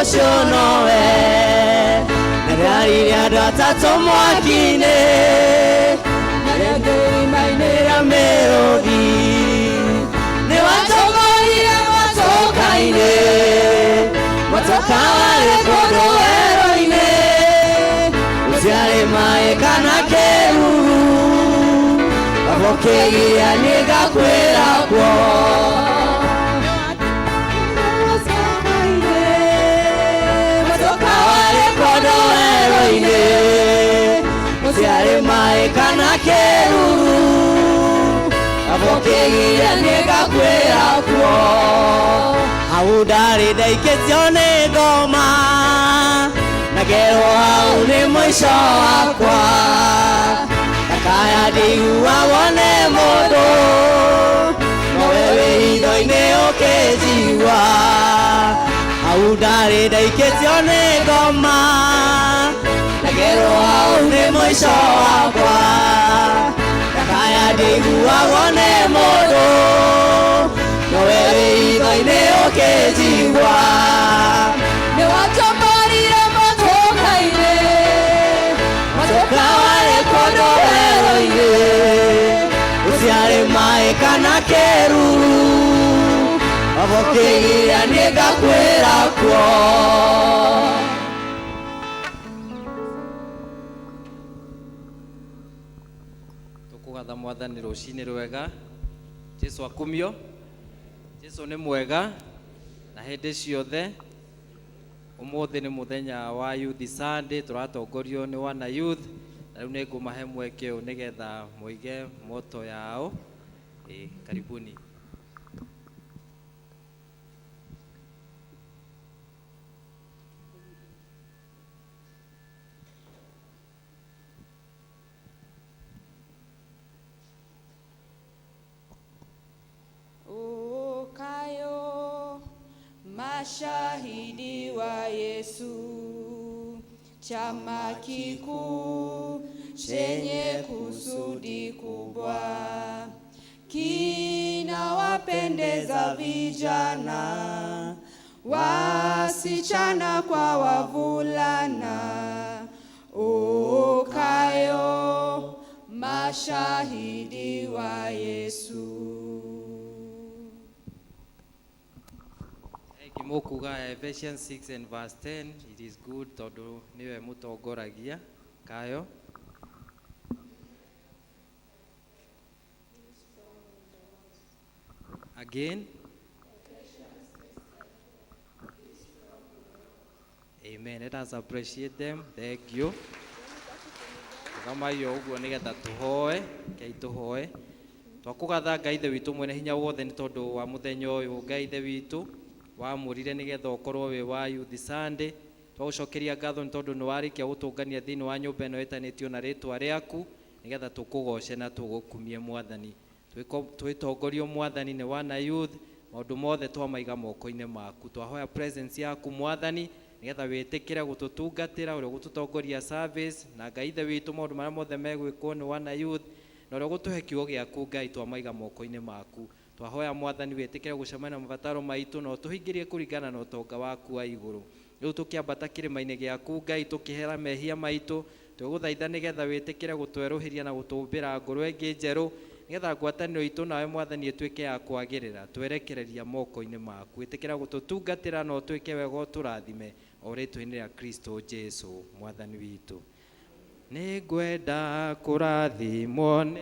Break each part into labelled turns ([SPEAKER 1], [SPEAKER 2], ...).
[SPEAKER 1] Ũcio nowe Nĩndaririe andũ atatũ mwaki-inĩ Na irima-inĩ rĩa mĩrũthi Nĩwatongoririe motoka-inĩ Motoka warĩ kũndũ werũ-inĩ Gũtiarĩ maĩ kana kĩruru Wamũkĩgiria nĩngakwĩra kuo Motoka warĩ kũndũ werũ-inĩ Gũtiarĩ maĩ kana kĩruru Wamũkĩgiria nĩngakwĩra kuo Hau ndarĩ ndaikĩtio nĩ ngoma Na ngerwo hau nĩ mũico wakwa Ndakaya ndiguagwo nĩ mũndũ Nowe wĩ hitho-inĩ ũkĩnjigua Hau ndarĩ ndaikĩtio nĩ ngoma Na ngerwo hau nĩ mũico wakwa Ndakaya ndiguagwo nĩ mũndũ Nowe wĩ hitho-inĩ ũkĩnjigua
[SPEAKER 2] Nĩwatongoririe motoka-inĩ
[SPEAKER 1] Motoka warĩ kũndũ werũ-inĩ Gũtiarĩ maĩ kana kĩruru Wamũkĩgiria nĩngakwĩra kuo
[SPEAKER 3] Tũkũgatha mwathani rũcinĩ rwega. Jesu akumio. Jesu nĩ mwega na hĩndĩ ciothe. Ũmũthĩ nĩ mũthenya wa Youth Sunday, tũratongorio nĩ wana youth na rĩu nĩ ngũmahe mweke ũyũ nĩgetha moige moto yao. Karibuni.
[SPEAKER 2] Ukayo mashahidi wa Yesu, chama kikuu chenye kusudi kubwa, kinawapendeza vijana, wasichana kwa wavulana. Ukayo mashahidi wa Yesu.
[SPEAKER 3] Mũkuga Ephesians 6 and verse 10, it is good tondũ nĩwe mũtongoragia. Kayo. Again. Amen. Let us appreciate them. Thank you. Rũgamai o ũguo nĩgetha tũhoe, rekei tũhoe. Twakũgatha Ngai Ithe witũ mwene hinya wothe nĩ tondũ wa mũthenya ũyũ Ngai Ithe witũ wamũrire nĩgetha ũkorwo wĩ wa Youth Sunday. Twagũcokeria ngatho nĩ tondũ nĩ warĩkia gũtũngania thĩinĩ wa nyũmba ĩno ĩtanĩtio na rĩtwa rĩaku nĩgetha tũkũgoce na tũgũkumie Mwathani. Twĩtongorio Mwathani nĩ wana youth, maũndũ mothe twamaiga moko-inĩ maku. Twahoya presence yaku Mwathani nĩgetha wĩtĩkĩre gũtũtungatĩra ũrĩa ũgũtũtongoria service na Ngai Ithe witũ maũndũ marĩa mothe megwĩkwo nĩ wana youth na ũrĩa ũgũtũhe kiugo gĩaku Ngai twamaiga moko-inĩ maku. Twahoya Mwathani wĩtĩkĩre gũcemania na mabataro maitũ na ũtũhingĩrie kũringana na ũtonga waku wa igũrũ. Rĩu tũkĩambata kĩrĩma-inĩ gĩaku Ngai tũkĩhera mehia maitũ, twĩgũthaitha nĩgetha wĩtĩkĩre gũtwerũhĩria na gũtũmbĩra ngoro ĩngĩ njerũ nĩgetha ngwatanĩro itũ nawe Mwathani ĩtuĩke ya kwagĩrĩra. Twerekereria moko-inĩ maku, ĩtĩkĩra gũtũtungatĩra na ũtwĩke wega ũtũrathime o rĩtwa-inĩ rĩa Kristo Jesu Mwathani witũ. Nĩngwenda kũrathimwo nĩ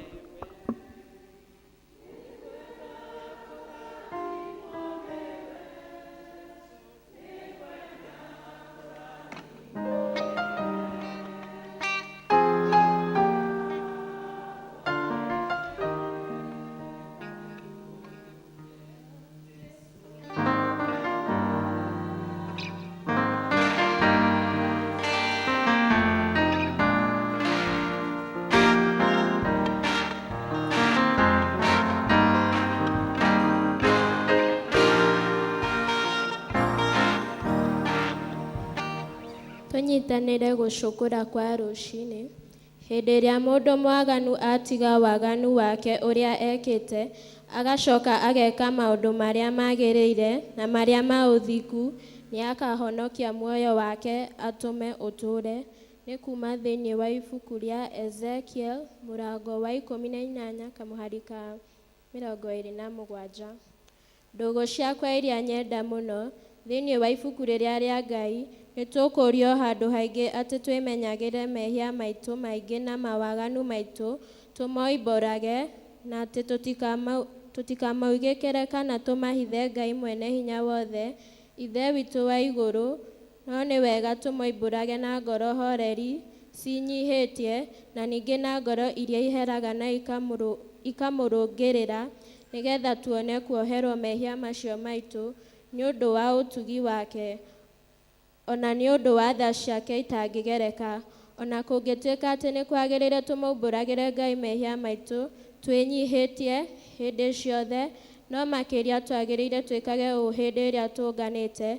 [SPEAKER 4] Tũnyitanĩre gũcũkũra kwa rũcinĩ. Hĩndĩ ĩrĩa mũndũ mwaganu atiga waganu wake ũrĩa ekĩte, agacoka ageka maũndũ marĩa magĩrĩire na marĩa ma ũthingu, Nĩakahonokia muoyo wake atũme ũtũũre. Nĩ kuuma thĩinĩ wa ibuku rĩa Ezekiel mũrango wa 18 kamũhari ka 27. Ndũgũ ciakwa iria nyenda mũno, thĩinĩ wa ibuku rĩrĩa rĩa Ngai nĩ tũkũrio handũ haingĩ atĩ twĩmenyagĩre mehia maitũ maingĩ na mawaganu maitũ tũmoimbũrage, na atĩ tũtikamaugĩkĩre kana tũmahithe Ngai mwene hinya wothe, Ithe witũ wa igũrũ. No nĩ wega tũmoimbũrage na ngoro horeri cinyihĩtie, na ningĩ na ngoro iria iheraga na ikamũrũngĩrĩra, nĩgetha tuone kuoherwo mehia macio maitũ nĩ ũndũ wa ũtugi wake, ona nĩ ũndũ wa tha ciake itangĩgereka. Ona kũngĩtuĩka atĩ nĩ kwagĩrĩire tũmaumbũragĩre Ngai mehia maitũ twĩnyihĩtie hĩndĩ ciothe, no makĩria twagĩrĩire twĩkage ũũ hĩndĩ ĩrĩa tũnganĩte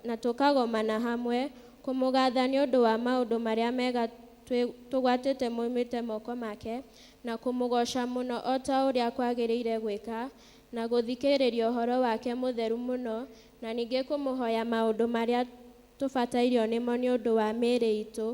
[SPEAKER 4] na tũkagomana hamwe kũmũgatha nĩ ũndũ wa maũndũ marĩa mega tũgwatĩte moimĩte moko make, na kũmũgoca mũno o ta ũrĩa kwagĩrĩire gwĩka, na gũthikĩrĩria ũhoro wake mũtheru mũno, na ningĩ kũmũhoya maũndũ marĩa tũbatairio nĩmo nĩ ũndũ wa mĩĩrĩ itũ,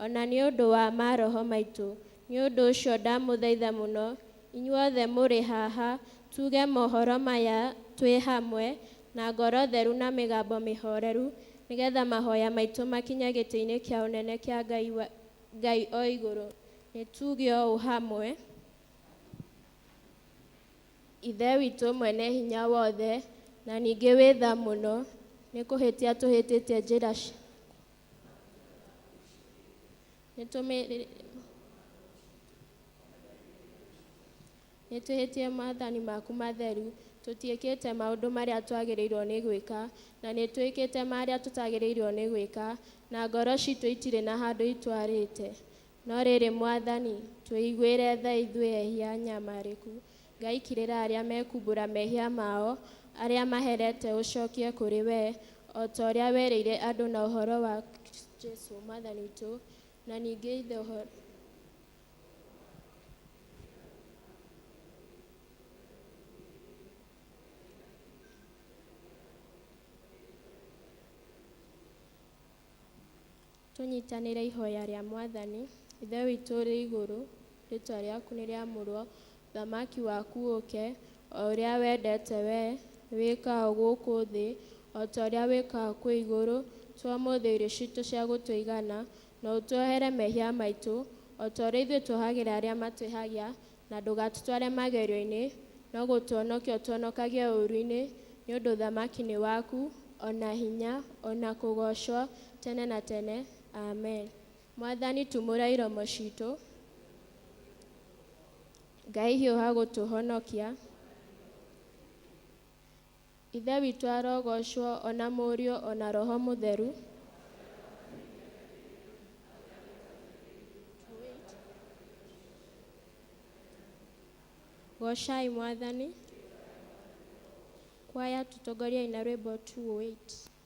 [SPEAKER 4] ona nĩ ũndũ wa maroho maitũ. Nĩ ũndũ ũcio ndamũthaitha mũno inyuothe mũrĩ haha tuge mohoro maya twĩ hamwe na ngoro theru na mĩgambo mĩhoreru, nĩgetha mahoya maitũ makinye gĩtĩ-inĩ kĩa ũnene kĩa Ngai, Ngai o igũrũ. Nĩ tuge ũũ hamwe. Ithe witũ mwene hinya wothe, na ningĩ wĩ tha mũno, nĩ kũhĩtia tũhĩtĩtie njĩra nĩ twĩhĩtie maathani maku matheru, tũtiĩkĩte maũndũ marĩa twagĩrĩirwo nĩ gwĩka, na nĩ twĩkĩte marĩa tũtagĩrĩirwo nĩ gwĩka, na ngoro citũ itirĩ na handũ itwarĩte. No rĩrĩ Mwathani, tũiguĩre tha ithuĩ ehia nyamarĩku. Ngai kirĩra arĩa mekumbũra mehia mao, arĩa maherete ũcokie kũrĩ we, o ta ũrĩa werĩire andũ na ũhoro wa Jesũ Mwathani witũ, na ningĩ ithe ũhoro tũnyitanĩre ihoya rĩa Mwathani. Ithe witũ ũrĩ igũrũ, rĩtwa rĩaku nĩ rĩamũrwo, ũthamaki waku ũke, o ũrĩa wendete we wĩkaga gũkũ thĩ o ta ũrĩa wĩkaga kũu igũrũ. Tũhe ũmũthĩ irio citũ cia gũtũigana, na ũtuohere mehia maitũ o ta ũrĩa ithuĩ tuohagĩra arĩa matwĩhagia, na ndũgatũtware magerio-inĩ, no gũtũhonokia ũtũhonokagie ũũru-inĩ, nĩ ũndũ ũthamaki nĩ waku, ona hinya, ona kũgoocwo tene na tene. Amen. Mwathani tumũra iromo citũ. Ngai hiũha gũtũhonokia. Ithe witũ arogocwo, ona Mũriũ, ona Roho Mũtheru. Gocai Mwathani. Kwaya tũtongoriei na rwĩmbo 208.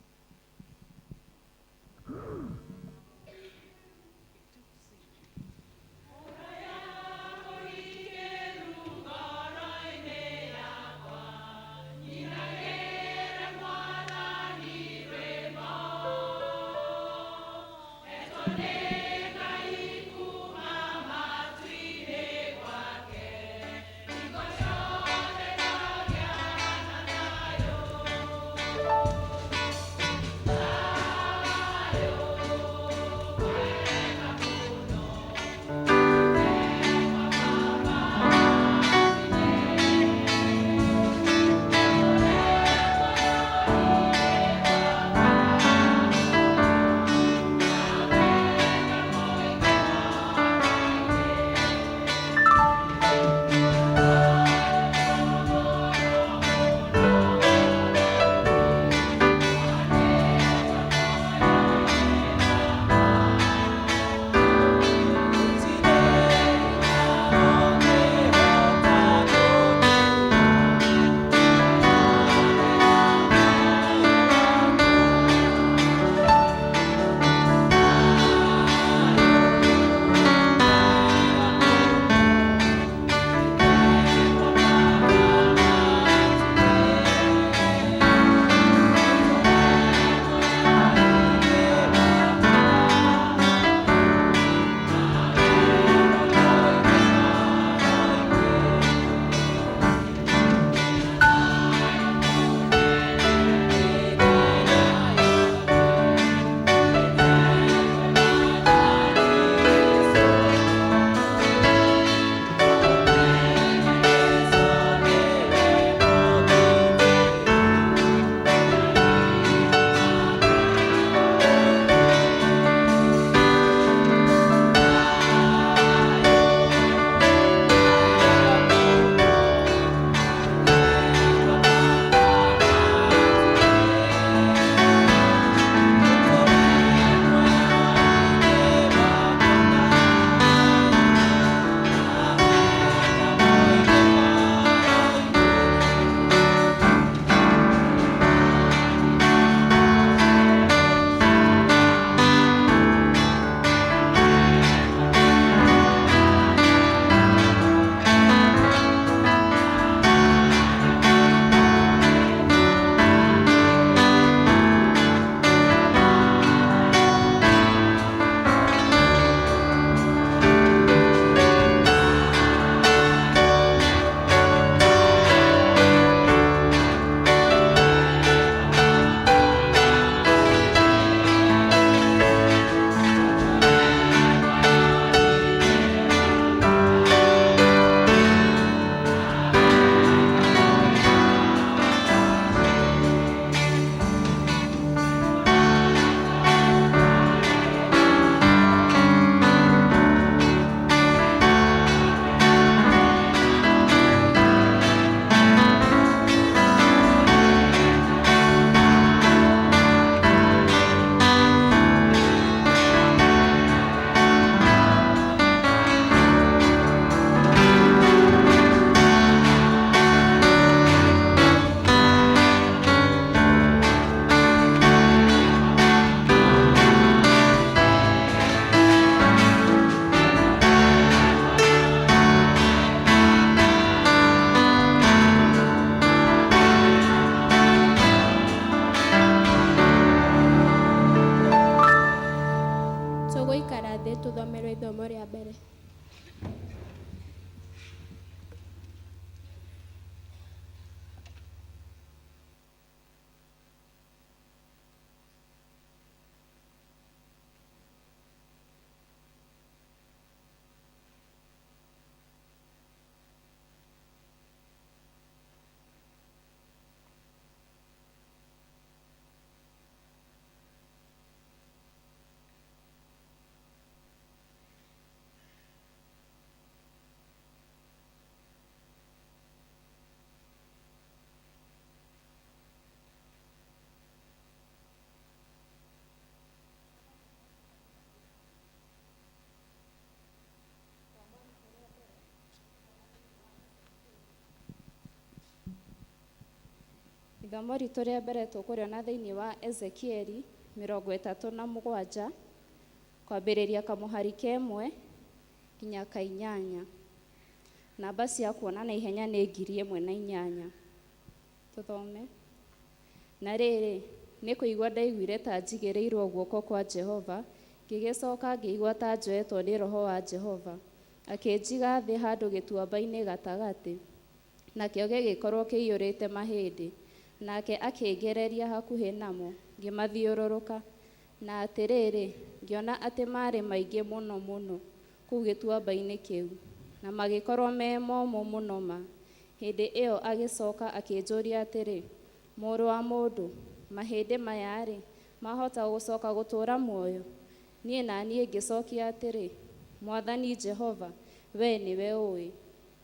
[SPEAKER 5] Ithomo ritũ rĩa mbere tũkũrĩona thĩinĩ wa Ezekieli 37 kwambĩrĩria kamũhari ka 1 nginya ka 8. Namba cia kuona na ihenya nĩ 1008. Tũthome. Na rĩrĩ, nĩ kũigua ndaiguire ta njigĩrĩirwo guoko kwa Jehova, ngĩgĩcoka ngĩigua ta njoetwo nĩ Roho wa Jehova, akĩnjiga thĩ handũ gĩtuamba-inĩ gatagatĩ, nakĩo gĩgĩkorwo kĩiyũrĩte mahĩndĩ. Nake akĩngereria hakuhĩ namo, ngĩmathiũrũrũka, na atĩrĩrĩ, ngĩona atĩ maarĩ maingĩ mũno mũno kũu gĩtuamba-inĩ kĩu, na magĩkorwo me momũ mũno ma. Hĩndĩ ĩyo agĩcoka akĩnjũria atĩrĩ, mũrũ wa mũndũ, mahĩndĩ maya-rĩ, mahota gũcoka gũtũũra muoyo? Niĩ na niĩ ngĩcokia atĩrĩ, Mwathani Jehova, wee nĩwe ũĩ.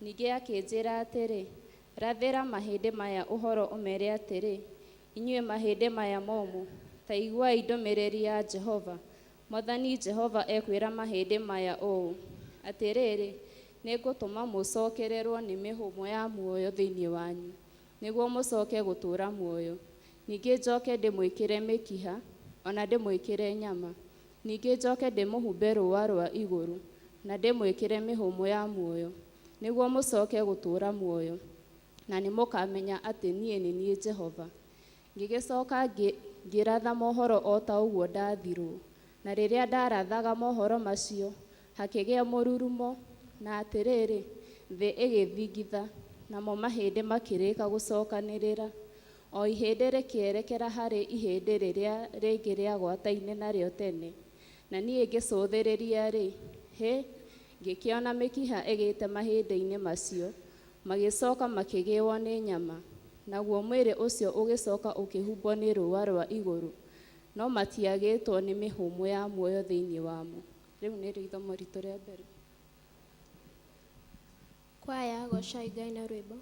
[SPEAKER 5] Ningĩ akĩnjĩra atĩrĩ, rathĩra mahĩndĩ maya ũhoro ũmeere atĩrĩ, inyuĩ mahĩndĩ maya momũ, ta iguai ndũmĩrĩri ya Jehova. Mwathani Jehova ekwĩra mahĩndĩ maya ũũ, atĩrĩrĩ, nĩngũtũma mũcokererwo nĩ mĩhũmũ ya muoyo thĩinĩ wanyu, nĩguo mũcoke gũtũũra muoyo. Ningĩ njoke ndĩmwĩkĩre mĩkiha, ona ndĩmwĩkĩre nyama. Ningĩ njoke ndĩmũhumbe rũũa rwa igũrũ, na ndĩmwĩkĩre mĩhũmũ ya muoyo, nĩguo mũcoke gũtũũra muoyo. Na nĩmũkamenya atĩ niĩ nĩ niĩ Jehova. Ngĩgĩcoka ngĩratha mohoro o ta ũguo ndaathirwo. Na rĩrĩa ndarathaga mohoro macio, hakĩgĩa mũrurumo, na atĩrĩrĩ, thĩ ĩgĩthingitha, namo mahĩndĩ makĩrĩka gũcokanĩrĩra. O ihĩndĩ rĩkĩerekera harĩ ihĩndĩ rĩrĩa rĩngĩ rĩagwataine narĩo tene. Na niĩ ngĩcũthĩrĩria-rĩ, hĩ, ngĩkĩona mĩkiha ĩgĩte mahĩndĩ-inĩ macio, magĩcoka makĩgĩĩo nĩ nyama, naguo mwĩrĩ ũcio ũgĩcoka ũkĩhumbwo nĩ rũũa rwa igũrũ, no matiagĩtwo nĩ mĩhũmũ ya muoyo thĩinĩ wamo. Rĩu nĩrĩo ithomo ritũ rĩa mbere.
[SPEAKER 4] Kwaya, goocai Ngai na rwĩmbo.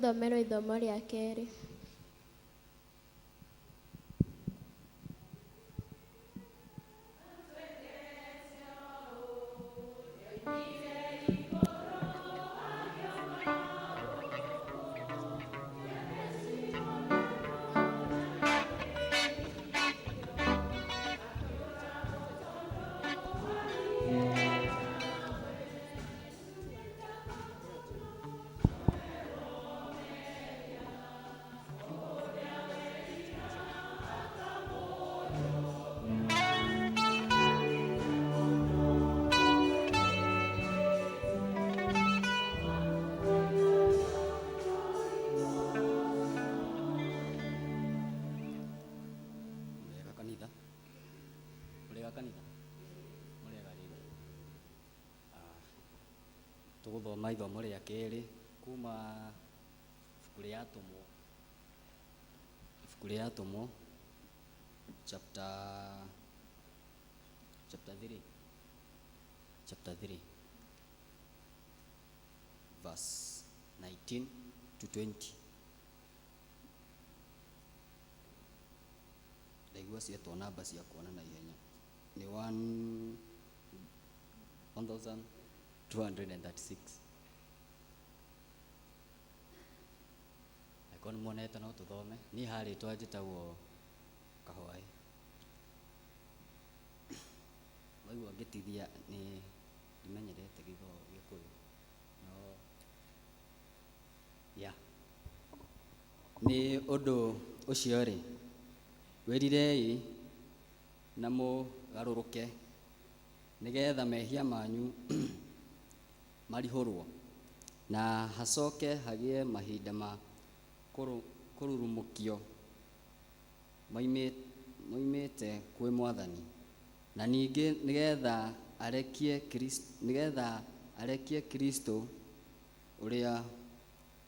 [SPEAKER 4] Egũthomerwo ithomo rĩa kerĩ.
[SPEAKER 6] Mũrĩega kanitha, mũrĩega kanitha, mũrĩega rĩngĩ. Tũgũthoma ithomo rĩa kerĩ kuma ibuku rĩa Atũmwo, ibuku rĩa Atũmwo chapter 3, chapter 3 verse 19 to 20. Ndaigua cietwo namba cia kuona na ihenya nĩ 1236. Angĩkorwo nĩ muonete no tũthome. Niĩ harĩtwa njĩtagwo Kahwaĩ. Waigua ngĩtithia nĩ ndimenyerete Gĩkũyũ no ya nĩ ũndũ ũcio rĩ, wĩrirei na mũgarũrũke nĩgetha mehia manyu marihũrwo na hacoke hagĩe mahinda ma kũrurumũkio moimĩte kwĩ Mwathani, na ningĩ nĩgetha arekie Kristo ũrĩa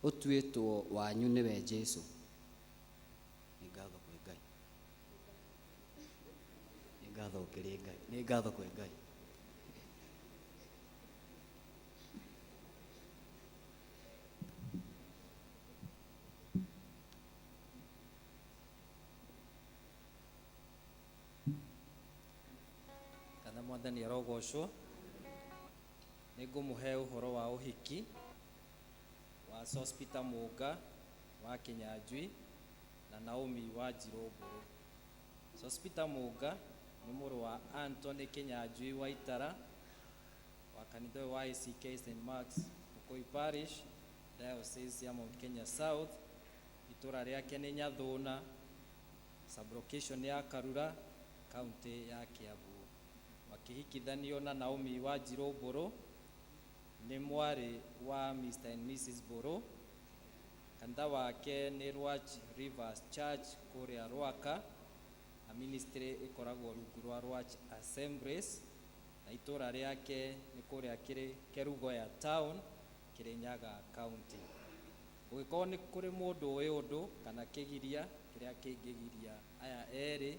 [SPEAKER 6] ũtuĩtwo wanyu nĩwe Jesũ. Nĩ ngatho kwĩ Ngai. Nĩ ngatho kũrĩ Ngai. Nĩ ngatho kwĩ Ngai.
[SPEAKER 3] Kana Mwathani arogocwo. Nĩ ngũmũhe ũhoro wa ũhiki wa Sospeter Mũnga wa Kĩnyanjui na Naomi wa Njirũ Mbũrũ. Sospeter Mũnga nĩ mũrũ wa Anthony Kĩnyanjui wa Itara wa kanitha ũyũ wa ACK St Mark's Mũkũi Parish, Diocese ya Mount Kenya South. Itũra rĩake nĩ Nyathũna, sublocation ya Karura, kaunti ya Kiambu. Makĩhikithanio na Naomi wa Njirũ Mbũrũ, nĩ mwarĩ wa Mr and Mrs Mbũrũ. Kanitha wake nĩ Ruach Rivers Church kũrĩa Rwaka, na ministry ĩkoragwo rungu rwa Ruach Assemblies, na itũra rĩake nĩ kũrĩa Kerugoya Town, Kirinyaga County. Gũgĩkorwo nĩ kũrĩ mũndũ ũĩ ũndũ kana kĩgiria kĩrĩa kĩngĩgiria aya erĩ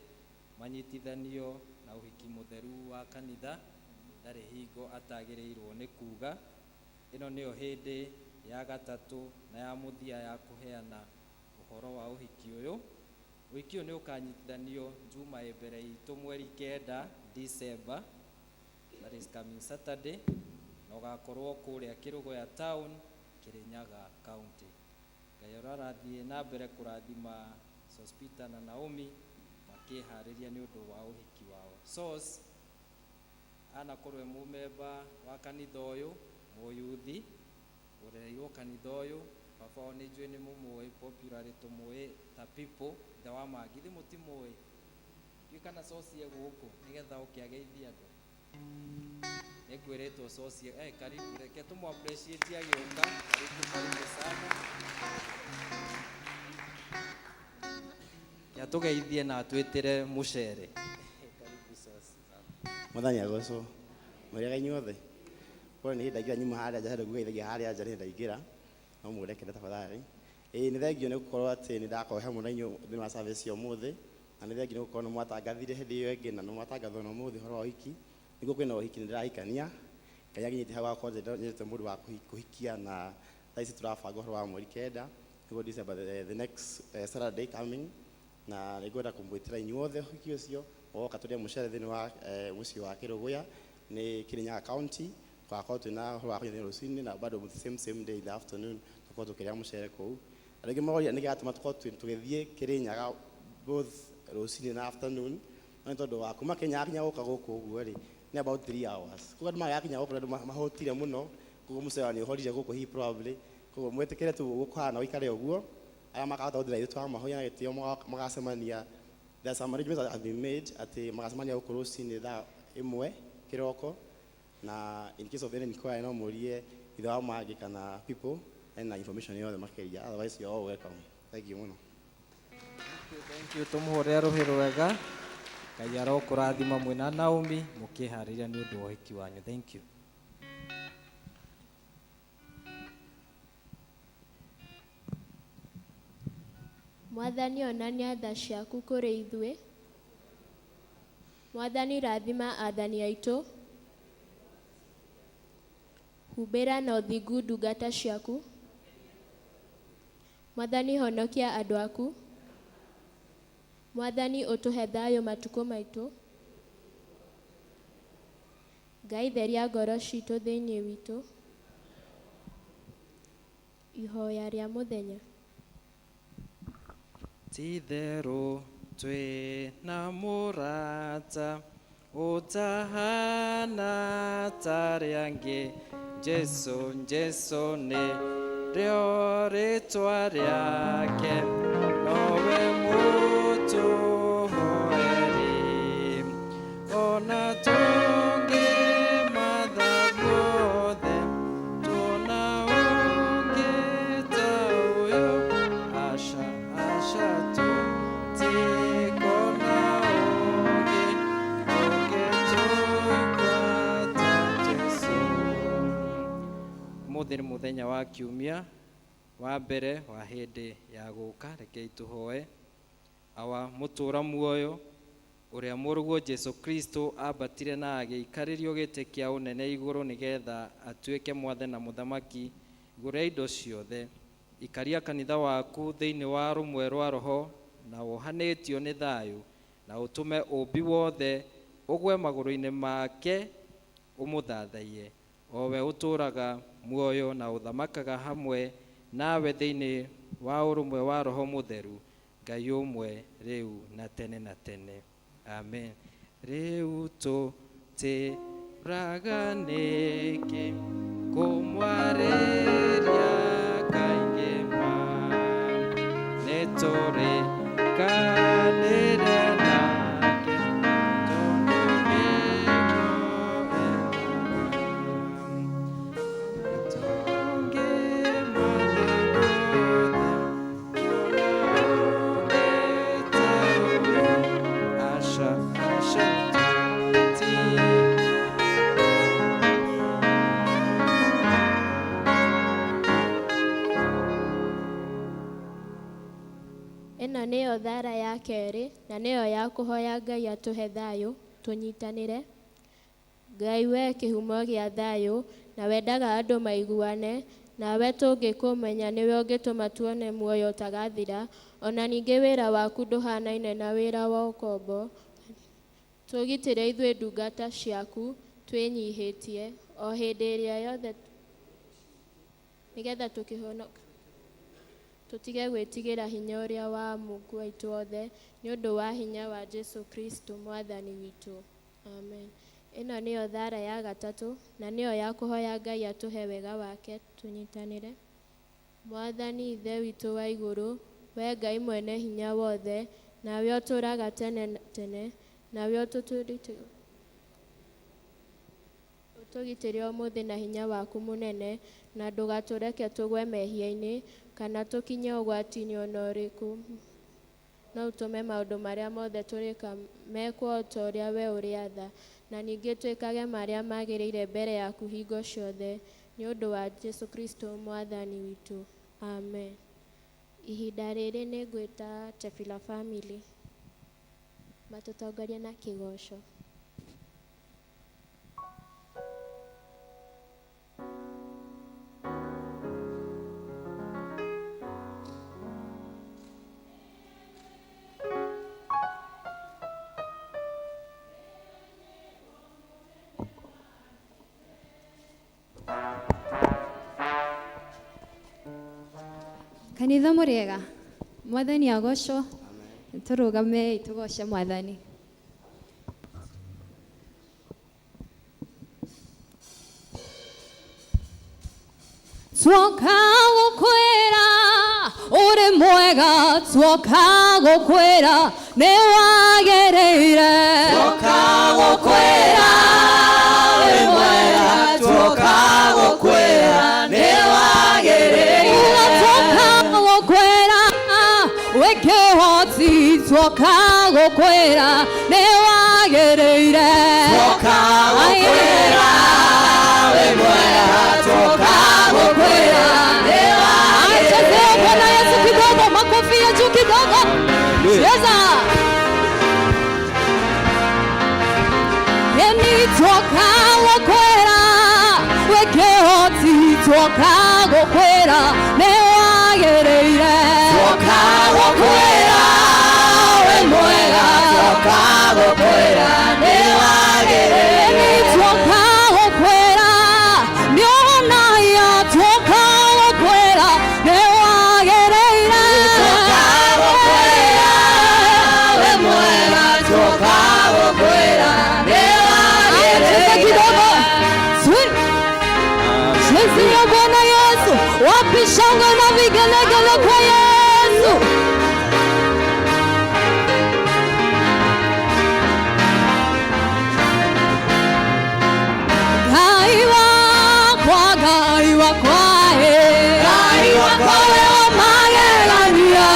[SPEAKER 3] manyitithanio na ũhiki mũtheru wa kanitha, ndarĩ hingo atagĩrĩirwo nĩ kuga. Ĩno nĩyo hĩndĩ ya gatatũ na ya mũthia ya kũheana ũhoro wa ũhiki ũyũ. Ũhiki ũyũ nĩ ũkanyitithanio Juma ĩ mbere itũ mweri 9 December, that is coming Saturday, na ũgakorwo kũrĩa Kĩrũgũya Town, Kirinyaga County. Ngai ũrarathiĩ na mbere kũrathima Sospeter na Naomi makĩharĩria nĩ ũndũ wa ũhiki wao. Sos anakorwo e mũmemba wa kanitha ũyũ, mũyuthi ũrereirwo kanitha ũyũ. Baba wao nĩ njũĩ nĩ mũmũĩ, popularly tũmũĩ ta People, ithe wa Mangi. Ithe mũtimũĩ? Ndiũĩ kana Sosi e gũkũ nĩgetha oke ageithie andũ. Nĩngwĩrĩtwo Sosi karibu, reke tũmũ appreciate agĩũka. Karibu, karibu sana. Atũgeithie na atwĩtĩre mũcere. Karibu Sosi.
[SPEAKER 7] Mwathani agocwo. Mũrĩega inyuothe. Pole nĩ ndaingĩra nyuma harĩa nja, handũ ngũgeithagia harĩa nja nĩ ndaingĩra, no mũndekere tafadhali. Ĩĩ nĩ thengio nĩ gũkorwo atĩ nĩ ndakorwo hamwe na inyuĩ thĩinĩ wa service ya ũmũthĩ, na nĩ thengio nĩ gũkorwo nĩ mwatangathire hĩndĩ ĩyo ĩngĩ na nĩ mwatangathwo na ũmũthĩ ũhoro wa ũhiki. Nĩguo kwĩna ũhiki nĩ ndĩrahikania. Ngai anginyĩtie hau agakorwo nyendete mũndũ wa kũhikia, na thaa ici tũrabanga ũhoro wa mweri 9. Nĩguo December the next Saturday coming, na nĩngwenda kũmwĩtĩra inyuothe ũhiki ũcio woka tũrĩe mũcere thĩinĩ wa mũciĩ wa Kĩrũgũya nĩ Kirinyaga County. Tũgakorwo twĩna ũhoro wa kũnyitanĩra rũcinĩ na bado the same same day in the afternoon tũkorwo tũkĩrĩa mũcere kũu. Andũ aingĩ moria nĩkĩ gĩratũma tũkorwo tũgĩthiĩ Kĩrĩnyaga both rũcinĩ na afternoon, no nĩ tondũ wa kuma Kĩrĩnyaga kinya gũka gũkũ ũguo rĩ nĩ about 3 hours. Koguo andũ magakinya gũkũ andũ mahũtire mũno, koguo mũcere nĩ ũhorire gũkũ hihi probably. Koguo mwĩtĩkĩre tu gũkũhana ũikare ũguo, arĩa makahota gũthiĩ na ithuĩ twamahoya na gĩtĩo magacemania. There are some arrangements that have been made atĩ magacemania gũkũ rũcinĩ thaa 1 kĩroko, na in case of any inquiry no mũrie ithe wa mangĩ kana people ena information yothe makĩria. Otherwise you are all welcome. Thank you mũno.
[SPEAKER 3] Thank you. Tũmũhũrĩre rũhĩ rwega. Ngai arokũrathima mwĩna Naomi mũkĩharĩria nĩ ũndũ wa ũhiki wanyu. Thank you.
[SPEAKER 4] Mwathani onania tha ciaku kũrĩ ithuĩ. Mwathani rathima athani aitũ. Humbĩra na ũthingu ndungata ciaku. Mwathani honokia andũ aku. Mwathani ũtũhe thayũ matukũ maitũ. Ngai theria ngoro citũ thĩinĩ witũ. Ihoya rĩa mũthenya.
[SPEAKER 3] Ti-itherũ twĩna mũrata ũtahana ta arĩa angĩ, Jesũ, Jesũ nĩ rĩo rĩtwa rĩake, nowe mũtũhoeri. Ona tũngĩmatha guothe, tuona ũngĩ ta ũyũ, aca, aca, tũtikona ũngĩ ũngĩtũigua ta Jesũ. Ũmũthĩ nĩ mũthenya wa kiumia wa mbere wa hĩndĩ ya gũka, rekei tũhoe. Awa mũtũũra muoyo ũrĩa mũrũguo Jesũ Kristo ambatire na agĩikarĩrio gĩtĩ kĩa ũnene igũrũ nĩgetha atuĩke mwathe na mũthamaki igũrũ rĩa indo ciothe. Ikaria kanitha waku thĩinĩ wa rũmwe rwa roho na wohanĩtio nĩ thayũ, na ũtũme ũmbi wothe ũgwe magũrũ-inĩ make ũmũthathaiye, o we ũtũũraga muoyo na ũthamakaga hamwe nawe thĩinĩ wa ũrũmwe wa Roho Mũtheru, Ngai ũmwe rĩu na tene na tene. Amen. Rĩu tũtĩraga nĩkĩ kũmwarĩria kaingĩ ma, nĩtũrĩkanĩre nake tondũ nĩguo tũngĩmatha guothe, tuona ũngĩ ta ũyũ, aca, aca, tũti.
[SPEAKER 4] Ĩno nĩyo thara ya kerĩ na nĩyo ya kũhoya Ngai atũhe thayũ tũnyitanĩre. Ngai we kĩhumo gĩa thayũ na wendaga andũ maiguane, nawe tũngĩkũmenya nĩwe ũngĩtũma tuone muoyo ũtagathira. Ona ningĩ wĩra waku ndũhanaine na wĩra wa ũkombo. Tũgitĩre ithuĩ ndungata ciaku twĩnyihĩtie o hĩndĩ ĩrĩa yothe nĩgetha tũkĩhonoka tũtige gwĩtigĩra hinya ũrĩa wa Mungu waitũ othe nĩ ũndũ wa hinya wa Jesũ Kristo mwathani witũ. Amen. Ĩno nĩyo thara ya gatatũ na nĩyo ya kũhoya Ngai atũhe wega wake tũnyitanĩre. Mwathani Ithe witũ wa igũrũ, we Ngai mwene hinya wothe, nawe ũtũũraga tene na tene, nawe ũtũgitĩre ũmũthĩ na hinya waku mũnene, na ndũgatũreke tũgwe mehia-inĩ kana tũkinye ũgwati-inĩ ona ũrĩkũ, no ũtũme maũndũ marĩa mothe tũrĩka mekwo o ta ũrĩa we ũrĩatha, na ningĩ twĩkage marĩa magĩrĩire mbere yaku hingo ciothe, nĩ ũndũ wa Jesũ Kristo mwathani witũ. Amen. Ihinda rĩrĩ nĩ ngwĩta Tefila family matũtongorie na kĩgoco.
[SPEAKER 8] Kanitha mũrĩega, Mwathani agocwo. Tũrũgame tũgoce Mwathani. Twoka gũkwĩra ũrĩ mwega, twoka gũkwĩra nĩ wagĩrĩire.
[SPEAKER 1] Twoka gũkwĩra wĩ mwega, twoka gũkwĩra nĩ wagĩrĩire.
[SPEAKER 8] Twoka gũkwĩra wĩ kĩhoti, twoka gũkwĩra nĩ wagĩrĩire.
[SPEAKER 1] Twoka gũkwĩra wĩ mwega, twoka gũkwĩra nĩ wagĩrĩire.
[SPEAKER 8] Chezea Bwana Yesu kidogo, makofi ya juu kidogo. Cheza. Eni twoka gũkwĩra wĩ kĩhoti, twoka gũkwĩra nĩ wagĩrĩire.
[SPEAKER 1] Twoka gũkwĩra wĩ mwega, twoka gũkwĩra nĩ wagĩrĩire.
[SPEAKER 8] Eni twoka gũkwĩra nĩũhonagia, twoka gũkwĩra nĩ wagĩrĩire.
[SPEAKER 1] Twoka gũkwĩra wĩ mwega, twoka gũkwĩra nĩ
[SPEAKER 8] Cheza
[SPEAKER 1] wagĩrĩire.
[SPEAKER 8] kidogo. Swing. Chezea Bwana Yesu. Wapi shangwe na vigelegele kwa Yesu? Ngai wakwa, Ngai wakwa, eh.
[SPEAKER 1] Ngai wakwa.
[SPEAKER 8] Wewe wa magegania.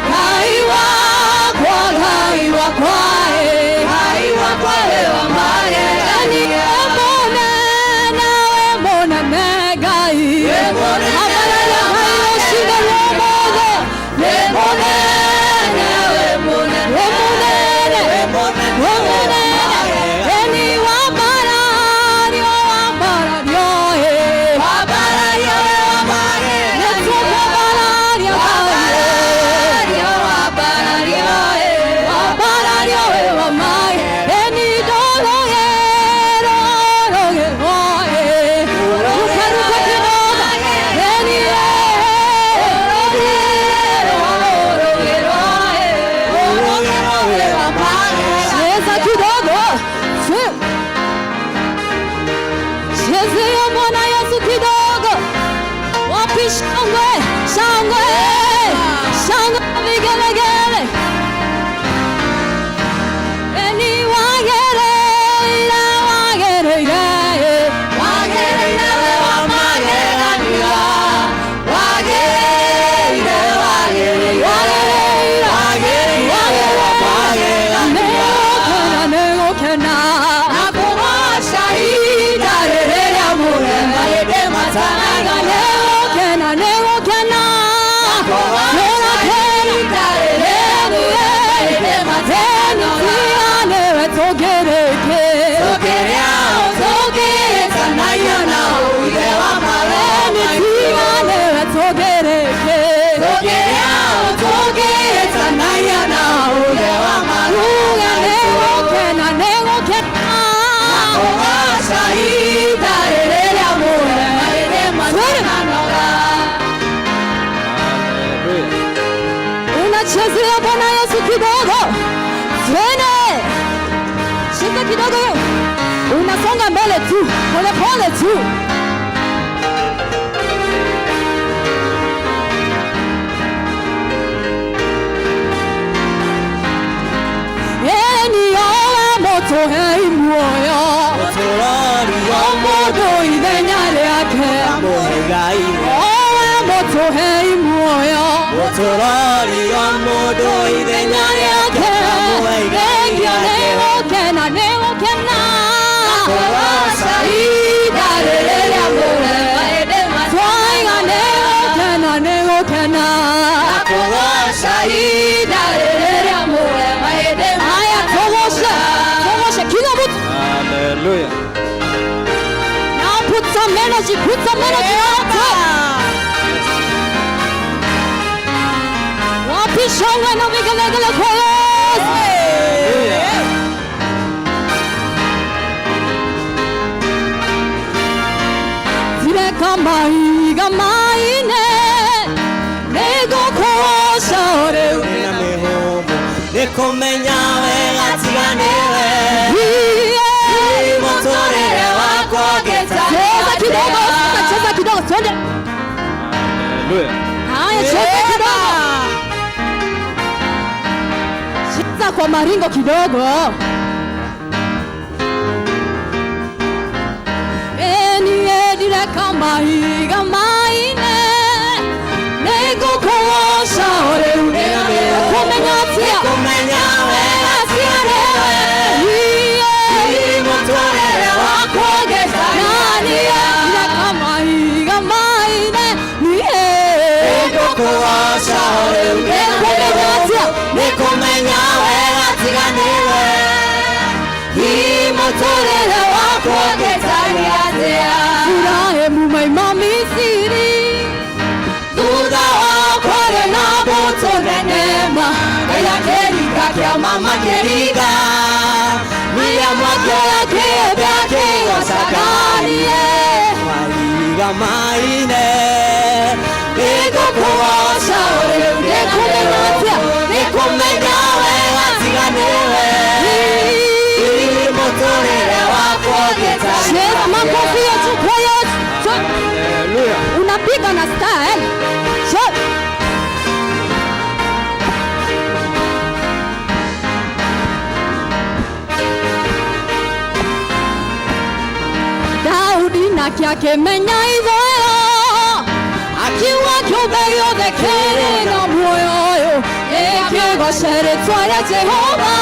[SPEAKER 8] Ngai wakwa, Ngai wakwa, eh.
[SPEAKER 1] Ngai wakwa wĩ wa magegania.
[SPEAKER 8] We mũnene, we mũnene Ngai.
[SPEAKER 1] Wĩ mũnene
[SPEAKER 8] Abarara
[SPEAKER 1] wa
[SPEAKER 8] Ngai ũcinde ũmũthĩ.
[SPEAKER 1] Wĩ mũnene, wĩ mũnene,
[SPEAKER 8] Wĩ mũnene,
[SPEAKER 1] wĩ mũnene,
[SPEAKER 8] wĩ mũnene. Eni wambarario, wambarario, eh.
[SPEAKER 1] Wambarario wĩ wa magegania.
[SPEAKER 8] Nĩtũkwambararia Ngai.
[SPEAKER 1] Wambarario, wambarario, eh.
[SPEAKER 8] Wambarario wĩ wa magegania. Eni ndũrũgĩro, rũgĩro, eh. Ruka, ruka kidogo. Eni, eh.
[SPEAKER 1] Rũgĩro wĩ wa magegania.
[SPEAKER 8] Cheza kidogo. Chezea Bwana Yesu kidogo. Wapi shangwe, shangwe, shangwe na vigelegele. Eni wagereire, wagereire.
[SPEAKER 1] Wagĩrĩire wĩ wa magegania. Wagĩrĩire, wagĩrĩire.
[SPEAKER 8] Wagereire,
[SPEAKER 1] Wagĩrĩire wĩ wa magegania.
[SPEAKER 8] Nĩgũkena, nĩgũkena.
[SPEAKER 1] Na kũgooca ihinda rĩrĩa mũrema hĩndĩ matanaga.
[SPEAKER 8] Nĩgũkena, nĩgũkena.
[SPEAKER 1] Kũgooca ihinda rĩrĩa mũrema hĩndĩ matanaga.
[SPEAKER 8] Nĩwe tũngĩrĩkĩ.
[SPEAKER 1] Tũkĩrĩa tũkĩĩtanagia na ũithe wa maroho maitũ.
[SPEAKER 8] Tiga nĩwe tũngĩrĩkĩ.
[SPEAKER 1] Tũkĩrĩa tũkĩĩtanagia na ũithe wa maroho
[SPEAKER 8] Uga
[SPEAKER 1] maitũ.
[SPEAKER 8] nĩgũkena, nĩgũkena.
[SPEAKER 1] Kũgooca ihinda rĩrĩa mũrema hĩndĩ matananoga.
[SPEAKER 8] Unachezea Bwana Yesu kidogo. Twende. Shika kidogo. Unasonga mbele tu, pole pole tu. Eni owe moto hei muoyo.
[SPEAKER 1] Mũtũrori
[SPEAKER 8] O mũndũ ithenya rĩake.
[SPEAKER 1] Mũigai
[SPEAKER 8] Owe moto hei muoyo.
[SPEAKER 1] Mũtũrori o mũndũ ithenya rĩake.
[SPEAKER 8] Thengio nĩgũkena, nĩgũkena.
[SPEAKER 1] Kũgooca ihinda rĩrĩa mũrema hĩndĩ
[SPEAKER 8] Twaiga nĩgũkena, nĩgũkena.
[SPEAKER 1] Kũgooca ihinda rĩrĩa mũrema hĩndĩ
[SPEAKER 8] Haya, tũgooce, tũgooce kila mtu.
[SPEAKER 3] Hallelujah.
[SPEAKER 8] Now put some energy, put some energy out. Wapi shangwe na vigelegele kwa Yesu. Zile kama iga maine. Ne
[SPEAKER 1] Nĩkũmenya wega tiga nĩwe. Mũtũrĩre wakwa ũngĩtariĩ
[SPEAKER 8] Cheza kidogo,
[SPEAKER 1] atĩa?
[SPEAKER 8] cheza kidogo, twende.
[SPEAKER 3] Haleluya.
[SPEAKER 8] Haya, cheza kidogo. Cheza kwa maringo kidogo. Eniedire kama higa maine nĩngũkũgoca rĩu kumenya atĩa
[SPEAKER 1] Nĩkũmenya wega tiga nĩwe. Mũtũrĩre wakwa ũngĩtariĩ atĩa?
[SPEAKER 8] Kama higa maine niĩ
[SPEAKER 1] Nĩngũkũgoca rĩu
[SPEAKER 8] Nĩkũmenya atĩa?
[SPEAKER 1] Nĩkũmenya wega tiga nĩwe. Mũtũrĩre wakwa ũngĩtariĩ atĩa?
[SPEAKER 8] Ibrahimu maima Misiri
[SPEAKER 1] Thutha wakwa rĩ na mbũtũ nene ma Ngai akĩringa kĩama makĩringa Miriamu akĩoya kĩembe akĩgoca Ngai Mahiga maine Nĩngũkũgoca rĩu
[SPEAKER 8] Nĩkũmenya atĩa?
[SPEAKER 1] Nĩkũmenya wega tiga nĩwe Mũtũrĩre wakwa ũngĩtariĩ
[SPEAKER 8] Cheza makofi ya juu kwa Yesu.
[SPEAKER 3] Haleluya.
[SPEAKER 8] Unapiga na style. Cheza. Daudi nake akĩmenya ithũĩro akiuga kĩũmbe gĩothe kĩrĩ na muoyo ũyũ gĩkĩgoce rĩtwa rĩa Jehova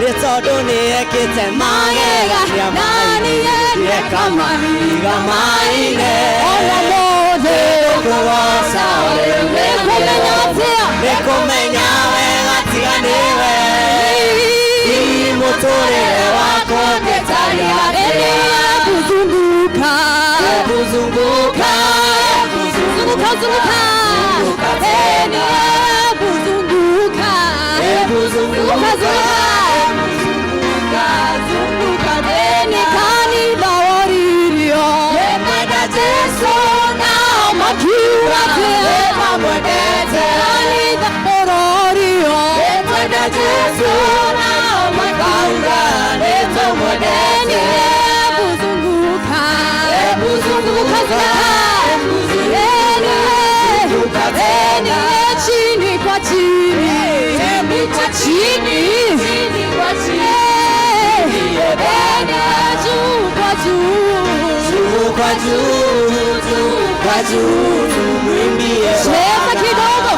[SPEAKER 1] Nĩ tondũ nĩekĩte
[SPEAKER 8] magega
[SPEAKER 1] magegania
[SPEAKER 8] na niĩ
[SPEAKER 1] Ndieka mahiga maine
[SPEAKER 8] ona mothe
[SPEAKER 1] Nĩngũkũgoca rĩu
[SPEAKER 8] nĩkũmenya atĩa
[SPEAKER 1] Nĩkũmenya wega tiga nĩwe Mũtũrĩre wakwa ũngĩtariĩ atĩa?
[SPEAKER 8] Kuzunguka
[SPEAKER 1] Kuzunguka
[SPEAKER 8] zunguka zunguka Eni kuzunguka
[SPEAKER 1] Kuzunguka
[SPEAKER 8] zunguka zunguka Eni kanitha woririo
[SPEAKER 1] Mwenda Jesu
[SPEAKER 8] na makiuga atĩa
[SPEAKER 1] Mamwendete
[SPEAKER 8] kanitha ũrorio
[SPEAKER 1] Mwenda Jesu na makauga
[SPEAKER 8] Eni
[SPEAKER 1] nĩtũmwendete
[SPEAKER 8] kuzunguka
[SPEAKER 1] Kuzunguka
[SPEAKER 8] Eni Eni chini kwa chini kwa chini chini kwa chini Eni juu kwa juu
[SPEAKER 1] Juu kwa juu, juu kwa juu, tumwimbie
[SPEAKER 8] Cheza
[SPEAKER 1] Bwana.
[SPEAKER 8] kidogo,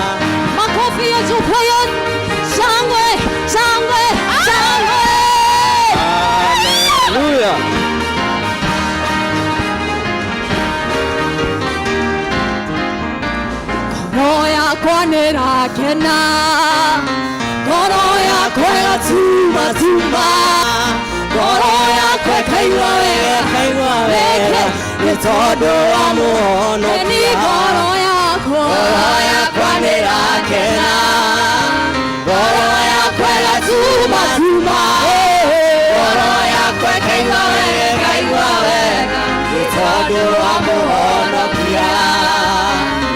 [SPEAKER 8] makofi ya juu kwa Yesu. Shangwe, shangwe, shangwe.
[SPEAKER 3] Haleluya.
[SPEAKER 8] Ngoro yakwa nĩrakena, ngoro yakwa ĩgatumatuma, ngoro yakwa ĩkaigua wega,
[SPEAKER 1] Kaigua wega, nĩ tondũ wa
[SPEAKER 8] Eni
[SPEAKER 1] mũhonokia.
[SPEAKER 8] ngoro yakwa
[SPEAKER 1] Ngoro yakwa nĩrakena, ngoro yakwa ĩgatumatuma, ngoro yakwa ĩkaigua wega, ĩkaigua wega, nĩ tondũ wa mũhonokia.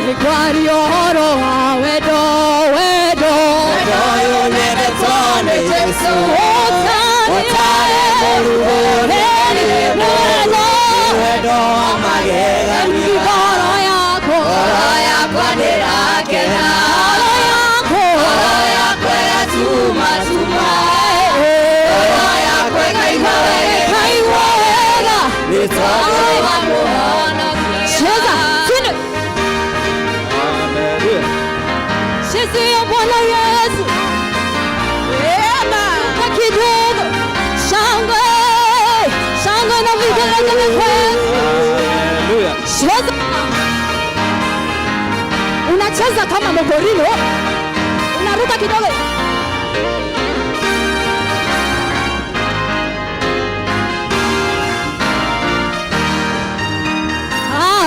[SPEAKER 8] Nĩngwaria ũhoro wa wendo, wendo
[SPEAKER 1] Wendo ũyũ nyendetwo nĩ Jesũ,
[SPEAKER 8] ũtarĩ
[SPEAKER 1] ũtarĩ mũrugũri,
[SPEAKER 8] wendo
[SPEAKER 1] wendo wa magegania.
[SPEAKER 8] ngoro yakwa
[SPEAKER 1] Ngoro yakwa nĩrakena,
[SPEAKER 8] ngoro yakwa
[SPEAKER 1] ngoro yakwa ĩgatumatuma, ngoro yakwa ĩkaigua wega,
[SPEAKER 8] ĩkaigua wega.
[SPEAKER 1] nĩ tondũ wa mũhonokia.
[SPEAKER 8] Cheza twende.
[SPEAKER 3] Haleluya.
[SPEAKER 8] Chezea Bwana Yesu. Kwa kidogo shangwe, shangwe na vigelegele kwetu.
[SPEAKER 3] Haleluya.
[SPEAKER 8] Cheza. Unacheza kama mokorino, unaruka kidogo.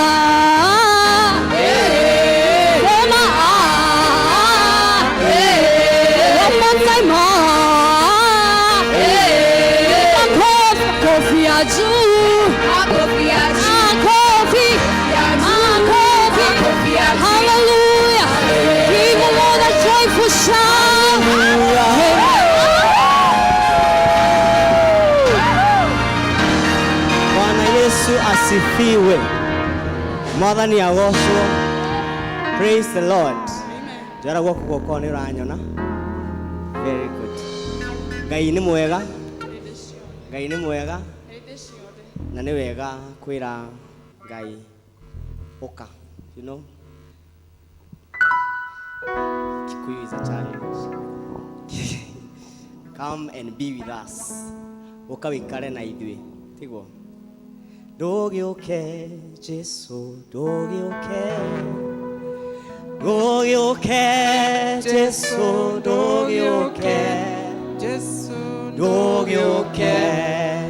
[SPEAKER 8] Ah, sema ah, one more time ah, makofi, makofi ya juu, makofi, makofi, hallelujah. Give the Lord a joyful shout.
[SPEAKER 9] Yesu asifiwe. Mwathani agocwo. Praise the Lord. Njara guoko gwakwa nĩ ũranyona. Very good. Ngai nĩ mwega. Ngai nĩ mwega. Na nĩ wega kwĩra Ngai ũka. You know? Kikuyu is a challenge. Come and be with us. Ũka wĩikare na ithuĩ. Tiguo? Ndũgĩũke Jesu, ndũgĩũke. Ndũgĩũke Jesu, ndũgĩũke.
[SPEAKER 3] Jesu
[SPEAKER 9] Ndũgĩũke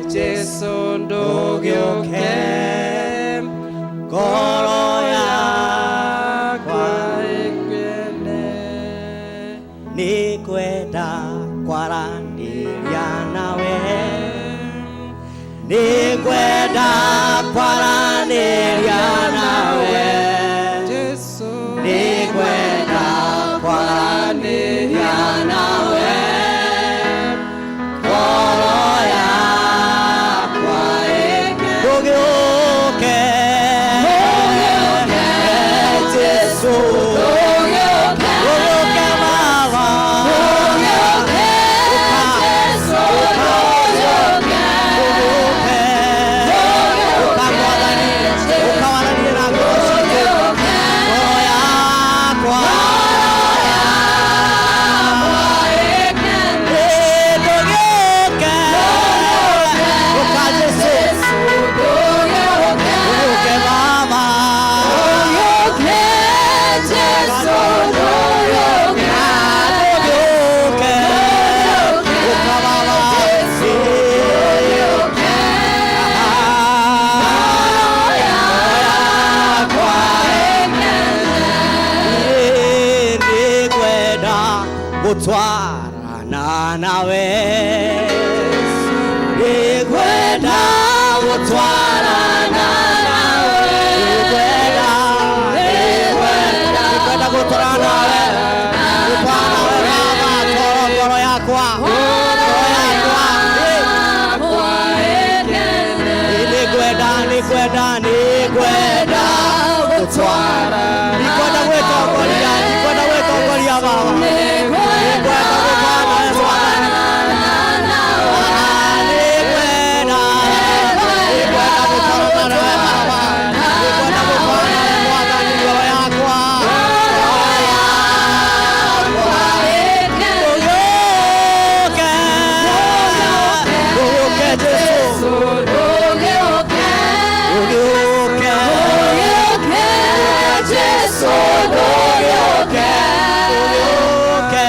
[SPEAKER 3] Jesu ndũgĩũke
[SPEAKER 9] Ngoro yakwa
[SPEAKER 3] ĩkene
[SPEAKER 9] nĩngwenda kwaranĩria nawe nĩngwenda kwaranĩria nawe
[SPEAKER 3] Jesu
[SPEAKER 9] nĩngwenda kwaranĩria nawe ngoro yakwa ndũgĩũke Jesu ndũgĩũke Baba Nĩngwenda gũtwarana nawe nĩngwenda gũtwarana nawe nĩngwenda nĩngwenda gũtwarana nawe gũtwarana nawe Baba toro ngoro yakwa ngoro yakwa nĩngwenda nĩngwenda nĩngwenda gũtwara nĩngwenda gwĩtongoria nĩngwenda gwĩtongoria Baba nĩngwenda gũtwarana nawe Mwathani nĩngwenda nĩngwenda gũtwarana nawe Baba nĩngwenda gũtwarana nawe Mwathani ngoro yakwa ndũgĩũke ndũgĩũke Jesu ndũgĩũke
[SPEAKER 1] Jesu ndũgĩũke
[SPEAKER 9] ndũgĩũke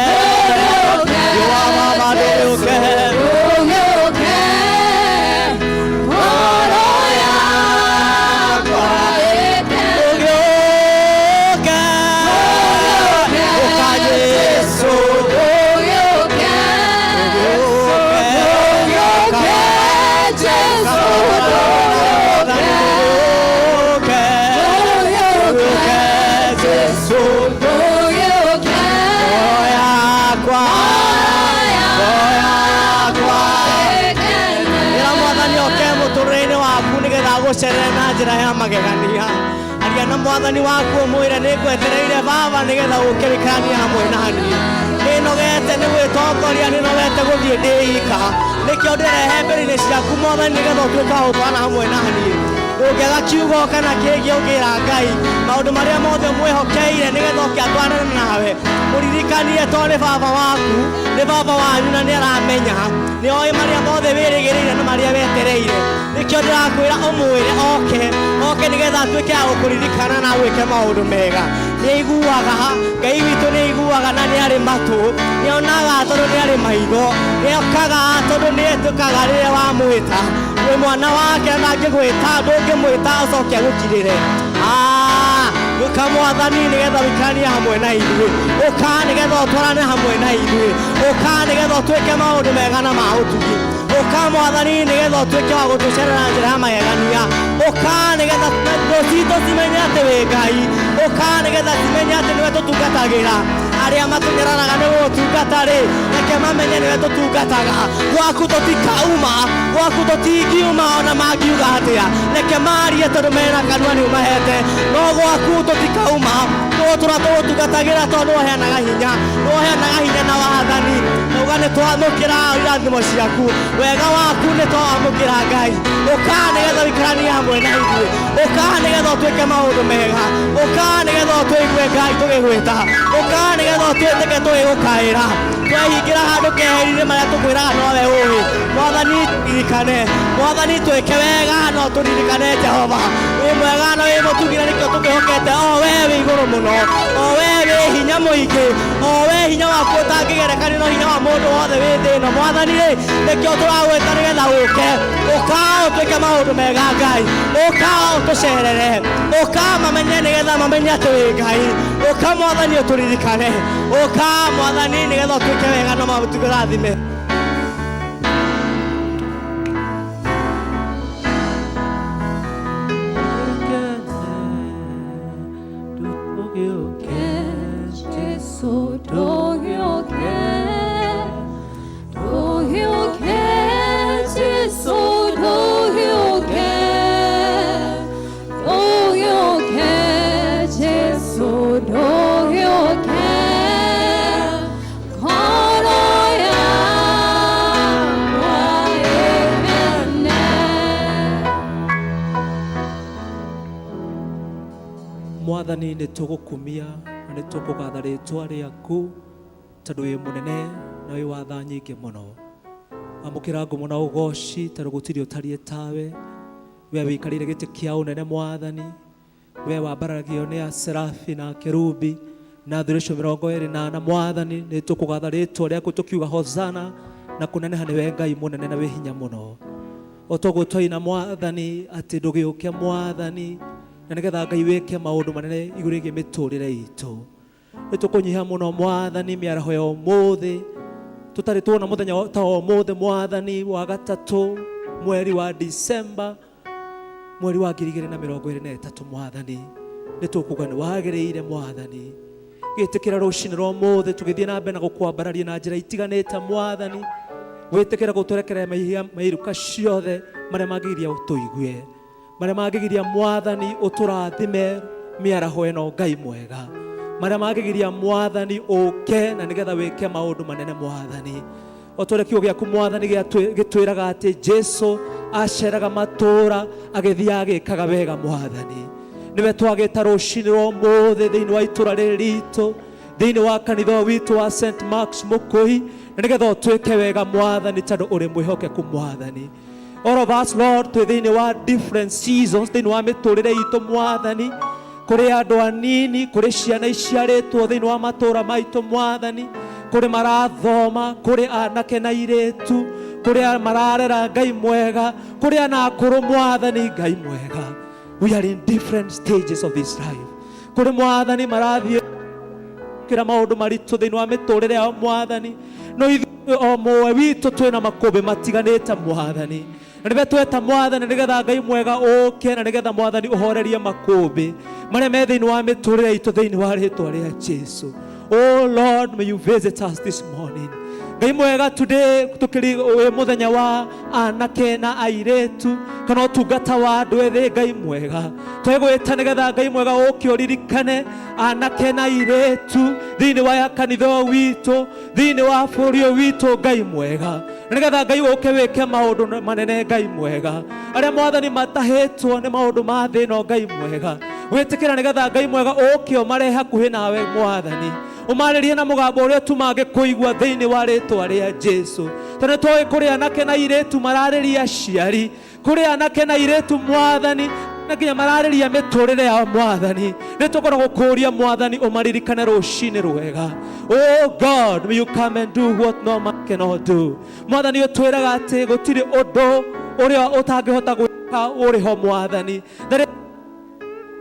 [SPEAKER 9] Yũa Baba ndũgĩũke
[SPEAKER 1] ndũgĩũke ngoro yakwa ĩkene
[SPEAKER 9] ndũgĩũke ũka Jesu
[SPEAKER 1] ndũgĩũke
[SPEAKER 9] ndũgĩũke
[SPEAKER 1] Jesu
[SPEAKER 9] ndũgĩũke ndũgĩũke Jesu
[SPEAKER 1] ndũgĩũke
[SPEAKER 9] ngoro yakwa ngoro yakwa ĩra mwathani oke mũtũrĩre-inĩ waku nĩgetha agũcerere na njĩra ya magegania aria na mwathani waku ũmwĩre nĩngwetereire Baba nĩgetha ũke wĩkaranie hamwe na niĩ nĩnogete nĩ gwĩtongoria nĩnogete gũthiĩ ndĩ ika nĩkĩo ndĩrehe mbere-inĩ ciaku mwathani nĩgetha ũtuĩke wa gũtwarana hamwe na niĩ ndũngĩaga kiugo kana kĩngĩ ũngĩra Ngai maũndũ marĩa mothe mwĩhokeire nĩgetha oke atwarane nawe mũririkanie to nĩ baba waku nĩ baba wanyu na nĩ aramenya nĩ oĩ marĩa mothe wĩrĩgĩrĩire na marĩa wetereire nĩkĩo ndĩrakwĩra ũmwĩre oke oke nĩgetha atuĩke wa gũkũririkana na agwĩke maũndũ mega nĩ aiguaga Ngai witũ nĩ aiguaga na nĩ arĩ matũ nĩ onaga tondũ nĩ arĩ maitho nĩ okaga tondũ nĩ etũkaga rĩrĩa wamwĩta wĩ mwana wake na angĩgwĩta ndũngĩmwĩta ũcoke agũkirĩre ũka mwathani nĩgetha ũikaranie hamwe na ithuĩ ũka nĩgetha ũtwarane hamwe na ithuĩ ũka nĩgetha ũtuĩke maũndũ mega na ma ũtugi ũka mwathani nĩgetha ũtuĩke wa gũtũcerera na njĩra ya magegania ũka nĩgetha thũ citũ cimenye atĩ wĩ Ngai ũka nĩgetha cimenye atĩ nĩwe tũtungatagĩra Arĩa matũnyararaga nĩ gũgũtungata rĩ, reke mamenye nĩwe tũtungataga. Gwaku tũtikauma, gwaku tũtingiuma ona mangiuga atĩa. Reke marie tondũ mena kanua nĩ ũmahete, no gwaku tũtikauma. Tũgũtũra tũgũtungatagĩra tondũ nĩũheanaga hinya, nĩũheanaga hinya na wathani. Nauga nĩ twamũkĩra irathimo ciaku, wega waku nĩ twamũkĩra Ngai. Ũka nĩgetha ũikaranie hamwe na ithuĩ, ũka nĩgetha ũtwĩke maũndũ mega, ũka nĩgetha ũtũigue Ngai tũgĩgwĩta, ũka nĩgetha ũtwĩtĩke tũgĩgũkaĩra. Twehingĩra handũ keheri-inĩ marĩa tũkwĩraga nowe ũĩ. Mwathani ririkane, Mwathani twĩke wega no tũririkane Jehova. Wĩ mwega na wĩ mũtugi na nĩkĩo tũkwĩhokete o we wĩ igũrũ mũno, o we wĩ hinya mũingĩ, o we hinya waku ũtangĩgerekanio na hinya wa mũndũ wothe wĩ thĩ ĩno. Mwathani rĩ, nĩkĩo tũragwĩta nĩgetha ũke, ũka ũtwĩke maũndũ mega Ngai, ũka ũtũcerere, ũka mamenye nĩgetha mamenye atĩ wĩ Ngai, ũka Mwathani ũtũririkane, ũka Mwathani nĩgetha ũtwĩke wega na matũrathime.
[SPEAKER 8] Jesu ndũgĩũke, ndũgĩũke, Jesu ndũgĩũke, ndũgĩũke, Jesu ndũgĩũke, ngoro yakwa ĩkene.
[SPEAKER 10] Mwathani nĩ tũgũkumia na nĩ tũkũgatha rĩtwa rĩaku tondũ wĩ mũnene na wĩ wa tha nyingĩ mũno. Amũkĩra ngumo na ũgoci tondũ gũtirĩ ũtariĩ tawe. We wĩikarĩire gĩtĩ kĩa ũnene Mwathani, we wambararagio nĩ aserafi na kerubi na athuri acio 24. Mwathani nĩ tũkũgatha rĩtwa rĩaku tũkiuga hosana na kũneneha nĩwe Ngai mũnene na wĩ hinya mũno. O toguo twaina Mwathani atĩ ndũgĩũke Mwathani, na nĩgetha Ngai wĩke maũndũ manene igũrũ rĩgiĩ mĩtũrĩre itũ. Nĩ tũkũnyiha mũno Mwathani mĩaraho ya ũmũthĩ, tũtarĩ tuona mũthenya ta ũmũthĩ Mwathani wa gatatũ mweri wa Disemba mweri wa 2023. Mwathani nĩ tũkuga nĩ wagĩrĩire Mwathani, gĩtĩkĩra rũcinĩ rwa ũmũthĩ tũgĩthiĩ na mbere na gũkwambararia na njĩra itiganĩte Mwathani, wĩtĩkĩra gũtũrekereria mehia mairuka ciothe marĩa mangĩgiria tũigue, marĩa mangĩgiria Mwathani ũtũrathime mĩaraho ĩno Ngai mwega, marĩa mangĩgiria Mwathani ũke na nĩgetha wĩke maũndũ manene Mwathani. O ta ũrĩa kiugo gĩaku Mwathani gĩtwĩraga atĩ Jesu aceraga matũũra agĩthiaga agĩkaga wega Mwathani. Nĩwe twagĩta rũcinĩ rwa ũmũthĩ thĩinĩ wa itũũra rĩrĩ ritũ, thĩinĩ wa kanitha witũ wa St Mark's Mũkũi, na nĩgetha ũtwĩke wega Mwathani tondũ ũrĩ mwĩhokeku Mwathani. All of us Lord twĩ thĩinĩ wa different seasons thĩinĩ wa mĩtũrĩre itũ Mwathani, kũrĩ andũ anini, kũrĩ ciana iciarĩtwo thĩinĩ wa matũũra maitũ Mwathani, kũrĩ marathoma, kũrĩ anake na airĩtu, kũrĩ mararera Ngai mwega, kũrĩ ana akũrũ Mwathani Ngai mwega. We are in different stages of this life. Kũrĩ Mwathani marathiĩ kĩra maũndũ maritũ thĩinĩ wa mĩtũrĩre yao Mwathani, no ithuĩ o mũwe witũ twĩna makũmbĩ matiganĩte Mwathani, na nĩwe tweta Mwathani nĩgetha Ngai mwega ũke na nĩgetha Mwathani ũhorerie makũmbĩ marĩa me thĩinĩ wa mĩtũrĩre itũ thĩinĩ wa rĩtwa rĩa Jesu. Oh Lord, may you visit us this morning. Ngai mwega, today tukiri wĩ mũthenya wa anake na airĩtu kana ũtungata wa andũ ethĩ Ngai mwega, twegwĩta nĩgetha Ngai mwega ũke ũririkane anake na airĩtu thĩinĩ wa kanitha ũyũ witũ, thĩinĩ wa bũrũri ũyũ witũ Ngai mwega, na nĩgetha Ngai ũke wĩke maũndũ manene Ngai mwega, arĩa Mwathani matahĩtwo nĩ maũndũ ma thĩ ĩno Ngai mwega, wĩtĩkĩra nĩgetha Ngai mwega ũke ũmarehe hakuhĩ nawe Mwathani, ũmarĩrie na mũgambo ũrĩa tu mangĩkũigua thĩinĩ wa rĩtwa rĩa Jesu. Tondũ nĩtũĩ kũrĩ anake na airĩtu mararĩria aciari, kũrĩ anake na airĩtu Mwathani na nginya mararĩria mĩtũrĩre yao Mwathani, nĩtũkorwo gũkũria Mwathani ũmaririkane rũcinĩ rwega. Oh God, may you come and do what no man cannot do. Mwathani ũtwĩraga atĩ gũtirĩ ũndũ ũrĩa ũtangĩhota gwĩka ũrĩ ho Mwathani. There is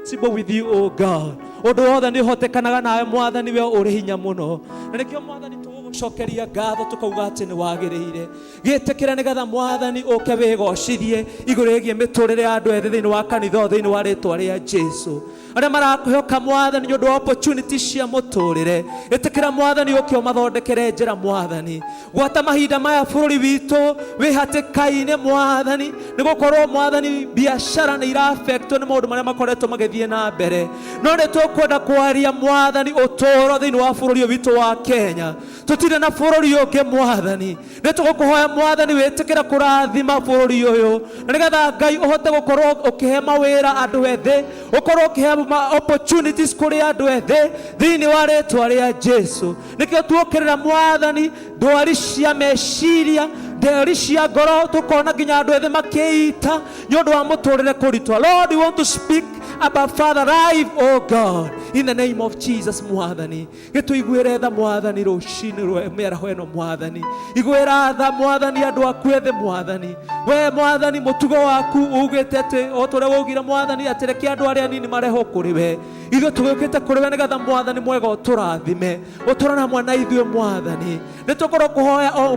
[SPEAKER 10] possible with you, oh God. Ũndũ wothe nĩ ũhotekanaga nawe Mwathani, we ũrĩ hinya mũno. Na nĩkĩo Mwathani tũgũgũcokeria Tũgũcokeria ngatho tũkauga atĩ nĩ wagĩrĩire. Gĩtĩkĩra nĩgetha mwathani ũke wĩgocithie igũrũ rĩgiĩ mĩtũrĩre ya andũ ethĩ thĩinĩ wa kanitha ũyũ thĩinĩ wa rĩtwa rĩa Jesu. Arĩa marakwĩhoka mwathani nĩ ũndũ wa opportunity cia mũtũrĩre, ĩtĩkĩra mwathani ũke ũmathondekere njĩra mwathani. Gwata mahinda maya bũrũri witũ wĩ hatĩka-inĩ mwathani, nĩ gũkorwo mwathani biacara nĩ iraffectwo nĩ maũndũ marĩa makoretwo magĩthiĩ na mbere. No nĩ tũkwenda kwaria mwathani ũtũũro thĩinĩ wa bũrũri ũyũ witũ wa Kenya. Tũtirĩ na bũrũri ũngĩ mwathani. Nĩ tũgũkũhoya mwathani wĩtĩkĩre kũrathima bũrũri ũyũ, na nĩgetha Ngai ũhote gũkorwo ũkĩhe mawĩra andũ ethĩ, ũkorwo ũkĩhe opportunities kũrĩ andũ ethĩ thĩinĩ wa rĩtwa rĩa Jesu. Nĩkĩo tuokĩrĩra mwathani ndwari cia meciria, ndwari cia ngoro, tũkona nginya andũ ethĩ makĩita nĩ ũndũ wa mũtũrĩre kũritũha. Lord, we want to speak about Father life, oh God, in the name of Jesus mwathani. Gĩtũiguĩre tha mwathani rũcinĩ rwa mĩaraho ĩno mwathani. Iguĩra tha mwathani andũ aku ethĩ mwathani. We mwathani mũtugo waku ugĩte atĩ o ta ũrĩa waugire mwathani atĩ reke andũ arĩa anini marehwo kũrĩ we. Ithuĩ tũgĩũkĩte kũrĩ we nĩgetha mwathani mwega ũtũrathime, ũtũrane hamwe na ithuĩ mwathani. Nĩ tũkorwo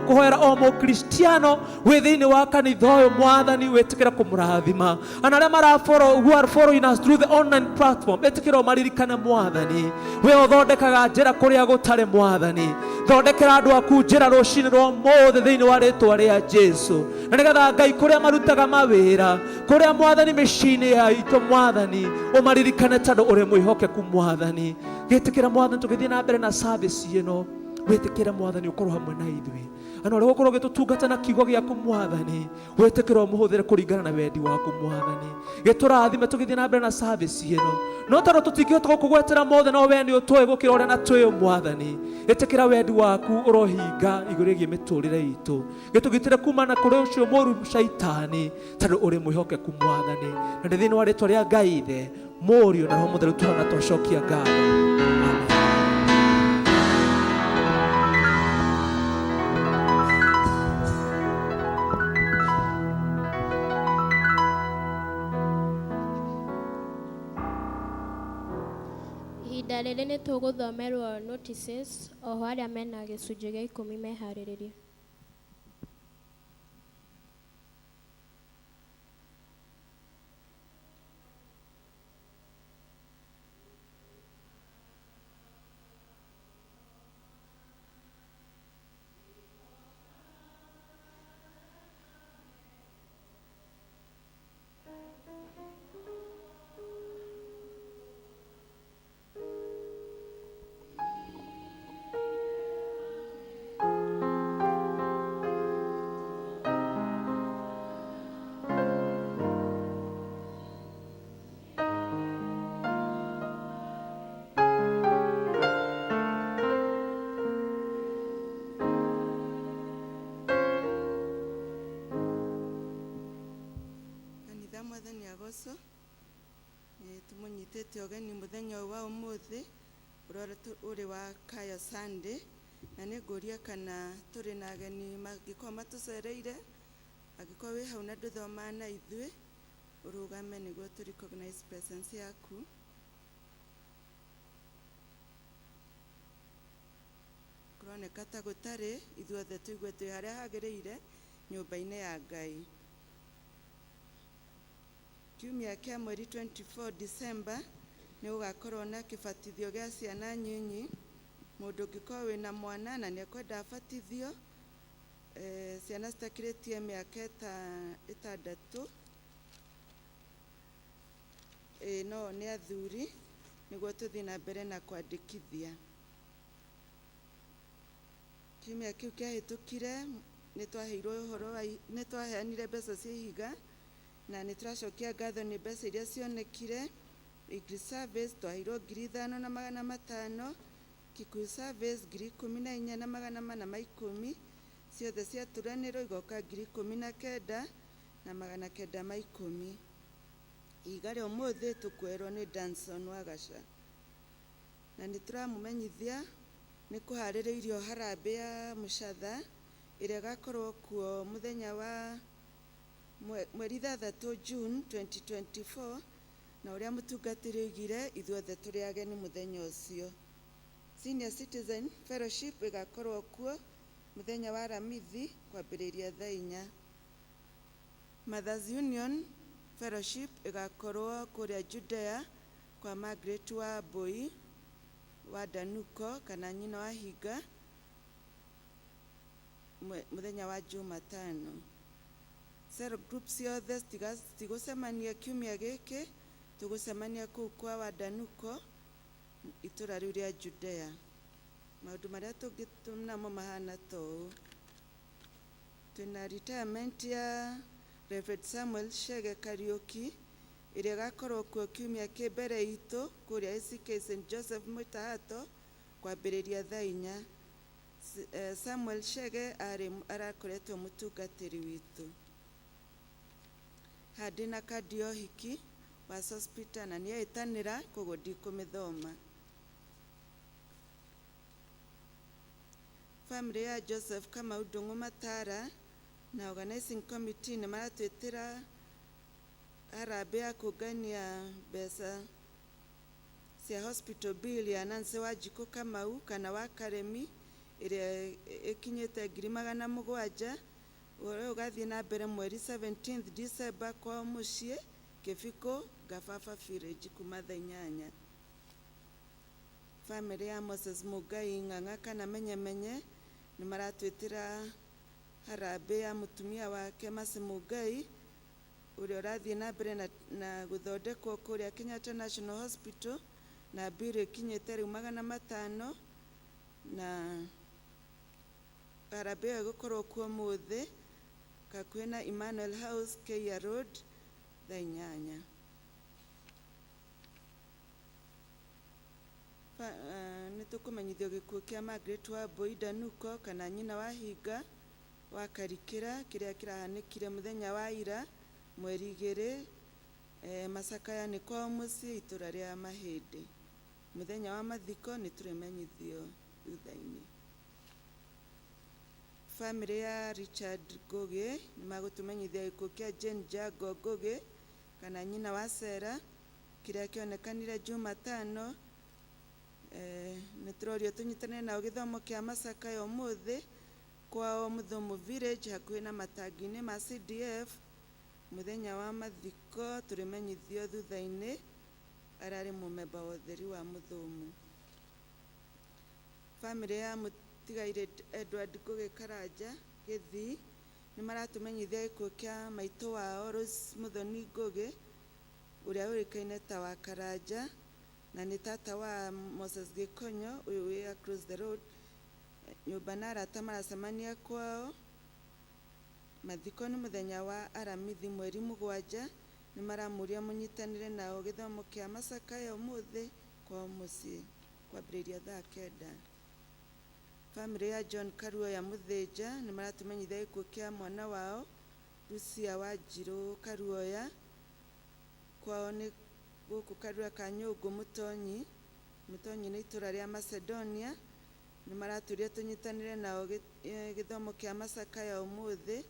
[SPEAKER 10] kũhoera o mũkristiano wĩ thĩinĩ wa kanitha ũyũ mwathani, wĩtĩkĩre kũmũrathima. Ana arĩa mara follow, who are following us through the online platform, ĩtĩkĩra ũmaririkane mwathani. We ũthondekaga njĩra kũrĩa gũtarĩ mwathani. Thondekera andũ aku njĩra rũcinĩ rwa ũmũthĩ thĩinĩ wa rĩtwa rĩa Jesu. Na nĩgetha Ngai kũrĩa marutaga mawĩra, kũrĩa mwathani mĩciĩ-inĩ ya itũ mwathani, ũmaririkane tondũ ũrĩ mwĩhokeku mwathani. Gĩtĩkĩra mwathani tũgĩthiĩ na mbere na service ĩno, wĩtĩkĩre mwathani ũkorwo hamwe na ithuĩ. Na ũrĩa ũgũkorwo ũgĩtũtungata na kiugo gĩaku mwathani, wĩtĩkĩre ũmũhũthĩre kũringana na wendi waku mwathani. Gĩtũrathime tũgĩthiĩ na mbere na service ĩno. No tondũ tũtingĩhota gũkũgwetera mothe, no we nĩ ũtũĩ gũkĩra ũrĩa na twĩũ mwathani. Ĩtĩkĩra wendi waku ũrohinga igũrũ rĩgiĩ mĩtũrĩre itũ. Gĩtũgitĩre kumana kũrĩ ũcio mũũru caitani, tondũ ũrĩ mwĩhokeku mwathani. Na nĩ thĩinĩ wa rĩtwa rĩa Ngai Ithe, Mũriũ na Roho Mũtheru tũhana twacokia ngatho.
[SPEAKER 4] Ihinda rĩrĩ nĩ tũgũthomerwo notices oho arĩa mena gĩcunjĩ gĩa ikũmi meharĩrĩrie.
[SPEAKER 11] Kanitha mwathani agocwo. Tũmũnyitĩte ũgeni mũthenya ũyũ wa ũmũthĩ ũrĩa ũrĩ wa Kaya Sunday, na nĩ ngũria kana tũrĩ na ageni mangĩkorwo matũcereire. Angĩkorwo wĩ hau na ndũthomaga na ithuĩ, ũrũgame nĩguo tũ recognize presence yaku. Kũroneka ta gũtarĩ, ithuothe tũigue twĩ harĩa hagĩrĩire nyũmba-inĩ ya Ngai. Kiumia kĩa mweri 24 December nĩ gũgakorwo na kĩbatithio gĩa ciana nyinyi. Mũndũ ũngĩkorwo wĩna mwana na nĩ ekwenda abatithio, ciana citakĩrĩtie mĩaka ĩtandatũ, no nĩ athuri, nĩguo tũthiĩ na mbere na kwandĩkithia. Kiumia kĩu kĩahĩtũkire nĩ twaheirwo ũhoro wa nĩ twaheanire mbeca cia ihiga, na nĩ tũracokia ngatho nĩ mbeca iria cionekire. English service twaheirwo ngiri ithano na magana matano, Kikuyu service ngiri ikũmi na inya na magana mana ma ikũmi, ciothe ciaturanĩrwo igoka ngiri ikũmi na kenda na magana kenda ma ikũmi. Ihiga rĩa ũmũthĩ tũkuoerwo nĩ Danson Wagaca. Na nĩ tũramũmenyithia nĩ kũharĩrĩirio harambee ya mũcatha ĩrĩa ĩgakorwo kuo mũthenya wa mweri ithathatũ June 2024, na ũrĩa mũtungatĩri oigire ithuothe tũrĩ ageni mũthenya ũcio. Senior Citizen Fellowship ĩgakorwo kuo mũthenya wa Aramithi kwambĩrĩria thaa 4. Mothers Union Fellowship ĩgakorwo kũrĩa Judea kwa Margaret wa Mbui wa Danuko kana nyina wa Hinga mũthenya wa Jumatano. Cell group ciothe citigũcemania kiumia gĩkĩ, tũgũcemania kũu kwa Wadanuko itũra rĩu rĩa Judea. Maũndũ marĩa tũngĩ namo mahana ta ũũ: twĩna retirement ya Reverend Samuel Shege Kariuki ĩrĩa ĩgakorwo kuo kiumia kĩ mbere itũ kũrĩa ACK St Joseph Mwĩtahato kwambĩrĩria thaa 4. Samuel Shege arĩ arakoretwo mũtungatĩri witũ. Haha ndĩna kandi ya ũhiki wa Sospita na nĩeĩtanĩra, koguo ndikũmĩthoma. Family ya Joseph Kamau Ndung'u Matara na organizing committee nĩ maratwĩtĩra harambĩ ya kũngania mbeca cia hospital bill ya Nancy Wanjikũ Kamau kana wa Karemi ĩrĩa ĩkinyĩte 700,000. Ũhoro ũyũ ũgathiĩ na mbere mweri 17 December kwao mũciĩ Kĩbikũ Ngababa Village kuma thaa 8. Family ya Moses Mungai Ng'ang'a kana Menyemenye nĩ maratwĩtĩra harambĩ ya mũtumia wake Mercy Mungai ũrĩa ũrathiĩ na mbere na gũthondekwo kũrĩa Kenyatta National Hospital na bill ĩkinyĩte rĩu 500, na harambĩ ĩyo ĩgũkorwo kuo ũmũthĩ hakuhĩ na Emmanuel House, Keia Road, thaa 8. Nĩ tũkũmenyithio gĩkuũ kĩa Margaret Wambui Danuko kana nyina wa Hinga wa Karikĩra kĩrĩa kĩrahanĩkire mũthenya wa ira mweri 2, macakaya nĩ kwao mũciĩ itũra rĩa Mahĩndĩ. Mũthenya wa mathiko nĩ tũrĩmenyithio thutha-inĩ. Family ya Richard Ngugi nĩ magũtũmenyithia gĩkuũ kĩa Jane Jago Ngugi kana nyina wa Sera kĩrĩa kĩonekanire Jumatano. Nĩ tũrorio tũnyitanĩre nao gĩthomo kĩa macakaya ũmũthĩ kwao Mũthũmũ Village hakuhĩ na matangi-inĩ ma CDF. Mũthenya wa mathiko tũrĩmenyithio thutha-inĩ. Ararĩ mũmemba wa ũtheri wa Mũthũmũ. Family ya mũtigairĩ Edward Ngugi Karanja Gĩthii nĩ maratũmenyithia gĩkuũ kĩa maitũ wao Rose Muthoni Ngugi ũrĩa ũĩkaine ta wa Karanja na nĩ tata wa Moses Gĩkonyo ũyũ wĩ across the road. Nyũmba na arata maracemania kwao. Mathiko nĩ mũthenya wa Aramithi mweri 7. Nĩ maramũria mũnyitanĩre nao gĩthomo kĩa macakaya ũmũthĩ kwao mũciĩ kwambĩrĩria thaa 9. Family ya John Karuoya Mũthĩnja nĩ maratũmenyithia gĩkuũ kĩa mwana wao Lucia Wanjirũ Karuoya. Kwao nĩ gũkũ Karura ka Nyũngũ Mũtonyi. Mũtonyi nĩ itũra rĩa Macedonia. Nĩ maratũria tũnyitanĩre nao gĩthomo kĩa macakaya ũmũthĩ.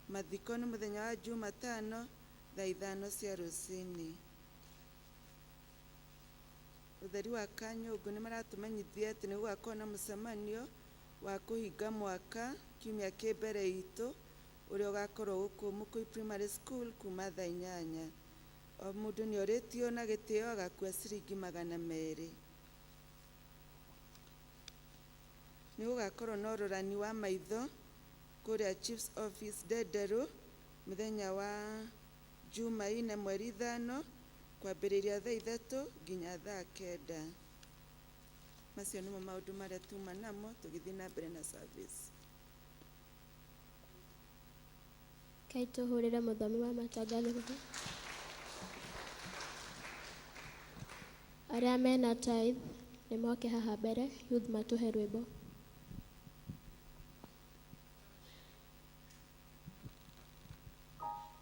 [SPEAKER 11] Mathiko nĩ mũthenya wa Jumatano thaa 5 cia rũcinĩ. Ũtheri wa Kanyũngũ nĩ maratũmenyithia atĩ nĩ gũgakorwo na mũcemanio wa kũhinga mwaka kiumia kĩ mbere itũ ũrĩa ũgakorwo gũkũ Mũkũi Primary School kuma thaa 8. O mũndũ nĩ orĩtio na gĩtĩo agakua ciringi 200. Nĩ gũgakorwo na ũrorani wa maitho kũrĩa Chief's Office Ndenderũ mũthenya wa Jumaine mweri 5 kwambĩrĩria thaa 3 nginya thaa 9. Macio nĩmo maũndũ marĩa tuma namo tũgĩthiĩ na mbere na service.
[SPEAKER 4] Kai tũhũrĩre mũthomi wa matangatho. Arĩa mena tithe nĩ moke haha mbere, youth matũhe rwĩmbo.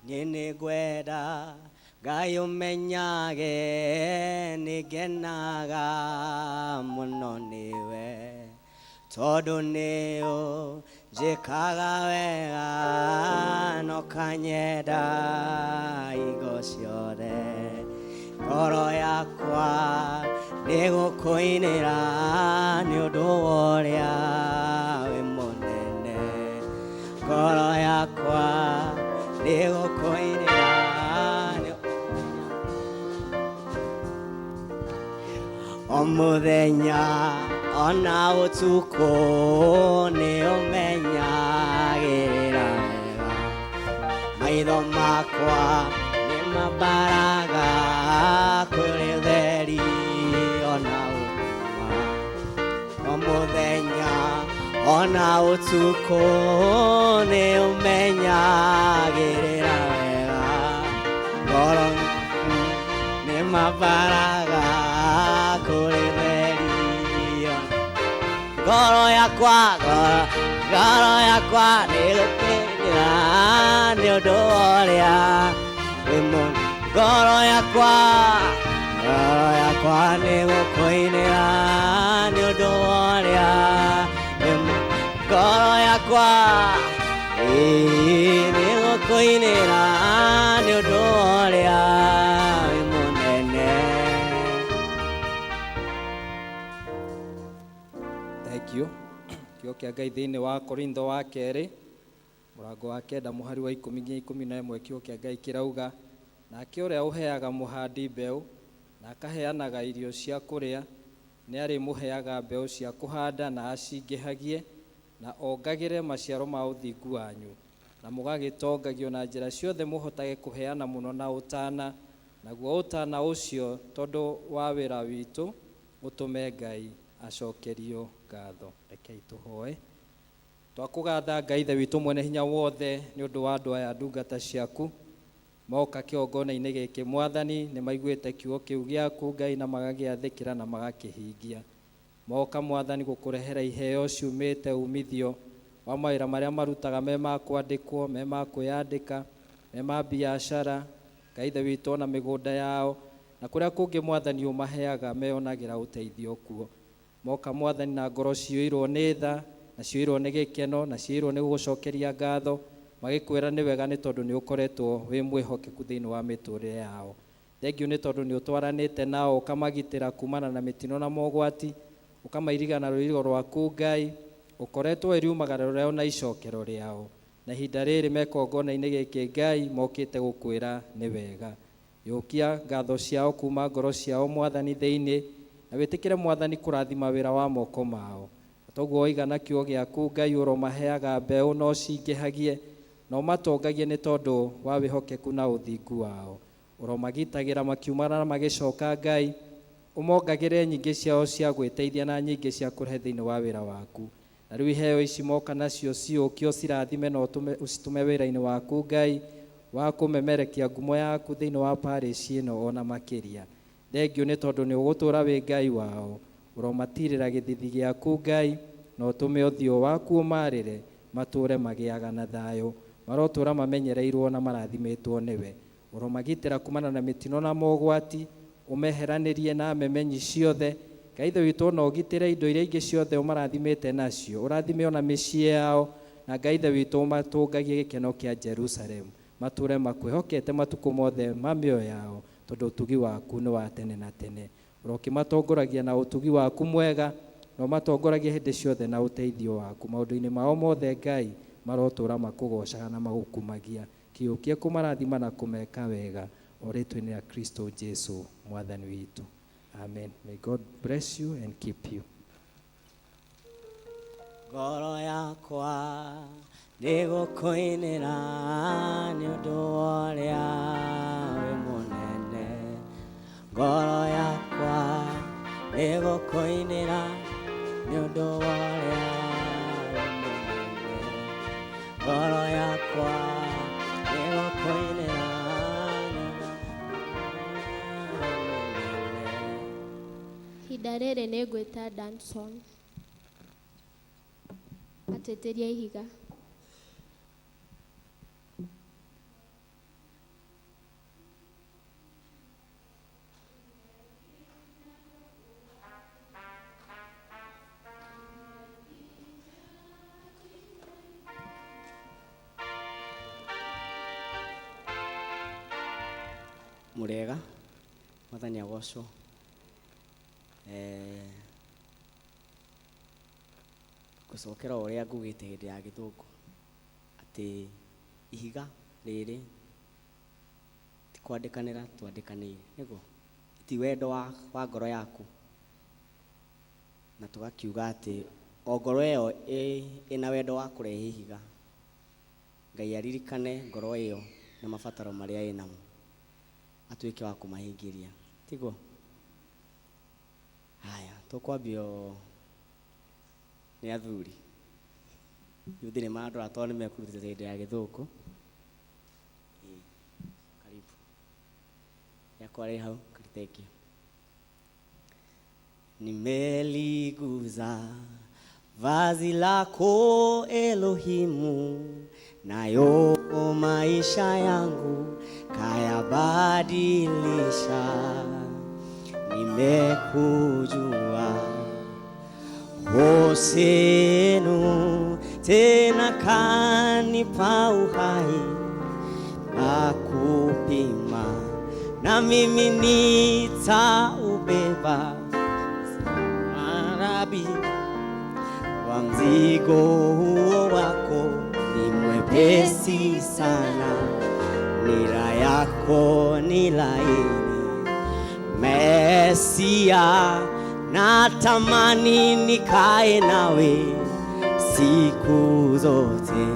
[SPEAKER 9] Niĩ nĩngwenda Ngai ũmenyage nĩngenaga mũno nĩwe tondũ nĩũ njĩkaga wega no kanyenda igo ciothe. Ngoro yakwa nĩ gũkũinĩra nĩ ũndũ wa ũrĩa wĩ mũnene. Ngoro yakwa nĩ gũkũinĩra nĩ o mũthenya ona ũtukũ nĩ ũmenyagĩrĩra wega. Maitho makwa nĩ mambaraga kũrĩ ũtheri ona ũtuma. O mũthenya ona ũtukũ nĩ ũmenyagĩrĩra wega. Ngoro nĩ mambaraga kũrĩ ũtheri ona ngoro yakwa ngoro yakwa nĩ gũkũinĩra nĩ ũndũ wa ũrĩa wĩ mũnene. Ngoro yakwa nĩ gũkũinĩra nĩ ũndũ wa ũrĩa wĩ mũnene. Ngoro yakwa nĩ gũkũinĩra nĩ ũndũ wa ũrĩa wĩ mũnene.
[SPEAKER 3] Thank you. Kiugo kĩa Ngai thĩinĩ wa Korintho wa kerĩ mũrango wa 9 mũhari wa 10 nginya 11 kiugo kĩa Ngai kĩrauga, nake ũrĩa ũheaga mũhandi mbeũ na akaheanaga irio cia kũrĩa nĩ arĩmũheaga mbeũ cia kũhanda na acingĩhagie na ongagĩre maciaro ma ũthingu wanyu, na mũgagĩtongagio na njĩra ciothe mũhotage kũheana mũno na ũtana, naguo ũtana ũcio tondũ wa wĩra witũ ũtũme Ngai acokerio ngatho. Rekei tũhoe. Twakũgatha Ngai Ithe witũ mwene hinya wothe nĩ ũndũ wa andũ aya ndungata ciaku moka kĩgongona-inĩ gĩkĩ. Mwathani, nĩ maiguĩte kiugo kĩu gĩaku Ngai na magagĩathĩkĩra na magakĩhingia. Moka Mwathani gũkũrehera iheo ciumĩte umithio wa mawĩra marĩa marutaga me ma kwandĩkwo, me ma kwĩyandĩka, me ma biacara, Ngai Ithe witũ ona mĩgũnda yao na kũrĩa kũngĩ Mwathani ũmaheaga meyonagĩra ũteithio kuo. Moka Mwathani na ngoro ciyũirwo nĩ tha na ciyũirwo nĩ gĩkeno na ciyũirwo nĩ gũgũcokeria ngatho, magĩkwĩra nĩ wega nĩ tondũ nĩ ũkoretwo wĩ mwĩhokeku thĩinĩ wa mĩtũrĩre yao. Thengiũ nĩ tondũ nĩ ũtwaranĩte nao ũkamagitĩra kumana na mĩtino na mogwati, ũkamairiga na rũirigo rwaku Ngai, ũkoretwo ĩriumagara rĩao na icokero rĩao. Na ihinda rĩrĩ mekongona-inĩ gĩkĩ Ngai mokĩte gũkwĩra nĩ wega. Yũkia ngatho ciao kuma ngoro ciao Mwathani thĩinĩ, na wĩtĩkĩre Mwathani kũrathima wĩra wa moko mao. Toguo woiga na kiugo gĩaku Ngai ũromaheaga mbeũ no cingĩhagie na ũmatongagie nĩ tondũ wa wĩhokeku na ũthingu wao. Ũromagitagĩra makiumana na magĩcoka Ngai, ũmongagĩre nyingĩ ciao cia gwĩteithia na nyingĩ cia kũrehe thĩinĩ wa wĩra waku. Na rĩu iheo ici moka nacio ciũkio cirathime na ũcitũme wĩra-inĩ waku Ngai wa kũmemerekia ngumo yaku thĩinĩ wa parish ĩno ona makĩria. Thengiũ nĩ tondũ nĩ ũgũtũũra wĩ Ngai wao. Ũromatirĩra gĩthithi gĩaku Ngai na ũtũme ũthiũ waku ũmarĩre matũũre magĩaga na thayũ, marotũũra mamenyereirwo na marathimĩtwo nĩwe. Ũromagitĩra kumana na mĩtino na mogwati, ũmeheranĩrie na memenyi ciothe. Ngai Ithe witũ ona ũgitĩre indo iria ingĩ ciothe ũmarathimĩte nacio, ũrathime ona mĩciĩ yao, na Ngai Ithe witũ ũmatũngagie gĩkeno kĩa Jerusalemu, matũũre makwĩhokete matukũ mothe ma mĩoyo yao, tondũ ũtugi waku nĩ wa tene na tene. Ũrokĩmatongoragia na ũtugi waku mwega, na ũmatongoragie hĩndĩ ciothe na ũteithio waku maũndũ-inĩ mao mothe Ngai, marotũũra makũgoocaga na magũkumagia. Kĩũkie kũmarathima na kũmeka wega, o rĩtwa-inĩ rĩa Kristo Jesu Mwathani witũ. Amen. May God bless you and keep you.
[SPEAKER 9] Ngoro yakwa nĩ gũkũinĩra nĩ ũndũ wa ũrĩa wĩ mũnene. Ngoro yakwa nĩ gũkũinĩra nĩ ũndũ wa ũrĩa wĩ mũnene. Ngoro yakwa nĩ gũkũinĩra nĩ ũndũ wa ũrĩa wĩ mũnene.
[SPEAKER 4] Ihinda rĩrĩ nĩ ngwĩta Danson atĩtĩria ihiga.
[SPEAKER 6] Mũrĩega, Mwathani agocwo. Ngũcokera ũrĩa ngugĩte hĩndĩ ya gĩthũngũ atĩ ihiga rĩrĩ ti kwandĩkanĩra twandĩkanĩire, nĩguo ti wendo wa ngoro yaku, na tũgakiuga atĩ o ngoro ĩyo ĩna wendo wa kũrehe ihiga, Ngai aririkane ngoro ĩyo na mabataro marĩa ĩnamo atuĩke wa kũmahingĩria, tiguo? Haya, tũkwambio nĩ athuri. Yuthi nĩ mandora tondũ nĩ mekũrutĩte hĩndĩ ya gĩthũngũ. Karibu. Yakwa rĩ hau, thank you. Nimeliguza vazi lako Elohimu, nayo maisha yangu kayabadilisha. Nimekujua Hosenu, tena kanipa uhai na kupima, na mimi nitaubeba marabi wa mzigo huo wako ni mwepesi sana, nira yako ni laini. Mesia, natamani nikae nawe siku zote.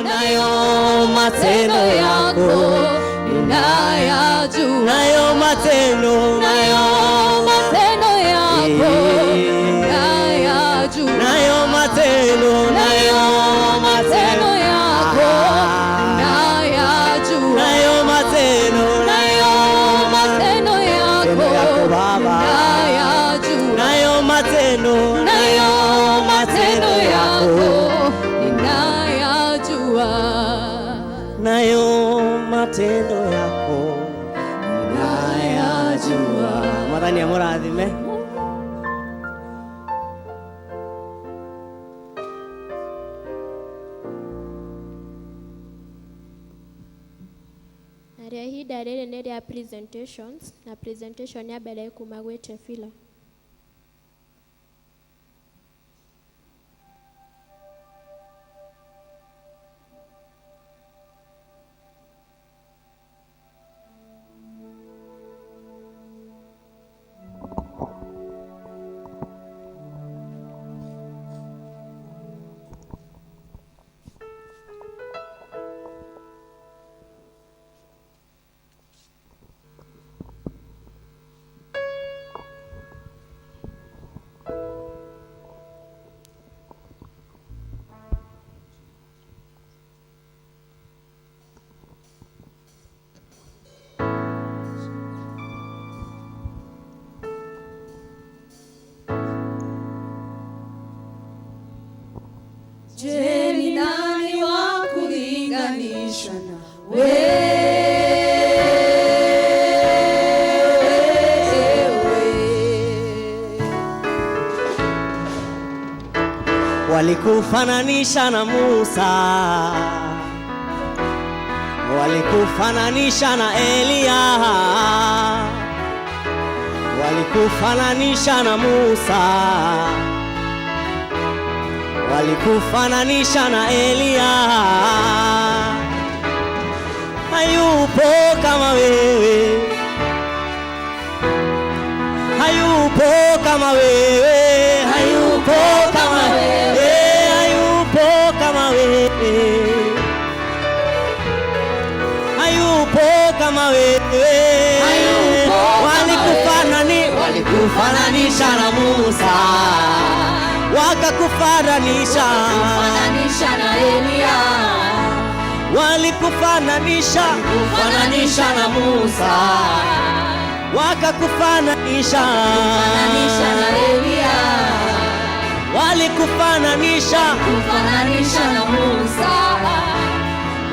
[SPEAKER 6] Nayo matendo yako
[SPEAKER 1] ninayajua,
[SPEAKER 9] nayo matendo,
[SPEAKER 1] nayo matendo yako ninayajua,
[SPEAKER 9] nayo matendo,
[SPEAKER 1] nayo matendo yako ninayajua,
[SPEAKER 9] nayo matendo,
[SPEAKER 1] nayo matendo yako
[SPEAKER 9] Baba,
[SPEAKER 1] ninayajua,
[SPEAKER 9] nayo matendo,
[SPEAKER 1] nayo matendo yako ninayajua,
[SPEAKER 9] nayo matendo yako ninayajua. Mwathani amũrathime.
[SPEAKER 4] Narĩo ihinda rĩrĩ nĩ rĩa presentations, na presentation ya mbere ĩkuma gwĩ Tefila.
[SPEAKER 2] Je, ni nani wa kulinganisha na wewe?
[SPEAKER 9] Walikufananisha na Musa, walikufananisha na Eliya, walikufananisha na Musa, walikufananisha na Eliya. Ayubu Hayupo kama wewe. Walikufananisha na Musa, wakakufananisha
[SPEAKER 1] na Elia,
[SPEAKER 9] walikufananisha
[SPEAKER 1] kufananisha na Musa,
[SPEAKER 9] wakakufananisha
[SPEAKER 1] kufananisha na Elia,
[SPEAKER 9] walikufananisha
[SPEAKER 1] kufananisha na Musa,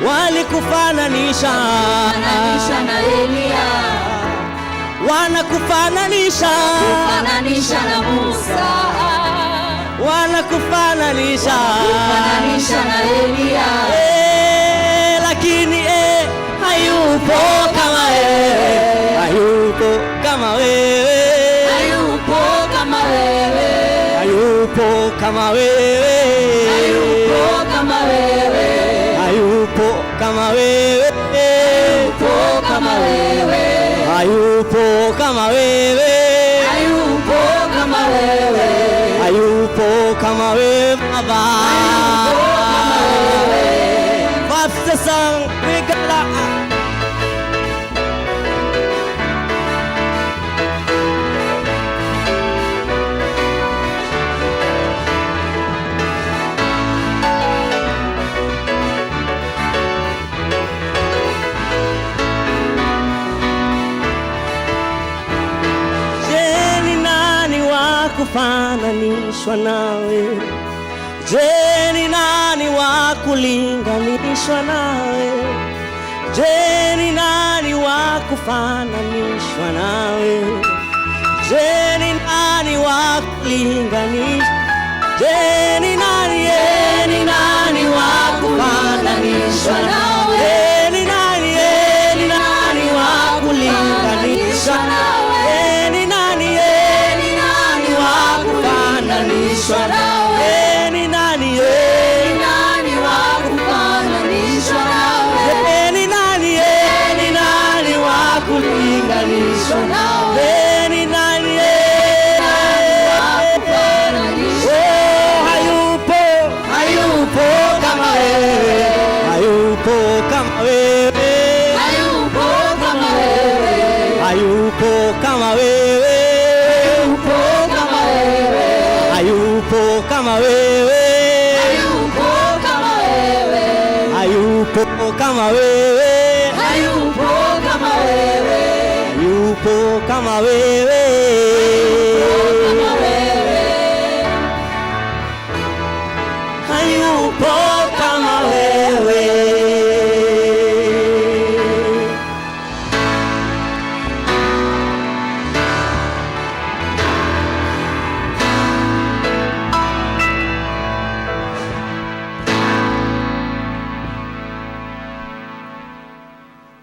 [SPEAKER 9] walikufananisha
[SPEAKER 1] kufananisha na Elia,
[SPEAKER 9] wanakufananisha
[SPEAKER 1] kufananisha na Musa,
[SPEAKER 9] wanakufananisha
[SPEAKER 1] kufananisha na Elia,
[SPEAKER 9] lakini hayupo kama wewe, hayupo kama wewe,
[SPEAKER 1] hayupo kama wewe,
[SPEAKER 9] hayupo kama wewe,
[SPEAKER 1] hayupo kama wewe,
[SPEAKER 9] hayupo kama wewe,
[SPEAKER 1] hayupo kama wewe,
[SPEAKER 9] hayupo kama wewe,
[SPEAKER 1] hayupo kama wewe,
[SPEAKER 9] hayupo kama wewe Baba,
[SPEAKER 1] hayupo kama wewe.
[SPEAKER 9] Pastor song we gotta. Je, ni nani wa kufananishwa nawe? Je, ni nani wa kulinganishwa nawe? Je, ni nani wa kufananishwa nawe? Je, ni nani wa kulinganishwa? Je, ni nani, je, ni nani wa kufananishwa nawe? Je, ni nani, je, ni nani wa kulinganishwa nawe? Je, ni nani, je, ni nani wa kufananishwa nawe? Je, ni nani, je,
[SPEAKER 1] Ni nani wa kufananishwa nawe?
[SPEAKER 9] je, ni nani, je, ni nani wa kulinganishwa
[SPEAKER 1] nawe?
[SPEAKER 9] Je, ni nani, je, oh, hayupo, hayupo kama wewe, hayupo kama wewe,
[SPEAKER 1] Hayupo kama wewe,
[SPEAKER 9] hayupo kama wewe,
[SPEAKER 1] hayupo kama wewe,
[SPEAKER 9] hayupo kama wewe,
[SPEAKER 1] hayupo kama wewe,
[SPEAKER 9] hayupo kama wewe,
[SPEAKER 1] hayupo kama wewe,
[SPEAKER 9] hayupo kama wewe,
[SPEAKER 1] kama wewe,
[SPEAKER 9] hayupo kama wewe.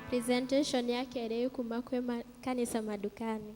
[SPEAKER 4] Presentation ya kerĩ kuma kwĩ kanitha madukani.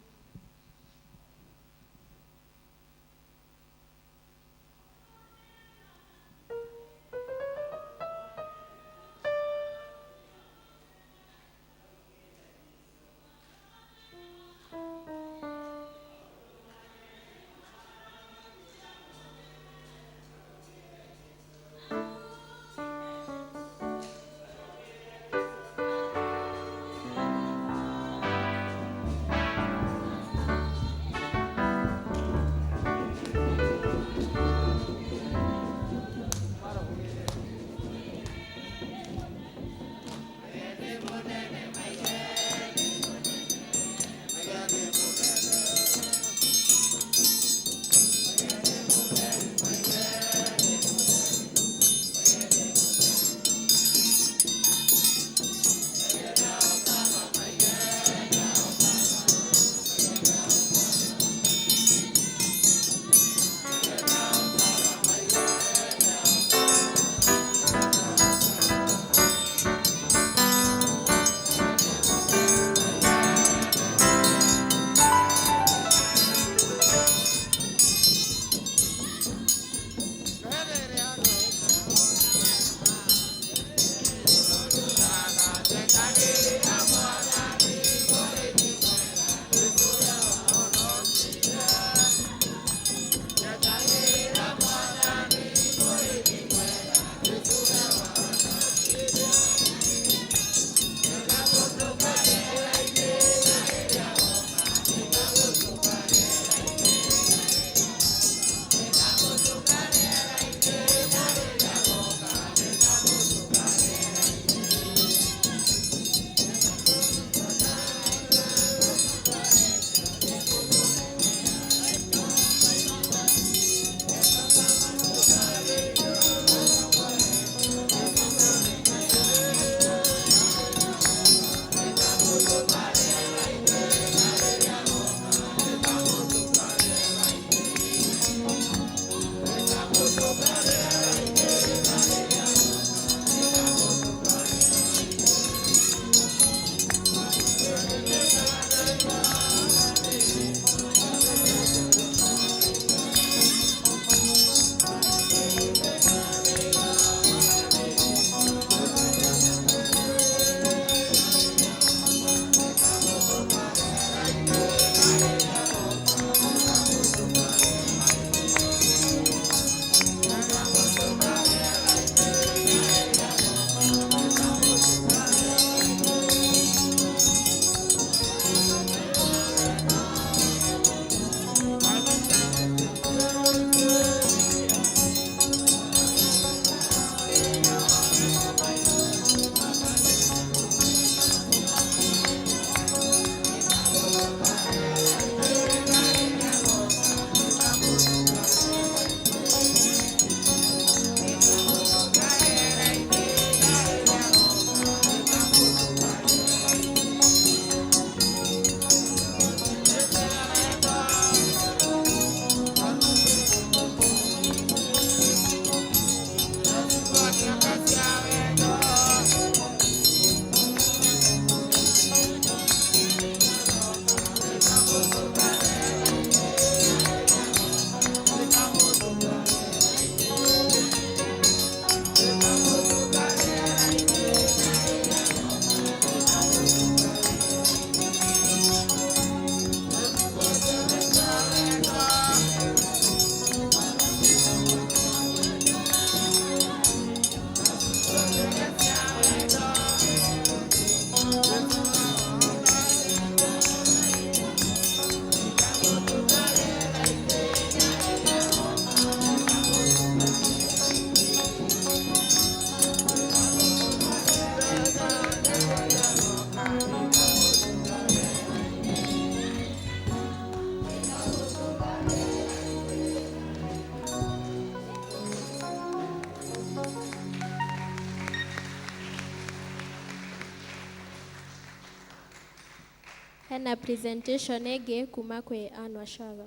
[SPEAKER 4] Hena presentation ĩngĩ kuma kwĩ Ann Wachaga.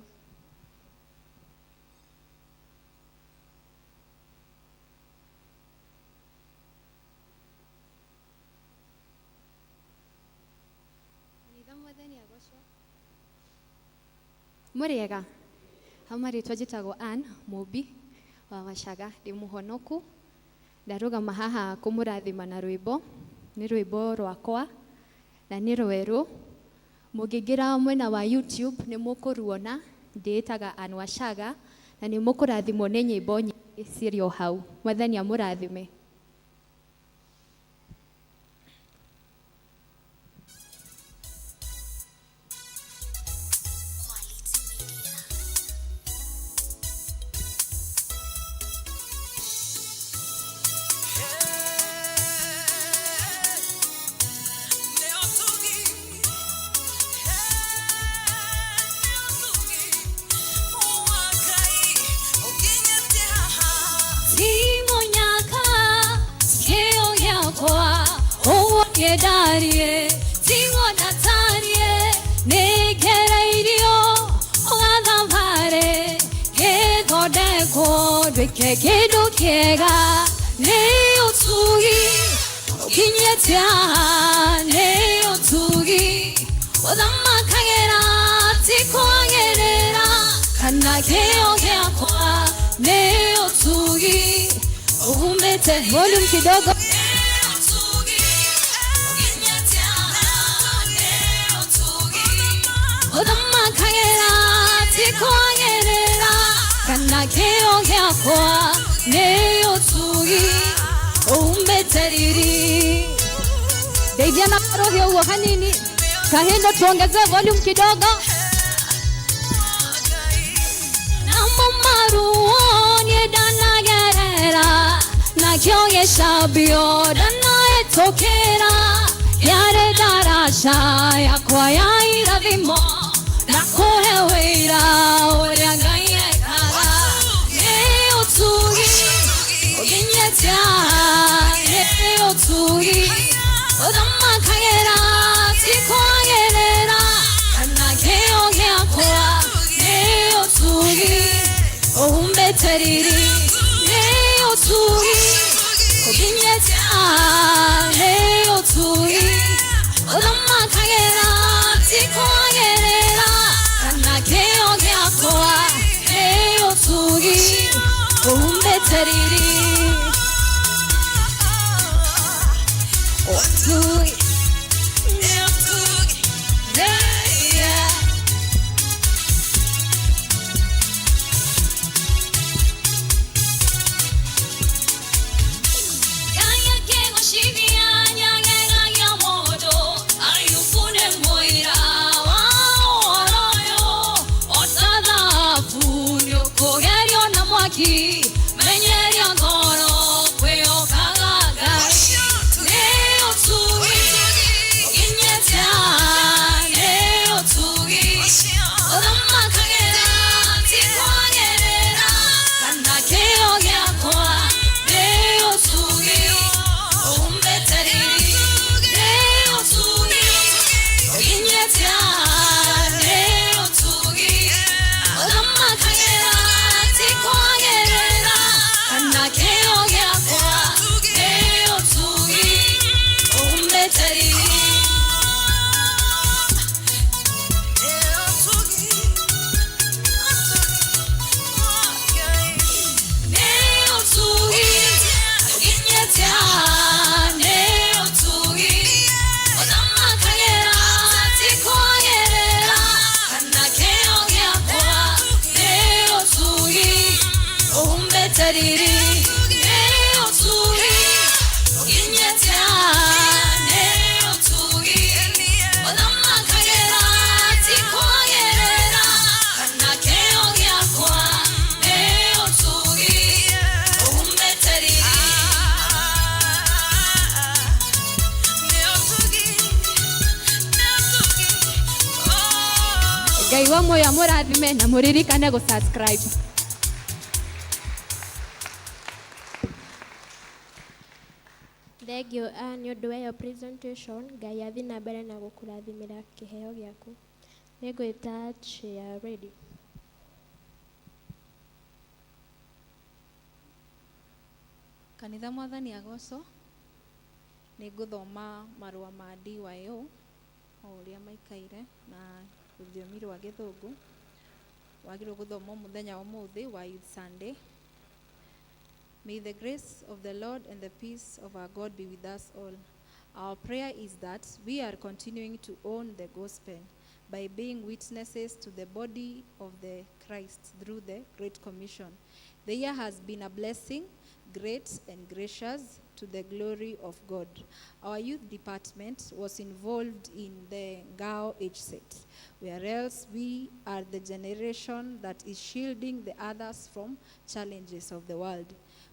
[SPEAKER 12] Kanitha mwathani agocwo. Mũrĩega hau marĩtwa njĩtagwo Ann Mũmbi wa Wacaga, ndĩ mũhonoku. Ndarũgama haha kũmũrathima na rwĩmbo, nĩ rwĩmbo rwakwa na nĩ rwerũ. Mũngĩingĩra mwena wa YouTube nĩ mũkũruona, ndĩĩtaga Ann Wacaga na nĩ mũkũrathimwo nĩ nyĩmbo nyingĩ cirĩ o hau. Mwathani amũrathime.
[SPEAKER 8] Ti mũnyaka kĩo gĩakwa ũguo kĩndarie tiguo ndatarie nĩngereirio ũgathabarĩ gĩthondekwo nduĩke kĩndũ kĩega nĩ ũtugi ũkinyĩte haha nĩ ũtugi ũthamakagĩra ti kwagĩrĩra kana kĩo gĩakwa nĩ ũtugi umete
[SPEAKER 12] Volume kidogo.
[SPEAKER 8] Ũthamakagĩra ti kwagĩrĩra kana kĩo gĩakwa nĩ ũtugi umĩte riri.
[SPEAKER 12] Ndeithia na karohi ũguo hanini. Kahindo tuongezee volume kidogo.
[SPEAKER 8] Namo maruo niĩ ndanagerera nakĩo gĩcambio ndanahetũkĩra yarĩ ndaraca yakwa ya irathimo na kũhe wĩra ũrĩa Ngai ekaga nĩ ũtugi ũkinyĩte haha nĩ ũtugi ũthamakagĩra ti kwagĩrĩra kana kĩo gĩakwa nĩ ũtugi ũhumbĩte riri nĩ ũtugi ũkinyĩte haha nĩ ũtugi ũthamakagĩra ti kwagĩrĩra kana kĩo gĩakwa nĩ ũtugi ũhumbĩte riri ũtugi yeah. Menyeria ngoro kwĩhokaga Ngai nĩ ũtugi ũkinyĩte haha nĩ ũtugi ũthamakagĩra ti kwagĩrĩra kana kĩo gĩakwa nĩ ũtugi ũhumbĩte riri nĩ ũtugi ũkinyĩte haha nĩ ũtugi ũthamakagĩra ti kwagĩrĩra kana kĩo gĩakwa nĩ ũtugi ũhumbĩte riri. Nĩ ũtugi ũkinyĩte haha nĩ ũtugi ũthamakagĩra ti kwagĩrĩra kana kĩo gĩakwa nĩ ũtugi ũhumbĩte riri nĩ ũtugi ũkinyĩte haha nĩ ũtugi ũthamakagĩra ti kwagĩrĩra kana kĩo gĩakwa nĩ ũtugi ũhumbĩte riri.
[SPEAKER 12] Ngai wa muoyo amũrathime na mũririkane gũ subscribe.
[SPEAKER 4] Thank you nĩ ũndũ wa ĩyo presentation. Ngai athiĩ na mbere na gũkũrathimĩra kĩheo gĩaku. Nĩ ngwĩta chair ready.
[SPEAKER 13] Kanitha mwathani agocwo. Nĩ ngũthoma marũa ma DYO o ũrĩa maikaire na rũthiomi rwa gĩthũngũ. Wagĩrĩirwo gũthomwo mũthenya wa ũmũthĩ wa Youth Sunday. May the grace of the Lord and the peace of our God be with us all. Our prayer is that we are continuing to own the gospel by being witnesses to the body of the Christ through the Great Commission. The year has been a blessing, great and gracious to the glory of God. Our youth department was involved in the Ngao age set, whereas we are the generation that is shielding the others from challenges of the world.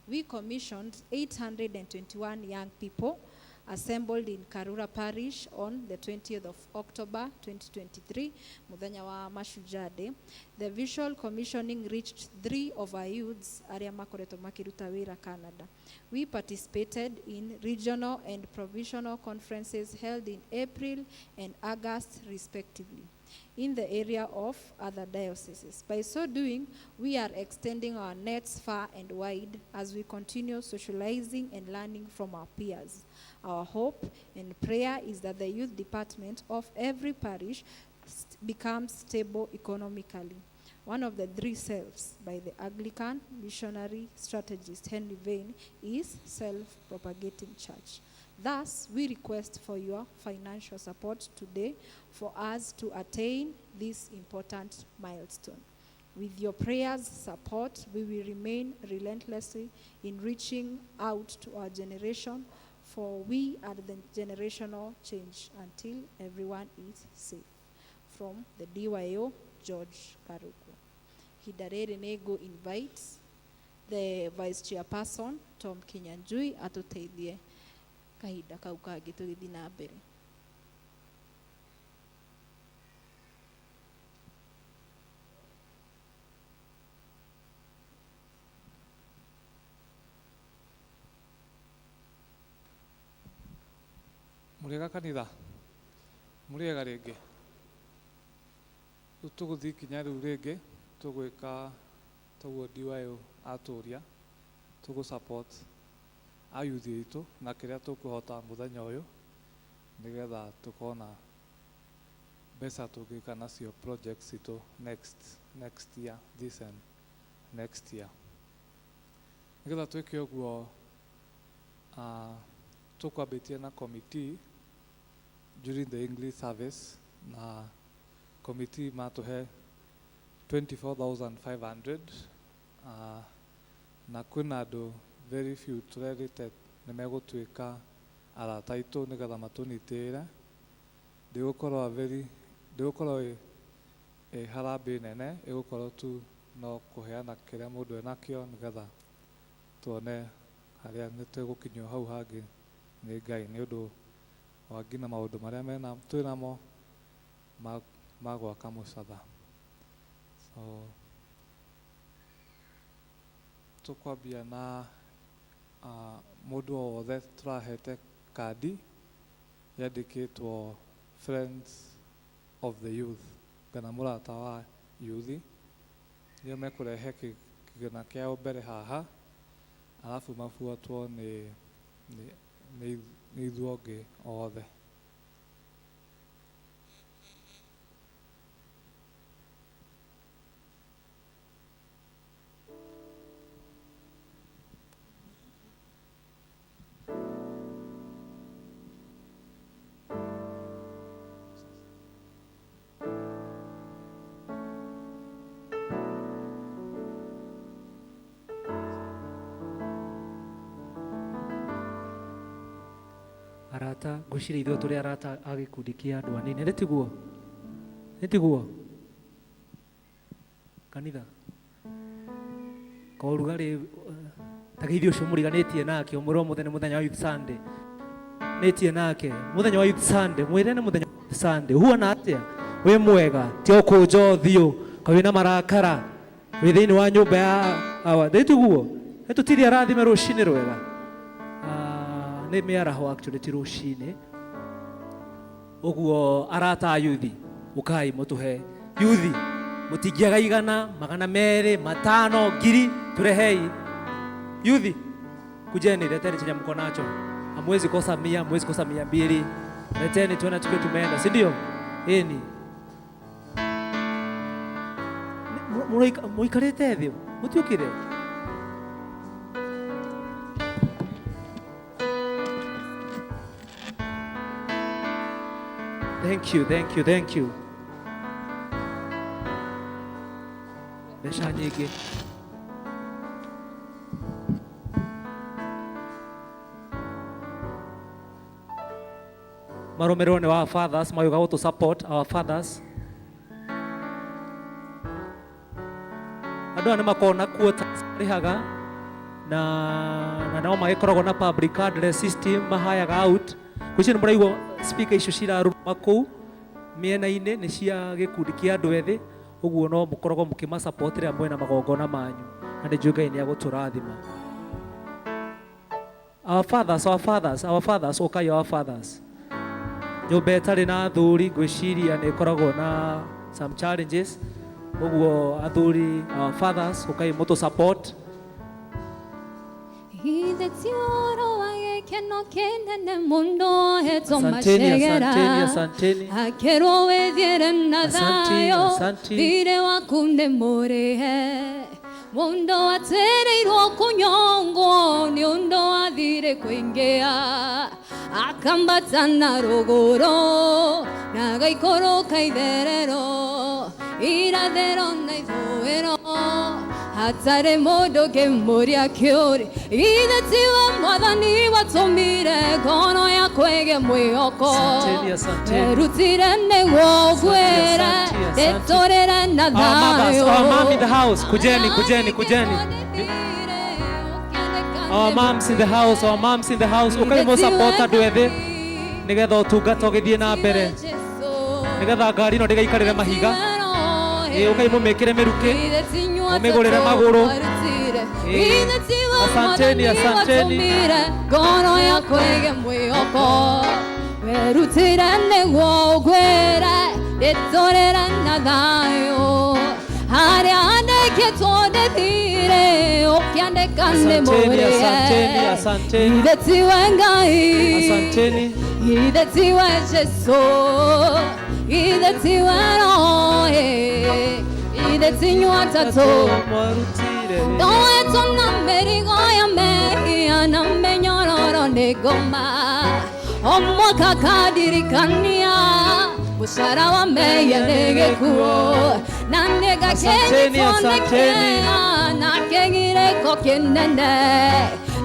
[SPEAKER 13] We commissioned 821 young people assembled in Karura Parish on the 20th of October 2023, muthenya wa Mashujaa Day. The visual commissioning reached 3 of our youths arĩa makoretwo makĩruta wĩra Canada. We participated in regional and provisional conferences held in April and August respectively in the area of other dioceses. By so doing, we are extending our nets far and wide as we continue socializing and learning from our peers. Our hope and prayer is that the youth department of every parish becomes stable economically. One of the 3 selves by the Anglican missionary strategist Henry Vane is self-propagating church. Thus, we request for your financial support today for us to attain this important milestone. With your prayers support, we will remain relentlessly in reaching out to our generation, for we are the generational change until everyone is safe. From the DYO, George Karugu. Ihinda rĩrĩ nĩ ngũ invite the vice chairperson Tom Kinyanjui atũteithie kahinda kau kangĩ tũgĩthiĩ na mbere.
[SPEAKER 14] Mũrĩega kanitha, mũrĩega rĩngĩ. Rĩu tũgũthiĩ ikinya rĩu rĩngĩ, tũgwĩka toguo DYO atũria, tũgũ support ayuthi aitũ na kĩrĩa tũkũhota mũthenya ũyũ, nĩgetha tũkorwo na mbeca tũngĩka nacio projects citũ next year, this and next year. Nĩgetha twĩke ũguo, tũkwambĩtie na committee during the English service, na committee matũhe 24,500, na kwĩna andũ very few tũrerĩte nĩ megũtuĩka arata aitũ nĩgetha matũnyitĩrĩre. Ndĩgũkorwo very, ndĩgũkorwo ĩ harambee nene, ĩgũkorwo tu no kũheana kĩrĩa mũndũ enakĩo nĩgetha tuone harĩa nĩ tũgũkinyio hau hangĩ nĩ Ngai nĩ ũndũ wa nginya maũndũ marĩa twĩnamo ma gwaka mũcatha. So tũkwambia na mũndũ o wothe tũrahete kandi yandĩkĩtwo Friends of the Youth kana mũrata wa youth, nĩo mekũrehe kĩgĩna kĩao mbere haha, alafu mabuatwo nĩ ithuĩ othe.
[SPEAKER 10] Arata, ngwĩciria ithuĩ tũrĩ arata a gĩkundi kĩa andũ anini, nĩ tiguo? Nĩ tiguo? Kanitha korugarĩ ta geithio ũcio mũriganĩtie nake, ũmwĩre ũmũthĩ nĩ mũthenya wa Youth Sunday. Nĩtie nake mũthenya wa Youth Sunday, mwĩre nĩ mũthenya wa Youth Sunday. Huana atĩa? Wĩ mwega, ti ũkũnja ũthiũ, ka wĩna marakara, wĩ thĩinĩ wa nyũmba ya awa. Nĩ tiguo? Nĩ tũtirĩ arathime rũcinĩ rwega. Nĩ mĩaraho actually ti rũcinĩ. Ũguo arata a yuthi, ũkai mũtũhe yuthi. Mũtingĩaga 100, 200, 500, 1000, tũrehei. Yuthi, kujeni, leteni chenye mko nacho. Hamwezi kosa 100, hamwezi kosa 200. Leteni tuone tukiwa tumeenda, si ndio? Ĩni. Mũikarĩte thĩ, mũtiũkĩre. Thank you, thank you, thank you. Mbeca nyingĩ. Marũmĩrĩrwo nĩ our fathers, magĩũka gũtũ support our fathers. Andũ aya nĩ makoragwo na quotas marĩhaga na nao magĩkoragwo na public address system mahayaga out. Ngwĩciria nĩ mũraigua speaker icio ciraruruma kũu mĩena-inĩ nĩ cia gĩkundi kĩa andũ ethĩ, ũguo no mũkoragwo mũkĩma support rĩrĩa mwĩna magongona manyu, na nĩ njũĩ Ngai nĩ agũtũrathima. Our fathers, our fathers, our fathers, ũkai our fathers. Nyũmba ĩtarĩ na athuri ngwĩciria nĩ ĩkoragwo na some challenges, ũguo athuri, our fathers, ũkai mũtũ support.
[SPEAKER 12] Ithe ti ũhoro wa gĩkeno kĩnene mũno ohetwo
[SPEAKER 10] Asanteni,
[SPEAKER 12] macegera.
[SPEAKER 10] asanteni, asanteni.
[SPEAKER 12] Akerwo wĩthiĩre na
[SPEAKER 10] Asanti,
[SPEAKER 12] thayũ,
[SPEAKER 10] asanti.
[SPEAKER 12] thirĩ waku nĩ mũrĩhe. Mũndũ atĩrĩirwo kũnyongwo nĩ ũndũ wa thirĩ kũingĩha, akambata na rũgũrũ na agaikũrũka itherero, irathĩro na ithũĩro, hatarĩ mũndũ ũngĩmũria kĩũria. Ithe tiwe Mwathani watũmire ngoro yakwa ĩgĩe mwĩhoko.
[SPEAKER 10] Asanteni, asanteni.
[SPEAKER 12] Werutire nĩguo ũngwĩre,
[SPEAKER 10] Asante, asante.
[SPEAKER 12] ndĩtũrĩre na
[SPEAKER 10] Our mothers,
[SPEAKER 12] thayũ.
[SPEAKER 10] our mom in the house, kujeni, kujeni, kujeni. Our moms in the house, our moms in the house. Ũkai mũ support andũ ethĩ nĩgetha ũtungata ũgĩthiĩ na mbere, nĩgetha ngari ĩno ndĩgaikarĩre mahiga. Ĩ, ũkai mũmĩkĩre mĩrukĩ, mũmĩgũrĩre magũrũ. Ĩ, asanteni, asanteni.
[SPEAKER 12] Ngoro yakwa ĩgĩe mwĩhoko. Werutire nĩguo ũngwĩre, ndĩtũrĩre na thayũ. Harĩa andĩkĩtwo ndĩthire, ũkĩandĩka nĩ
[SPEAKER 10] Asanteni,
[SPEAKER 12] mũrĩhe.
[SPEAKER 10] asanteni, asanteni.
[SPEAKER 12] Ithe tiwe Ngai.
[SPEAKER 10] Asanteni.
[SPEAKER 12] Ithe tiwe Jesu. Ithe tiwe Roho. Ithe ti inyuĩ atatũ.
[SPEAKER 10] Mwarutire.
[SPEAKER 12] Ndoetwo na mĩrigo ya mehia na mĩnyororo nĩ ngoma. O mwaka kandirikania mũcara wa mehia nĩ gĩkuũ. Na nĩ
[SPEAKER 10] Asanteni,
[SPEAKER 12] ngakĩnyitwo nĩ
[SPEAKER 10] asanteni.
[SPEAKER 12] kĩeha na kĩgirĩko kĩnene.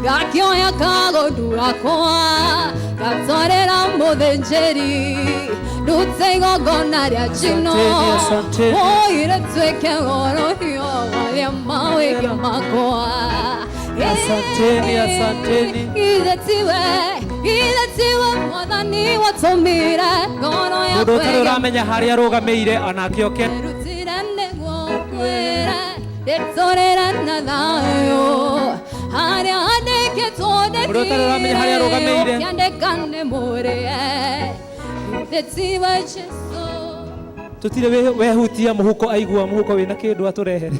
[SPEAKER 12] Gakĩoya kagondu gakwa gatwarĩra mũthĩnjĩri, ndute igongona rĩa njino.
[SPEAKER 10] Asanteni, asanteni.
[SPEAKER 12] Oire tuĩke ũhorohio wa mawĩhia makwa.
[SPEAKER 10] Asanteni, asanteni.
[SPEAKER 12] Ithe tiwe, ithe tiwe Mwathani watũmire ngoro
[SPEAKER 10] Mũndũ
[SPEAKER 12] yakwa
[SPEAKER 10] ũtarĩ
[SPEAKER 12] ĩgĩe
[SPEAKER 10] ũramenya harĩa arũgamĩire onake oke.
[SPEAKER 12] Werutire nĩguo ũngwĩre, ndĩtũrĩre na thayũ. Harĩa andĩkĩtwo
[SPEAKER 10] Mũndũ ũtarĩ ũramenya harĩa arũgamĩire.
[SPEAKER 12] ũkĩandĩka nĩ mũrĩhe. Ithe tiwe Jesu.
[SPEAKER 10] Tutire wehutia mũhuko aigua mũhuko wĩna kĩndũ atũrehere.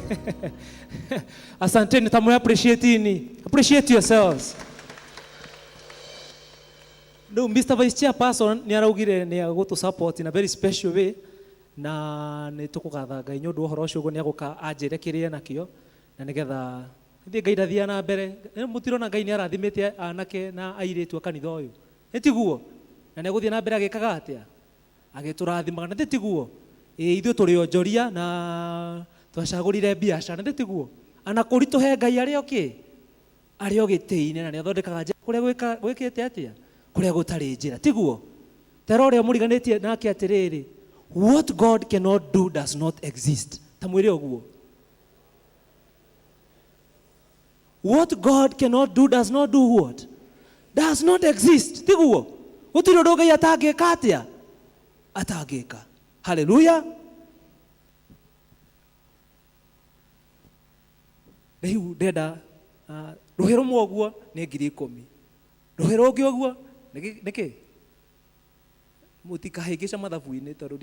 [SPEAKER 10] Asanteni, tamwe appreciate ini. Appreciate yourselves. No, Mr. Vice Chairperson nĩ araugire nĩ agũtũ support in a very special way, na nĩ tũkũgatha Ngai nĩ ũndũ wa ũhoro ũcio, ũguo nĩ agũka anjĩre kĩrĩa enakĩo, na nĩgetha thiĩ Ngai ndathiaga na mbere. Mũtirona Ngai nĩ arathimĩte anake na airĩtu a kanitha ũyũ, nĩ tiguo? Na nĩ egũthiĩ na mbere agĩkaga atĩa? Agĩtũrathimaga, na tiguo? Ĩ, ithuĩ tũrĩ onjoria na twacagũrire biacara, na tiguo? Ana kũritũhe Ngai arĩ o kĩ? Arĩ o gĩtĩ-inĩ, na nĩ athondekaga njĩra kũrĩa gwĩkĩte atĩa? Kũrĩa gũtarĩ njĩra, tiguo? Tera ũrĩa mũriganĩtie nake atĩrĩrĩ, what God cannot do does not exist. Ta mwĩre ũguo. What God cannot do does not do what? Does not exist. Tiguo? Gũtirĩ ũndũ Ngai atangĩka atĩa? Atangĩka. Hallelujah. Rĩu ndenda rũhĩ rũmwe ũguo nĩ 10,000. Rũhĩ rũngĩ ũguo nĩkĩ mũtikahĩngĩca mathabu-inĩ tondũ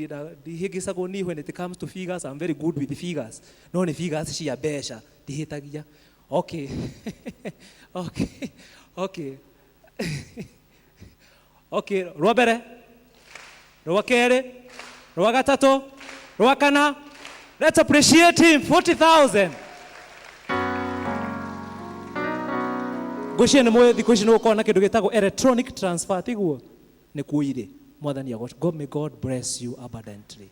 [SPEAKER 10] ndihĩngĩcagwo niĩ when it comes to figures. I'm very good with figures, no nĩ figures cia mbeca ndihĩtagia. Okay, okay okay Rwa mbere, rwa kerĩ, rwa gatatũ, rwa kana. Let's appreciate him. 40,000. Ngwĩciria nĩ mũĩ thikũ ici nĩ gũkorwo na kĩndũ gĩtagwo electronic transfer, tiguo? Nĩ kuo irĩ. Mwathani agocwo. God, may God bless you abundantly.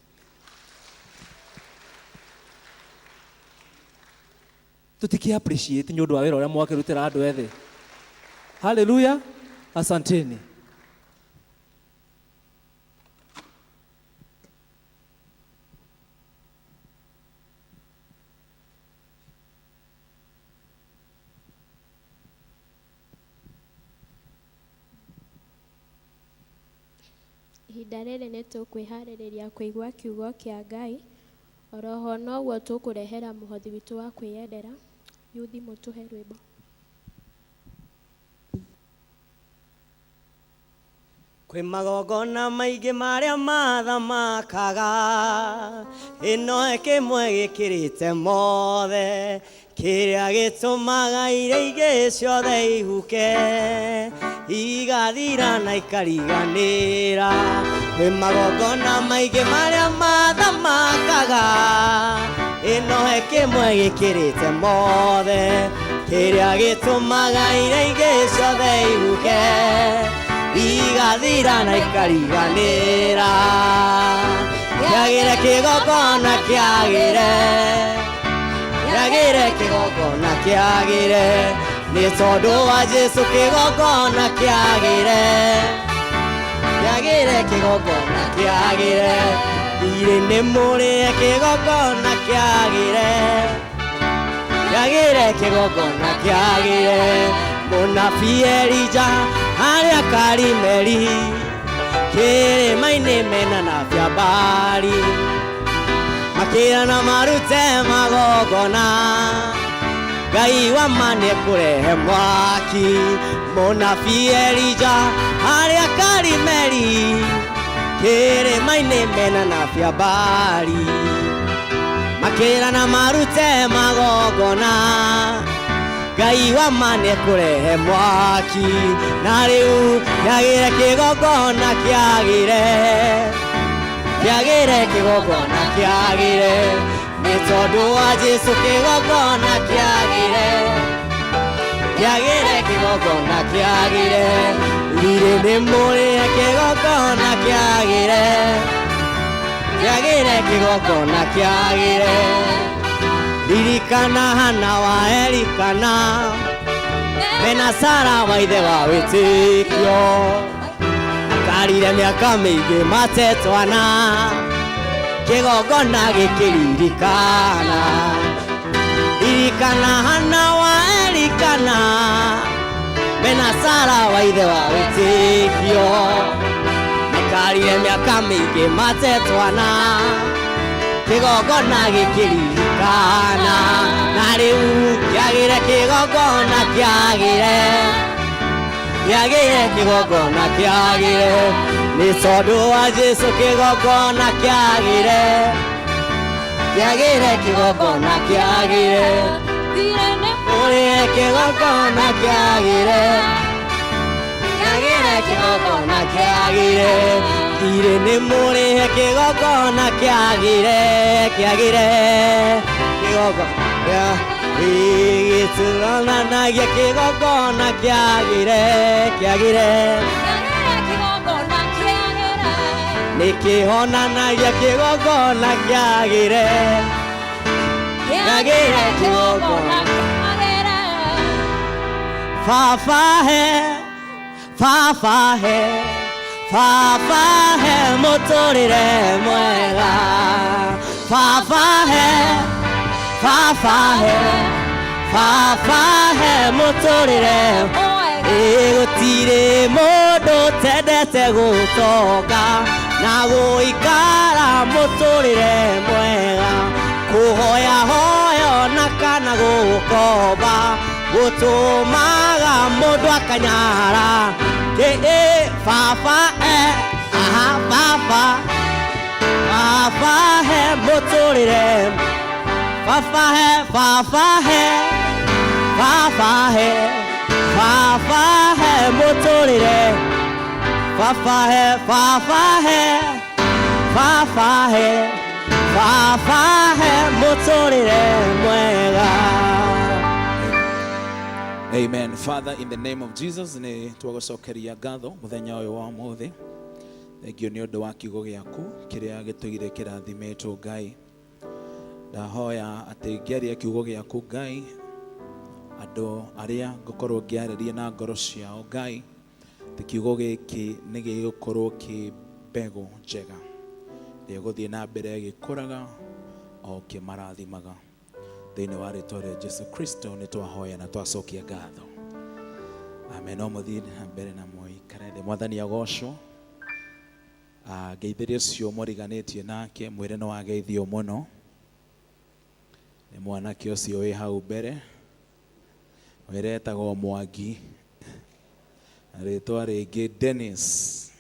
[SPEAKER 10] Tũtikĩ appreciate nĩ ũndũ wa wĩra ũrĩa mwakĩrutĩra andũ ethĩ. Haleluya, asanteni.
[SPEAKER 4] Ihinda rĩrĩ nĩ tũkwĩharĩrĩria kũigua kiugo kĩa Ngai. Oroho noguo tũkũrehera mũhothi witũ wa kwĩyendera. Yuthi, mũtũhe rwĩmbo.
[SPEAKER 9] Kwĩ magongona maingĩ marĩa mathamakaga, ĩno kĩmwe gĩkĩrĩte mothe, kĩrĩa gĩtũmaga iria ingĩ ciothe ihuke, igathira na ikariganĩra. Kwĩ magongona maingĩ marĩa mathamakaga, ĩno kĩmwe gĩkĩrĩte mothe, kĩrĩa gĩtũmaga iria ingĩ ciothe ihuke, igathira na ikariganĩra. Kĩagĩre kĩgongona, kĩagĩre, kĩagĩre kĩgongona, kĩagĩre nĩ tondũ wa Jesu, kĩgongona kĩagĩre, kĩagĩre kĩgongona kĩagĩre, irĩ nĩ mũrĩe kĩgongona kĩagĩre, kĩagĩre kĩgongona kĩagĩre. Mũnabii Elija harĩa Karimeli, kĩrĩma-inĩ mena na Biabari, makĩrana marute magongona, Ngai wa ma nĩekũrehe mwaki. Mũnabii Elija harĩa Karimeli, kĩrĩma-inĩ mena na Biabari, makĩrana marute magongona, Ngai wa ma nĩekũrehe mwaki. Na rĩu kĩagĩre kĩgongona kĩagĩre, kĩagĩre kĩgongona kĩagĩre nĩ tondũ wa Jesu, kĩgongona kĩagĩre, kĩagĩre kĩgongona kĩagĩre, irĩ nĩ mũrĩe kĩgongona kĩagĩre, kĩagĩre kĩgongona kĩagĩre. Ririkana Hana wa Elikana mena Sara wa ithe wa wĩtĩkio, karire mĩaka mĩingĩ matetwana, kĩgongona gĩkĩririkana. Ririkana Hana wa Elikana mena Sara wa ithe wa wĩtĩkio, maikarire mĩaka mĩingĩ matetwana, kĩgongona gĩkĩririkana. Na rĩu kĩagĩre kĩgongona kĩagĩre, kĩagĩre kĩgongona kĩagĩre nĩ tondũ wa Jesu, kĩgongona kĩagĩre, kĩagĩre kĩgongona kĩagĩre, ũrĩe kĩgongona kĩagĩre, kĩagĩre kĩgongona kĩagĩre, irĩ nĩ mũrĩhe kĩgongona kĩagĩre, kĩagĩre kĩgongona gĩtũronanagia kĩgongona kĩagĩre, kĩagĩre nĩkĩhonanagia kĩgongona kĩagĩre, kĩagĩre kĩgongona. Baba he, Baba he, Baba he mũtũrĩre mwega. Baba he, Baba he, Baba he mũtũrĩre. Ĩ gũtirĩ mũndũ ũtendete gũtonga na gũikara mũtũrĩre mwega, kũhoya hoyo na kana gũkomba gũtũmaga mũndũ akanyara. Baba e aha baba baba he mũtũrĩre baba he baba he baba he baba he mũtũrĩre baba he baba he baba he baba he mũtũrĩre mwega.
[SPEAKER 15] Amen. Father, in the name of Jesus, nĩ twagũcokeria ngatho mũthenya ũyũ wa ũmũthĩ. Thengio nĩ ũndũ wa kiugo gĩaku kĩrĩa gĩtũire kĩrathimĩtwo Ngai. Ndahoya atĩ ngĩaria kiugo gĩaku Ngai, andũ arĩa ngũkorwo ngĩarĩria na ngoro ciao Ngai, atĩ kiugo gĩkĩ nĩ gĩgũkorwo kĩ mbegũ njega ĩrĩa ĩgũthiĩ na mbere ĩgĩkũraga o kĩmarathimaga. Thĩinĩ wa rĩtwa rĩa Jesu Kristo nĩ twahoya na twacokia ngatho. Amen. No mũthiĩ na mbere na mũikare thĩ. Mwathani agocwo. Ngeithĩria ũcio mũriganĩtie nake mwĩre nĩ wageithio mũno nĩ mwanake ũcio wĩ hau mbere, mwĩre etagwo Mwangi na rĩtwa rĩngĩ Dennis.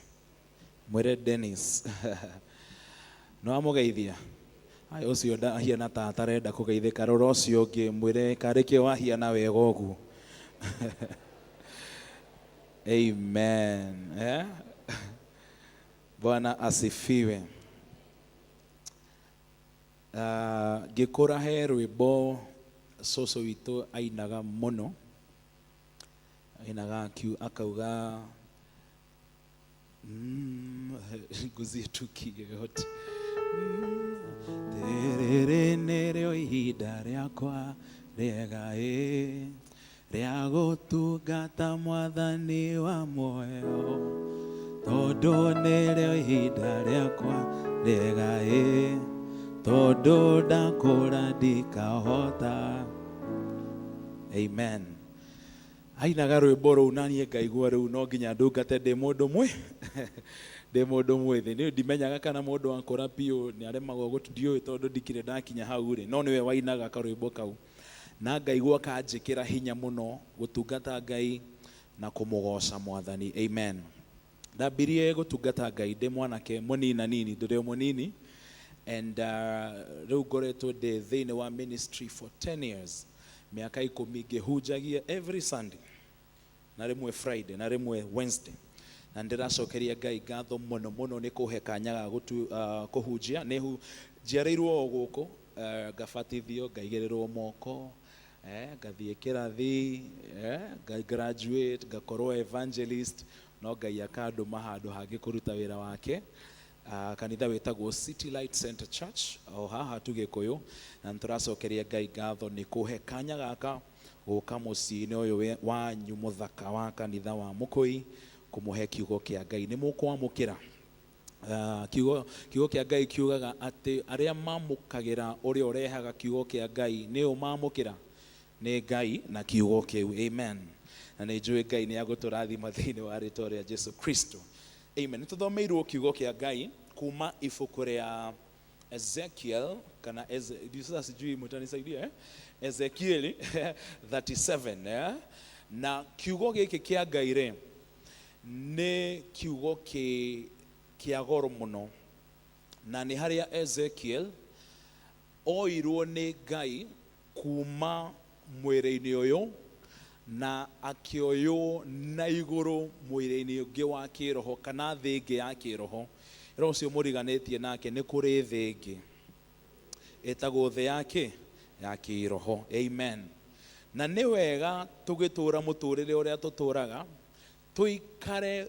[SPEAKER 15] Mwĩre Dennis nĩ wamũgeithia. Ai ũcio ndahiana ta atarenda kũgeithĩka, rora ũcio ũngĩ mwĩre karĩ kĩ wahiana wega ũguo. Amen. Eh? Bwana asifiwe. Ngĩkũra he rwĩmbo cũcũ witũ ainaga mũno, ainaga akauga nguzie tukie yote rĩrĩ nĩrĩo ihinda rĩakwa rĩega ĩ rĩa gũtungata mwathani wa muoyo tondũ nĩrĩo ihinda rĩakwa rĩega ĩ tondũ ndakũra ndikahota. Amen. Ainaga rwĩmbo rũu na niĩ ngaigua rĩu no nginya ndungate ndĩ mũndũ mwĩ ndĩ mũndũ mwĩthĩ. Niĩ ndimenyaga kana mũndũ akũra biũ nĩ aremagwo ndiũĩ tondũ ndikĩrĩ ndakinya hau rĩ, no nĩwe wainaga karwĩmbo kau na ngaigua kanjĩkĩra hinya mũno gũtungata Ngai na kũmũgoca mwathani. Amen. Ndambirie gũtungata Ngai ndĩ mwanake mũnina nini, ndĩrĩ o mũnini, and rĩu ngoretwo ndĩ thĩinĩ wa ministry for 10 years, mĩaka 10 ngĩhunjagia every Sunday na rĩmwe Friday na rĩmwe Wednesday, na ndĩracokeria Ngai ngatho mũno mũno nĩ kũhe kanya ga kũhunjia. Nĩ njiarĩirwo o gũkũ, ngabatithio, ngaigĩrĩrwo moko, ngathiĩ kĩrathi, graduate, ngakorwo evangelist, no Ngai akandũma handũ hangĩ kũruta wĩra wake. Kanitha wĩtagwo City Light Center Church o haha tu Gĩkũyũ, na nĩtũracokeria Ngai ngatho nĩ kũhe kanya gaka gũka mũciĩ-inĩ ũyũ wanyu mũthaka wa kanitha wa Mũkũi kũmũhe kiugo kĩa Ngai. Nĩ mũkwamũkĩra. Kiugo kĩa Ngai kiugaga atĩ arĩa mamũkagĩra ũrĩa ũrehaga kiugo kĩa Ngai nĩ ũ mamũkĩra? Nĩ Ngai na kiugo kĩu. Amen. Na nĩ njũĩ Ngai nĩ agũtũrathima thĩinĩ wa rĩtwa rĩa Jesu Kristo. Amen. Nĩ tũthomeirwo kiugo kĩa Ngai kuma ibuku rĩa Ezekiel kana sasa sijui mtanisaidia eh? Ezekiel 37 eh? Na kiugo gĩkĩ kĩa Ngai rĩ nĩ kiugo kĩa goro mũno, na nĩ harĩa Ezekiel oirwo nĩ Ngai kuma mwĩrĩ-inĩ ũyũ na akĩoywo na igũrũ mwĩrĩ-inĩ ũngĩ wa kĩroho kana thĩ ĩngĩ ya kĩroho. Ĩra ũcio mũriganĩtie nake nĩ kũrĩ thĩ ĩngĩ ĩtagwo thĩ ya kĩ? Ya kĩroho. Amen. Na nĩ wega tũgĩtũra mũtũrĩre ũrĩa tũtũraga tũikare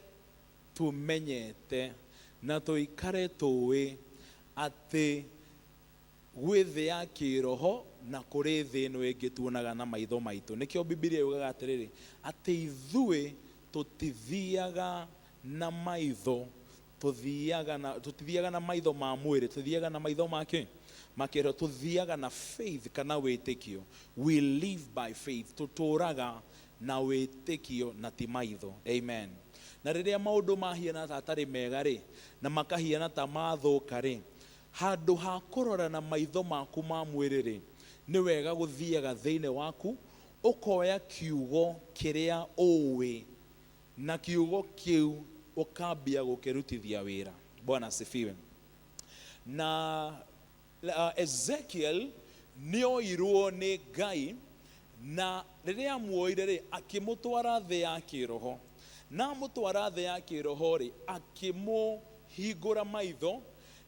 [SPEAKER 15] tũmenyete na tũikare tũĩ atĩ gwĩ thĩ ya kĩroho na kũrĩ thĩ ĩno ĩngĩ tuonaga na maitho maitũ. Nĩkĩo Bibilia yugaga atĩrĩrĩ, atĩ ithuĩ tũtithiaga na maitho, tũtithiaga na maitho ma mwĩrĩ, tũthiaga na maitho ma kĩ? Ma kĩroho. Tũthiaga na faith kana wĩtĩkio. We live by faith. Tũtũraga na wĩtĩkio na ti maitho. Amen. Na rĩrĩa maũndũ mahiana ta atarĩ mega rĩ, na makahiana ta mathũka rĩ, handũ ha kũrora na maitho maku ma mwĩrĩ rĩ, nĩ wega gũthiaga thĩinĩ waku ũkoya kiugo kĩrĩa ũĩ, na kiugo kĩu
[SPEAKER 16] Ũkambia gũkĩrutithia wĩra. Bwana asifiwe. Na Ezekiel nĩoirwo nĩ Ngai, na rĩrĩa amuoire rĩ, akĩmũtwara thĩ ya kĩroho. Na amũtwara thĩ ya kĩroho rĩ, akĩmũhingũra maitho,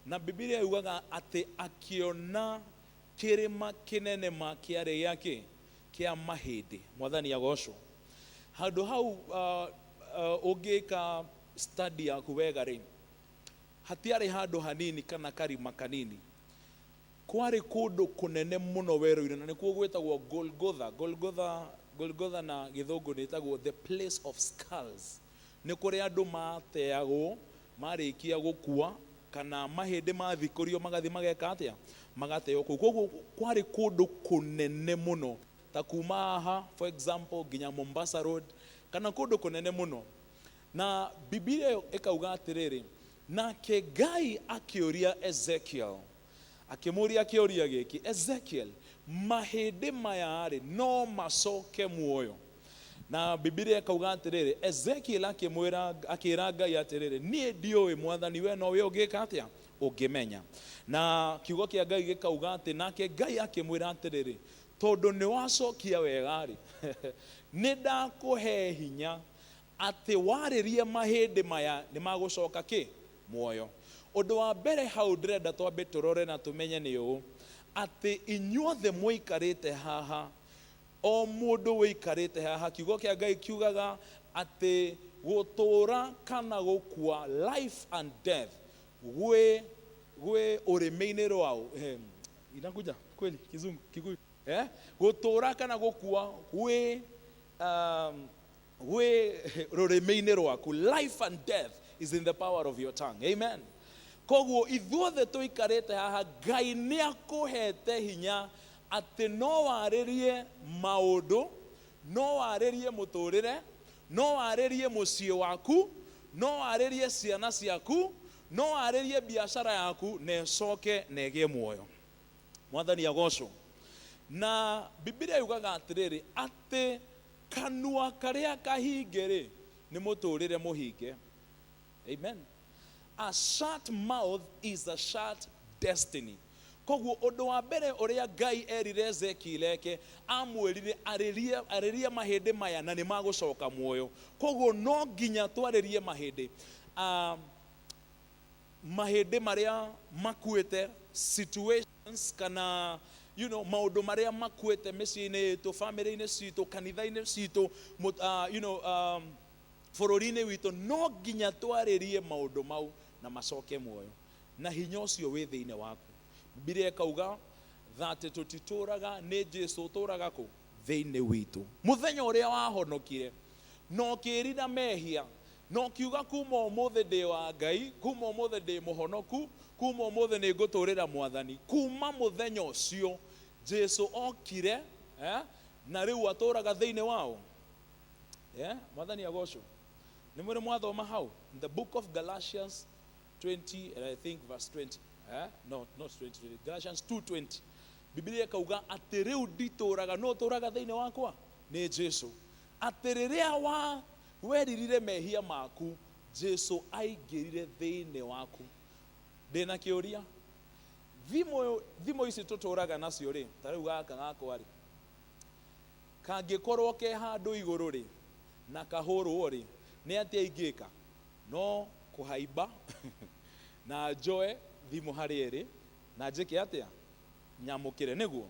[SPEAKER 16] na Bibilia yugaga atĩ akĩona kĩrĩma kĩnene ma kĩarĩ gĩa kĩ? Kĩa mahĩndĩ. Mwathani agocwo. Handũ hau ũngĩka study yaku wega rĩ, hatiarĩ handũ hanini kana karima kanini, kwarĩ kũndũ kũnene mũno werũ-inĩ, na nĩkuo gwĩtagwo Golgotha. Golgotha, Golgotha na Gĩthũngũ nĩ ĩtagwo the place of skulls. Nĩ kũrĩa andũ mateagwo marĩkia gũkua, kana mahĩndĩ mathikũrio magathiĩ mageka atĩa? Magateo kũu. Koguo kwarĩ kũndũ kũnene mũno, ta kuma haha for example nginya Mombasa Road, kana kũndũ kũnene mũno. Na Bibilia ĩkauga atĩrĩrĩ, nake Ngai akĩũria Ezekiel, akĩmũria kĩũria gĩkĩ, Ezekiel, mahĩndĩ maya-rĩ, no macoke muoyo? Na Bibilia ĩkauga atĩrĩrĩ, Ezekiel akĩmwĩra, akĩra Ngai atĩrĩrĩ, niĩ ndiũĩ Mwathani, we nowe ũngĩka atĩa? Ũngĩmenya. Na kiugo kĩa Ngai gĩkauga atĩ, nake Ngai akĩmwĩra atĩrĩrĩ, tondũ nĩ wacokia wega-rĩ, nĩ ndakũhe hinya atĩ warĩrie mahĩndĩ maya nĩ magũcoka kĩ? Muoyo. Ũndũ wa mbere hau ndĩrenda twambe tũrore na tũmenye nĩ ũũ, atĩ inyuothe mũikarĩte haha, o mũndũ ũikarĩte haha, kiugo kĩa Ngai kiugaga atĩ gũtũũra kana gũkua, life and death, gwĩ gwĩ ũrĩmĩ-inĩ rwao. Inakuja kweli kizungu Kikuyu, eh? Gũtũũra kana gũkua gwĩ gwĩ rũrĩmĩ-inĩ rwaku. Life and death is in the power of your tongue. Amen. Koguo ithuothe tũikarĩte haha, Ngai nĩ akũhete hinya atĩ no warĩrie maũndũ, no warĩrie mũtũrĩre, no warĩrie mũciĩ waku, no warĩrie ciana ciaku, no warĩrie biacara yaku, na ĩcoke na ĩgĩe muoyo. Mwathani agocwo. Na Bibilia yugaga atĩrĩrĩ, atĩ kanua karĩa kahinge rĩ, nĩ mũtũrĩre mũhinge. Amen. A shut mouth is a shut destiny. Koguo ũndũ wa mbere ũrĩa Ngai erire Ezekiel eke, amwĩrire arĩrie, arĩrie mahĩndĩ maya na nĩ magũcoka muoyo. Koguo no nginya twarĩrie mahĩndĩ. Mahĩndĩ marĩa makuĩte, situations kana maũndũ marĩa makuĩte mĩciĩ-inĩ itũ, family-inĩ citũ, kanitha-inĩ citũ, bũrũri-inĩ witũ, no nginya twarĩrie maũndũ mau na macoke muoyo. Na hinya ũcio wĩ thĩinĩ waku. Bibilia ĩkauga that tũtitũraga, nĩ Jesu ũtũraga kũ? Thĩinĩ witũ. Mũthenya ũrĩa wahonokire na ũkĩĩrira mehia na ũkiuga kuma ũmũthĩ ndĩ wa Ngai, kuma ũmũthĩ ndĩ mũhonoku, kuma ũmũthĩ nĩ ngũtũrĩra Mwathani, kuma mũthenya ũcio Jesu okire, na rĩu atũraga thĩinĩ wao. Mwathani agocwo. Nĩ mwĩrĩ mwathoma hau in the book of Galatians 20, and I think verse 20. No, not 20, 20. Galatians 2:20. Biblia ĩkauga atĩ rĩu nditũraga, no ũtũraga thĩinĩ wakwa nĩ Jesu. Atĩ rĩrĩa wa weririre mehia maku, Jesu aingĩrire thĩinĩ waku. Ndĩna kĩũria, thimũ thimũ ici tũtũraga nacio rĩ, ta rĩu gaka gakwa rĩ, kangĩkorwo ke handũ igũrũ rĩ, na kahũrwo rĩ, nĩ atĩa ingĩka? No kũhaimba na njoe thimũ harĩa ĩrĩ na njĩke atĩa? Nyamũkĩre. Nĩguo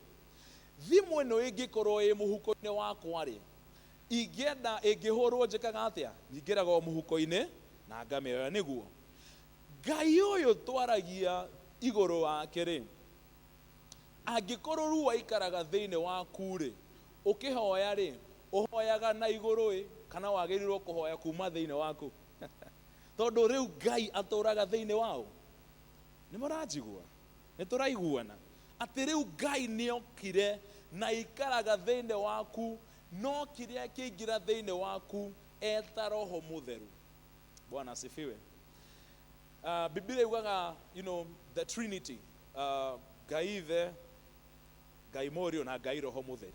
[SPEAKER 16] thimũ ĩno ĩngĩkorwo ĩ mũhuko-inĩ wakwa rĩ, ingĩenda ĩngĩhũrwo njĩkaga atĩa? Nyingĩraga o mũhuko-inĩ na ngamĩoya. Nĩguo Ngai ũyũ twaragia igũrũ wake rĩ, angĩkorwo rĩu aikaraga thĩinĩ waku rĩ, ũkĩhoya rĩ, ũhoyaga na igũrũ ĩ, kana wagĩrĩirwo kũhoya kuma thĩinĩ waku? Tondũ rĩu Ngai atũraga thĩinĩ wao. Nĩ mũranjigua? Nĩ tũraiguana atĩ rĩu Ngai nĩokire na aikaraga thĩinĩ waku, no kĩrĩa kĩingĩra thĩinĩ waku eta Roho Mũtheru. Bwana asifiwe. Biblia yugaga, the Trinity, Ngai Ithe, Ngai Mũriũ na Ngai Roho Mũtheru.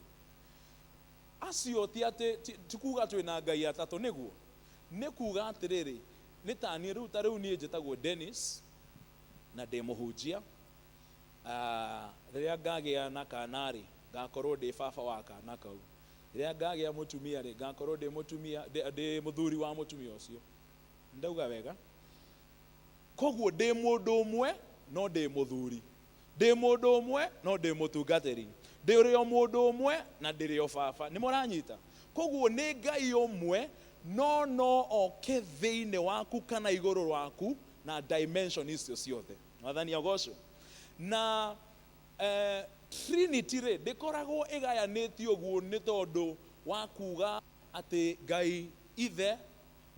[SPEAKER 16] Acio ti atĩ ti kuga twĩna Ngai atatũ, nĩguo nĩ kuga atĩrĩrĩ, Nĩ ta niĩ rĩu, ta rĩu niĩ njĩtagwo Dennis na ndĩ mũhunjia. Rĩrĩa ngagĩa na kana rĩ, ngakorwo ndĩ baba wa kana kau. Rĩrĩa ngagĩa mũtumia rĩ, ngakorwo ndĩ mũtumia, ndĩ mũthuri wa mũtumia ũcio. Ndauga wega? Koguo ndĩ mũndũ ũmwe no ndĩ mũthuri. Ndĩ mũndũ ũmwe no ndĩ mũtungatĩri. Ndĩrĩ o mũndũ ũmwe na ndĩrĩ o baba. Nĩ mũranyita? Koguo nĩ Ngai ũmwe no no oke thĩinĩ waku kana igũrũ waku na dimension icio ciothe. Mwathani agocwo. Na Trinity rĩ, ndĩkoragwo ĩgayanĩtio ũguo nĩ tondũ wa kuga atĩ Ngai Ithe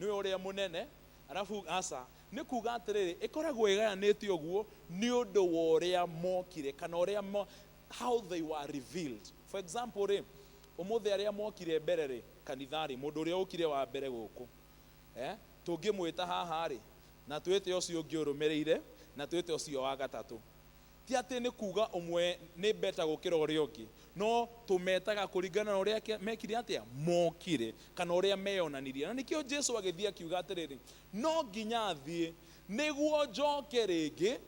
[SPEAKER 16] nĩwe ũrĩa mũnene, arabu aca, nĩ kuga atĩrĩrĩ, ĩkoragwo ĩgayanĩtio ũguo nĩ ũndũ wa ũrĩa mokire kana ũrĩa mo, how they were revealed. For example rĩ, ũmũthĩ arĩa mokire mbere rĩ, kanitha rĩ, mũndũ ũrĩa ũkire wa mbere gũkũ, tũngĩmwĩta haha rĩ, na twĩte ũcio ũngĩ ũrũmĩrĩire, na twĩte ũcio wa gatatũ. Ti atĩ nĩ kuga ũmwe nĩ better gũkĩra ũrĩa ũngĩ, no tũmetaga kũringana na ũrĩa mekire atĩa, mokire, kana ũrĩa meyonanirie. Na nĩkĩo Jesu agĩthiĩ akiuga atĩrĩrĩ, no nginya thiĩ nĩguo njoke rĩngĩ,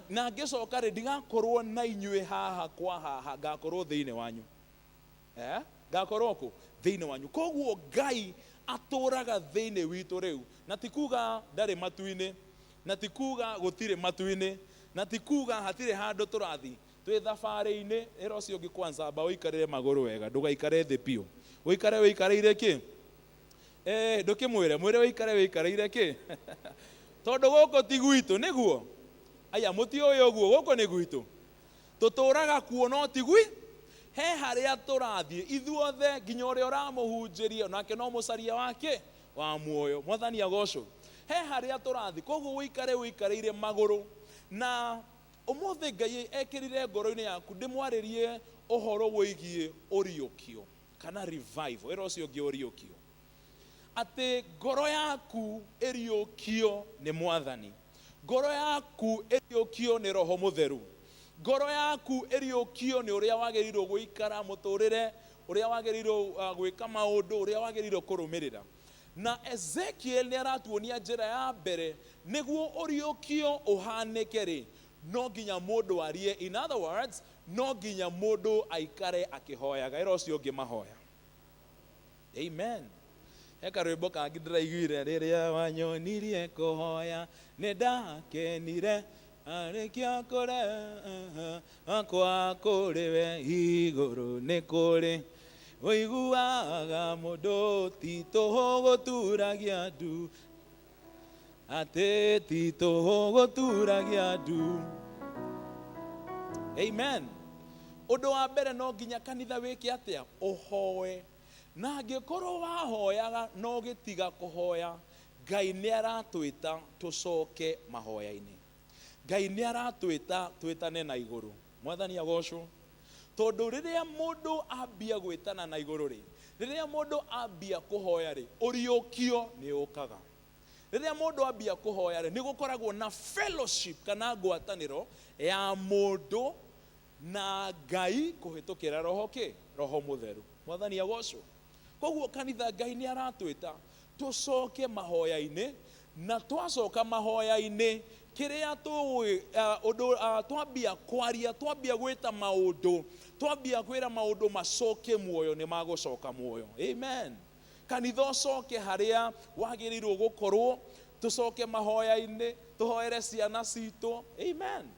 [SPEAKER 16] na ngĩcoka rĩ, ndigakorwo na inyuĩ haha kwa haha, ngakorwo thĩinĩ wanyu. Ngakorwo kũ? Thĩinĩ wanyu. Koguo Ngai atũraga thĩinĩ witũ rĩu, na ti kuga ndarĩ matu-inĩ, na ti kuga gũtirĩ matu-inĩ, na ti kuga hatirĩ handũ tũrathiĩ. Twĩ thabarĩ-inĩ, ĩra ũcio ũngĩ kwanza amba ũikarĩre magũrũ wega, ndũgaikare thĩ biũ. Ũikare ũikarĩire kĩ? Ndũkĩmwĩre, mwĩre ũikare ũikarĩire kĩ? Tondũ gũkũ ti gwitũ, nĩguo? Aya, mũtiũĩ ũguo, gũkũ nĩ gwitũ. Tũtũraga kuo no ti gwi. He harĩa tũrathiĩ ithuothe, nginya ũrĩa ũramũhunjĩria, nake no mũcaria wa kĩ? Wa muoyo. Mwathani agocwo. He harĩa tũrathiĩ, koguo ũikare ũikarĩire magũrũ. Na ũmũthĩ Ngai ekĩrire ngoro-inĩ yaku ndĩmwarĩrie ũhoro wĩgiĩ ũriũkio kana revival. Ĩra ũcio ũngĩ ũriũkio. Atĩ ngoro yaku ĩriũkio nĩ Mwathani. Ngoro yaku ĩriũkio nĩ Roho Mũtheru. Ngoro yaku ĩriũkio nĩ ũrĩa wagĩrĩirwo gũikara mũtũrĩre, ũrĩa wagĩrĩirwo gwĩka maũndũ, ũrĩa wagĩrĩirwo kũrũmĩrĩra. Na Ezekiel nĩ aratuonia njĩra ya mbere nĩguo ũriũkio ũhanĩke rĩ, no nginya mũndũ arie. In other words, no nginya mũndũ aikare akĩhoyaga. Ĩra ũcio ũngĩ mahoya. Amen. He karwĩmbo kangĩ ndĩraiguire, rĩrĩa wanyonirie kũhoya nĩ ndakenire, arĩkia kũre akwa kũrĩ we igũrũ nĩ kũrĩ ũiguaga mũndũ ti tũhũ gũturagia ndu, atĩ ti tũhũ gũturagia ndu. Amen. Ũndũ wa mbere no nginya kanitha wĩke atĩa? Ũhoe. Na angĩkorwo wahoyaga na ũgĩtiga kũhoya, Ngai nĩ aratwĩta tũcoke mahoya-inĩ. Ngai nĩ aratwĩta twĩtane na igũrũ. Mwathani agocwo. Tondũ rĩrĩa mũndũ ambia gwĩtana na igũrũ rĩ, rĩrĩa mũndũ ambia kũhoya rĩ, ũriũkio nĩ ũkaga. Rĩrĩa mũndũ ambia kũhoya rĩ, nĩ gũkoragwo na fellowship kana ngwatanĩro ya mũndũ na Ngai kũhĩtũkĩra roho kĩ? Roho Mũtheru. Mwathani agocwo. Koguo kanitha Ngai nĩ aratwĩta tũcoke mahoya-inĩ, na twacoka mahoya-inĩ kĩrĩa tũĩ, ũndũ, twambia kwaria, twambia gwĩta maũndũ, twambia kwĩra maũndũ macoke muoyo, nĩ magũcoka muoyo. Amen. Kanitha ũcoke harĩa wagĩrĩirwo gũkorwo, tũcoke mahoya-inĩ, tũhoere ciana citũ. Amen.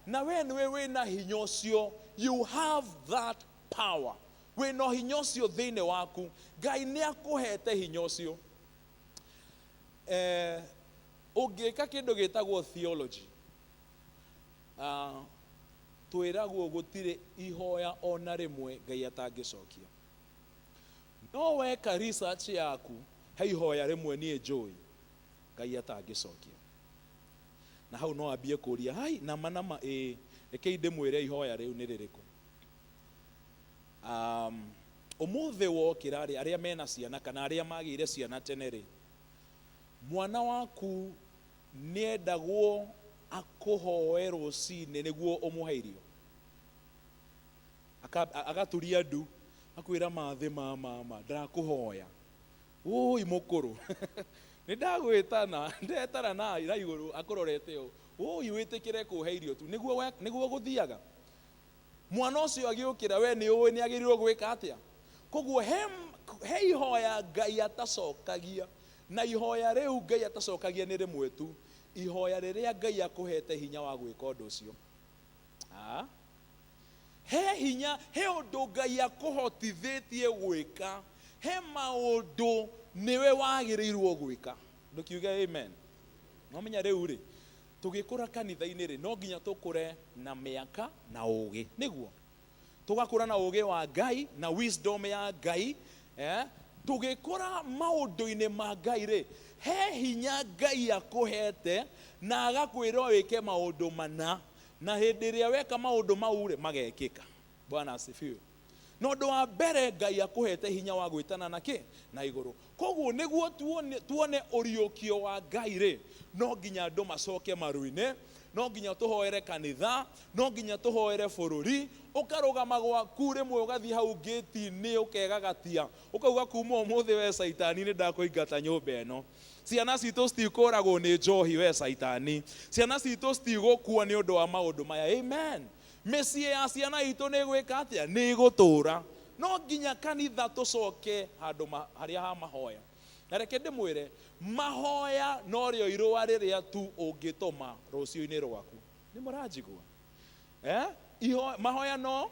[SPEAKER 16] Na we nĩwe wĩna hinya ũcio. You have that power. Wĩna hinya ũcio thĩinĩ waku. Ngai nĩ akũhete hinya ũcio. Ũngĩka kĩndũ gĩtagwo theology, twĩragwo gũtirĩ ihoya ona rĩmwe Ngai atangĩcokia. No weka research yaku, he ihoya rĩmwe niĩ njũĩ Ngai atangĩcokia. Na hau no ambie kũria, hai, nama nama, ĩĩ, rekei ndĩmwĩre ihoya rĩu nĩ rĩrĩkũ. Ũmũthĩ wokĩra rĩ, arĩa mena ciana kana arĩa magĩire ciana tene rĩ, mwana waku nĩendagwo akũhoe rũcinĩ nĩguo ũmũhe irio. Agaturia ndu, akwĩra mathĩ ma mama, ndĩrakũhoya. Wũi mũkũrũ. Nĩ ndagwĩtana, ndetana na na igũrũ akũrorete ũũ. Wũi wĩtĩkĩre kũhe irio tu. Nĩguo we, nĩguo gũthiaga. Mwana ũcio agĩũkĩra, we nĩ ũĩ nĩ agĩrĩirwo gwĩka atĩa? Koguo he, he ihoya Ngai atacokagia, na ihoya rĩu Ngai atacokagia nĩ rĩmwe tu, ihoya rĩrĩa Ngai akũhete hinya wa gwĩka ũndũ ũcio. Ah. He hinya, he ũndũ Ngai akũhotithĩtie gwĩka, he maũndũ nĩwe wagĩrĩirwo gwĩka. Ndũkiuge amen. Nwamenya rĩu rĩ, tũgĩkũra kanitha-inĩ rĩ, no nginya tũkũre na mĩaka na ũgĩ. Nĩguo? Tũgakũra na ũgĩ wa Ngai, na wisdom ya Ngai. Eh? Tũgĩkũra maũndũ-inĩ ma Ngai rĩ, he hinya Ngai akũhete na agakwĩra wĩke maũndũ mana. Na hĩndĩ ĩrĩa weka maũndũ mau rĩ, magekĩka. Bwana asifiwe. Na ũndũ wa mbere Ngai akũhete hinya wa gwĩtana na kĩ? Na igũrũ. Koguo nĩguo tuone, tuone ũriũkio wa Ngai rĩ, no nginya andũ macoke maru-inĩ, no nginya tũhoere kanitha, no nginya tũhoere bũrũri. Ũkarũgama gwaku rĩmwe ũgathiĩ hau ngĩti-inĩ ũkegagatia, ũkauga kuma ũmũthĩ we caitani nĩ ndakũingata nyũmba ĩno. Ciana citũ citikũragwo nĩ njohi we caitani. Ciana citũ citigũkua nĩ ũndũ wa maũndũ maya. Amen. Mĩciĩ ya ciana itũ nĩ ĩgwĩka atĩa? Nĩ ĩgũtũra. No nginya kanitha tũcoke handũ harĩa ha mahoya. Na reke ndĩmwĩre, mahoya norĩo irũa rĩrĩa tu ũngĩtũma rũciũ-inĩ rwaku. Nĩ mũranjigua? Eh? Iho, mahoya no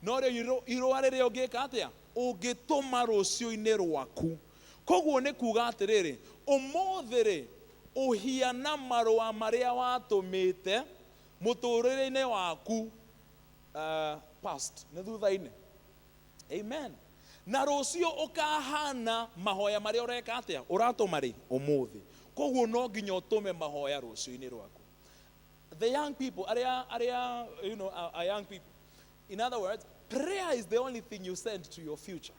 [SPEAKER 16] norĩo irũa rĩrĩa ũngĩka atĩa? Ũngĩtũma rũciũ-inĩ rwaku. Koguo nĩ kuga atĩrĩrĩ, ũmũthĩ rĩ, ũhiana marũa marĩa watũmĩte mũtũrĩre-inĩ waku past, nĩ thutha-inĩ. Amen. Na rũciũ ũkahana mahoya marĩa ũreka atĩa? Ũratũma rĩ? Ũmũthĩ. Koguo no nginya ũtũme mahoya rũciũ-inĩ rwaku. The young people, arĩa, arĩa, you know, are young people. In other words, prayer is the only thing you send to your future.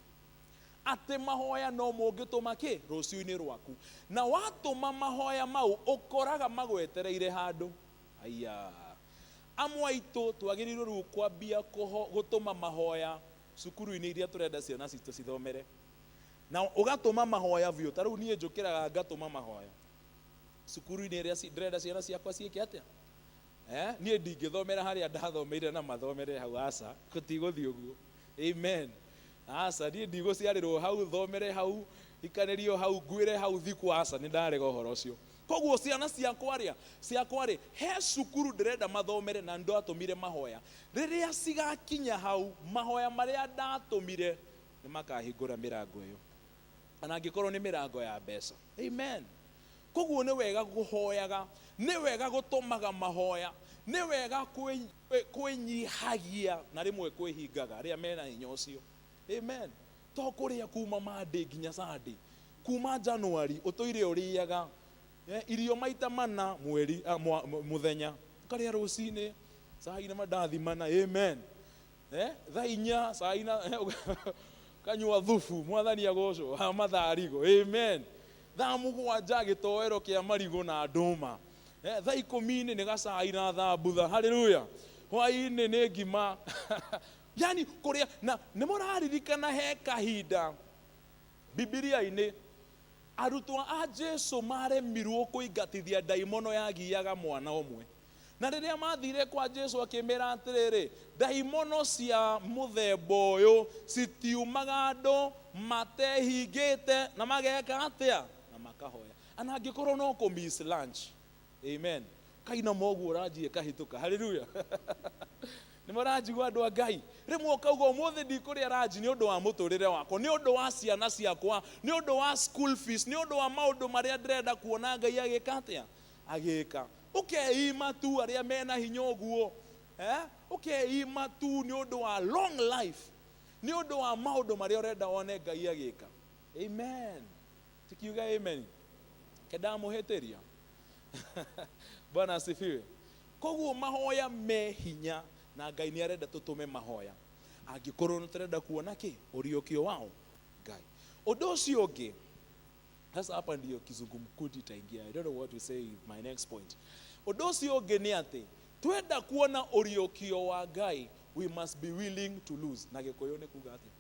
[SPEAKER 16] Atĩ mahoya no mũngĩtũma kĩ? Rũciũ-inĩ rwaku. Na watũma mahoya mau, ũkoraga magwetereire handũ. Aya. Amwe aitũ twagĩrĩirwo rĩu kwambia gũtũma mahoya cukuru-inĩ iria tũrenda ciana citũ cithomere. Na ũgatũma mahoya biũ. Ta rĩu niĩ njũkĩraga ngatũma mahoya cukuru-inĩ ĩrĩa ndĩrenda ciana ciakwa ciĩke atĩa? Eh? Niĩ ndingĩthomera harĩa ndathomeire na mathomere hau, aca, gũtigũthiĩ ũguo. Amen. Aca, niĩ ndigũciarĩrwo hau, thomere hau, hikanĩrio hau, nguĩre hau, thikwo, aca, nĩ ndarega ũhoro ũcio. Koguo ciana ciakwa rĩ, ciakwa rĩ, he cukuru ndĩrenda mathomere na ndatũmire mahoya. Rĩrĩa cigakinya hau, mahoya marĩa ndatũmire nĩ makahingũra mĩrango ĩyo. Ona angĩkorwo nĩ mĩrango ya mbeca. Amen. Koguo nĩ wega kũhoyaga, nĩ wega gũtũmaga mahoya, nĩ wega kwĩnyihagia na rĩmwe kwĩhingaga arĩa mena hinya ũcio. Amen. To kũrĩa kuma Monday nginya Sunday, kuma January ũtũire ũrĩaga irio maita mana mweri, mũthenya. Ũkarĩa rũcinĩ, cai na mandathi mana. Amen. Thaa inya, cai na kanyua thubu, mwathani agocwo, wa matharigo. Amen. Thaa mũgwanja gĩtoero kĩa marigũ na ndũma. Thaa ikũmi-inĩ nĩ gacai na thambutha. Haleluya. Hwaĩ-inĩ nĩ ngima. Yani kũrĩa, na nĩ mũraririkana he kahinda Bibilia-inĩ arutwo a Jesu maremirwo kũingatithia ndaimono yagiaga mwana ũmwe. Na rĩrĩa mathire kwa Jesu akĩmera atĩrĩrĩ, ndaimono cia mũthemba ũyũ citiumaga andũ matehingĩte na mageka atĩa? Na makahoya. Ana angĩkorwo no kũ miss lunch. Amen. Kaina moguo ranji ĩkahĩtũka. Haleluya. Nĩ mũranjigua andũ a Ngai? Rĩmwe ũkauga ũmũthĩ ndikũrĩa ranji nĩ ũndũ wa mũtũrĩre wakwa, nĩ ũndũ wa ciana ciakwa, nĩ ũndũ wa school fees, nĩ ũndũ wa maũndũ marĩa ndĩrenda kuona Ngai agĩka atĩa? Agĩka. Ũkeima tu arĩa mena hinya ũguo. Ũkeima tu nĩ ũndũ wa long life, nĩ ũndũ wa maũndũ marĩa ũrenda wone Ngai agĩka. Amen. Tikiuga amen. Kendamũhĩtĩria. Bwana asifiwe. Koguo mahoya me hinya na Ngai nĩ arenda tũtũme mahoya. Angĩkorwo nĩ tũrenda kuona kĩ? Ũriũkio wao Ngai. Ũndũ ũcio ũngĩ, sasa hapa ndio kizungumkuti itaingia. I don't know what to say my next point. Ũndũ ũcio ũngĩ nĩ atĩ twenda kuona ũriũkio wa Ngai, we must be willing to lose. Na Gĩkũyũ nĩ kuga atĩa?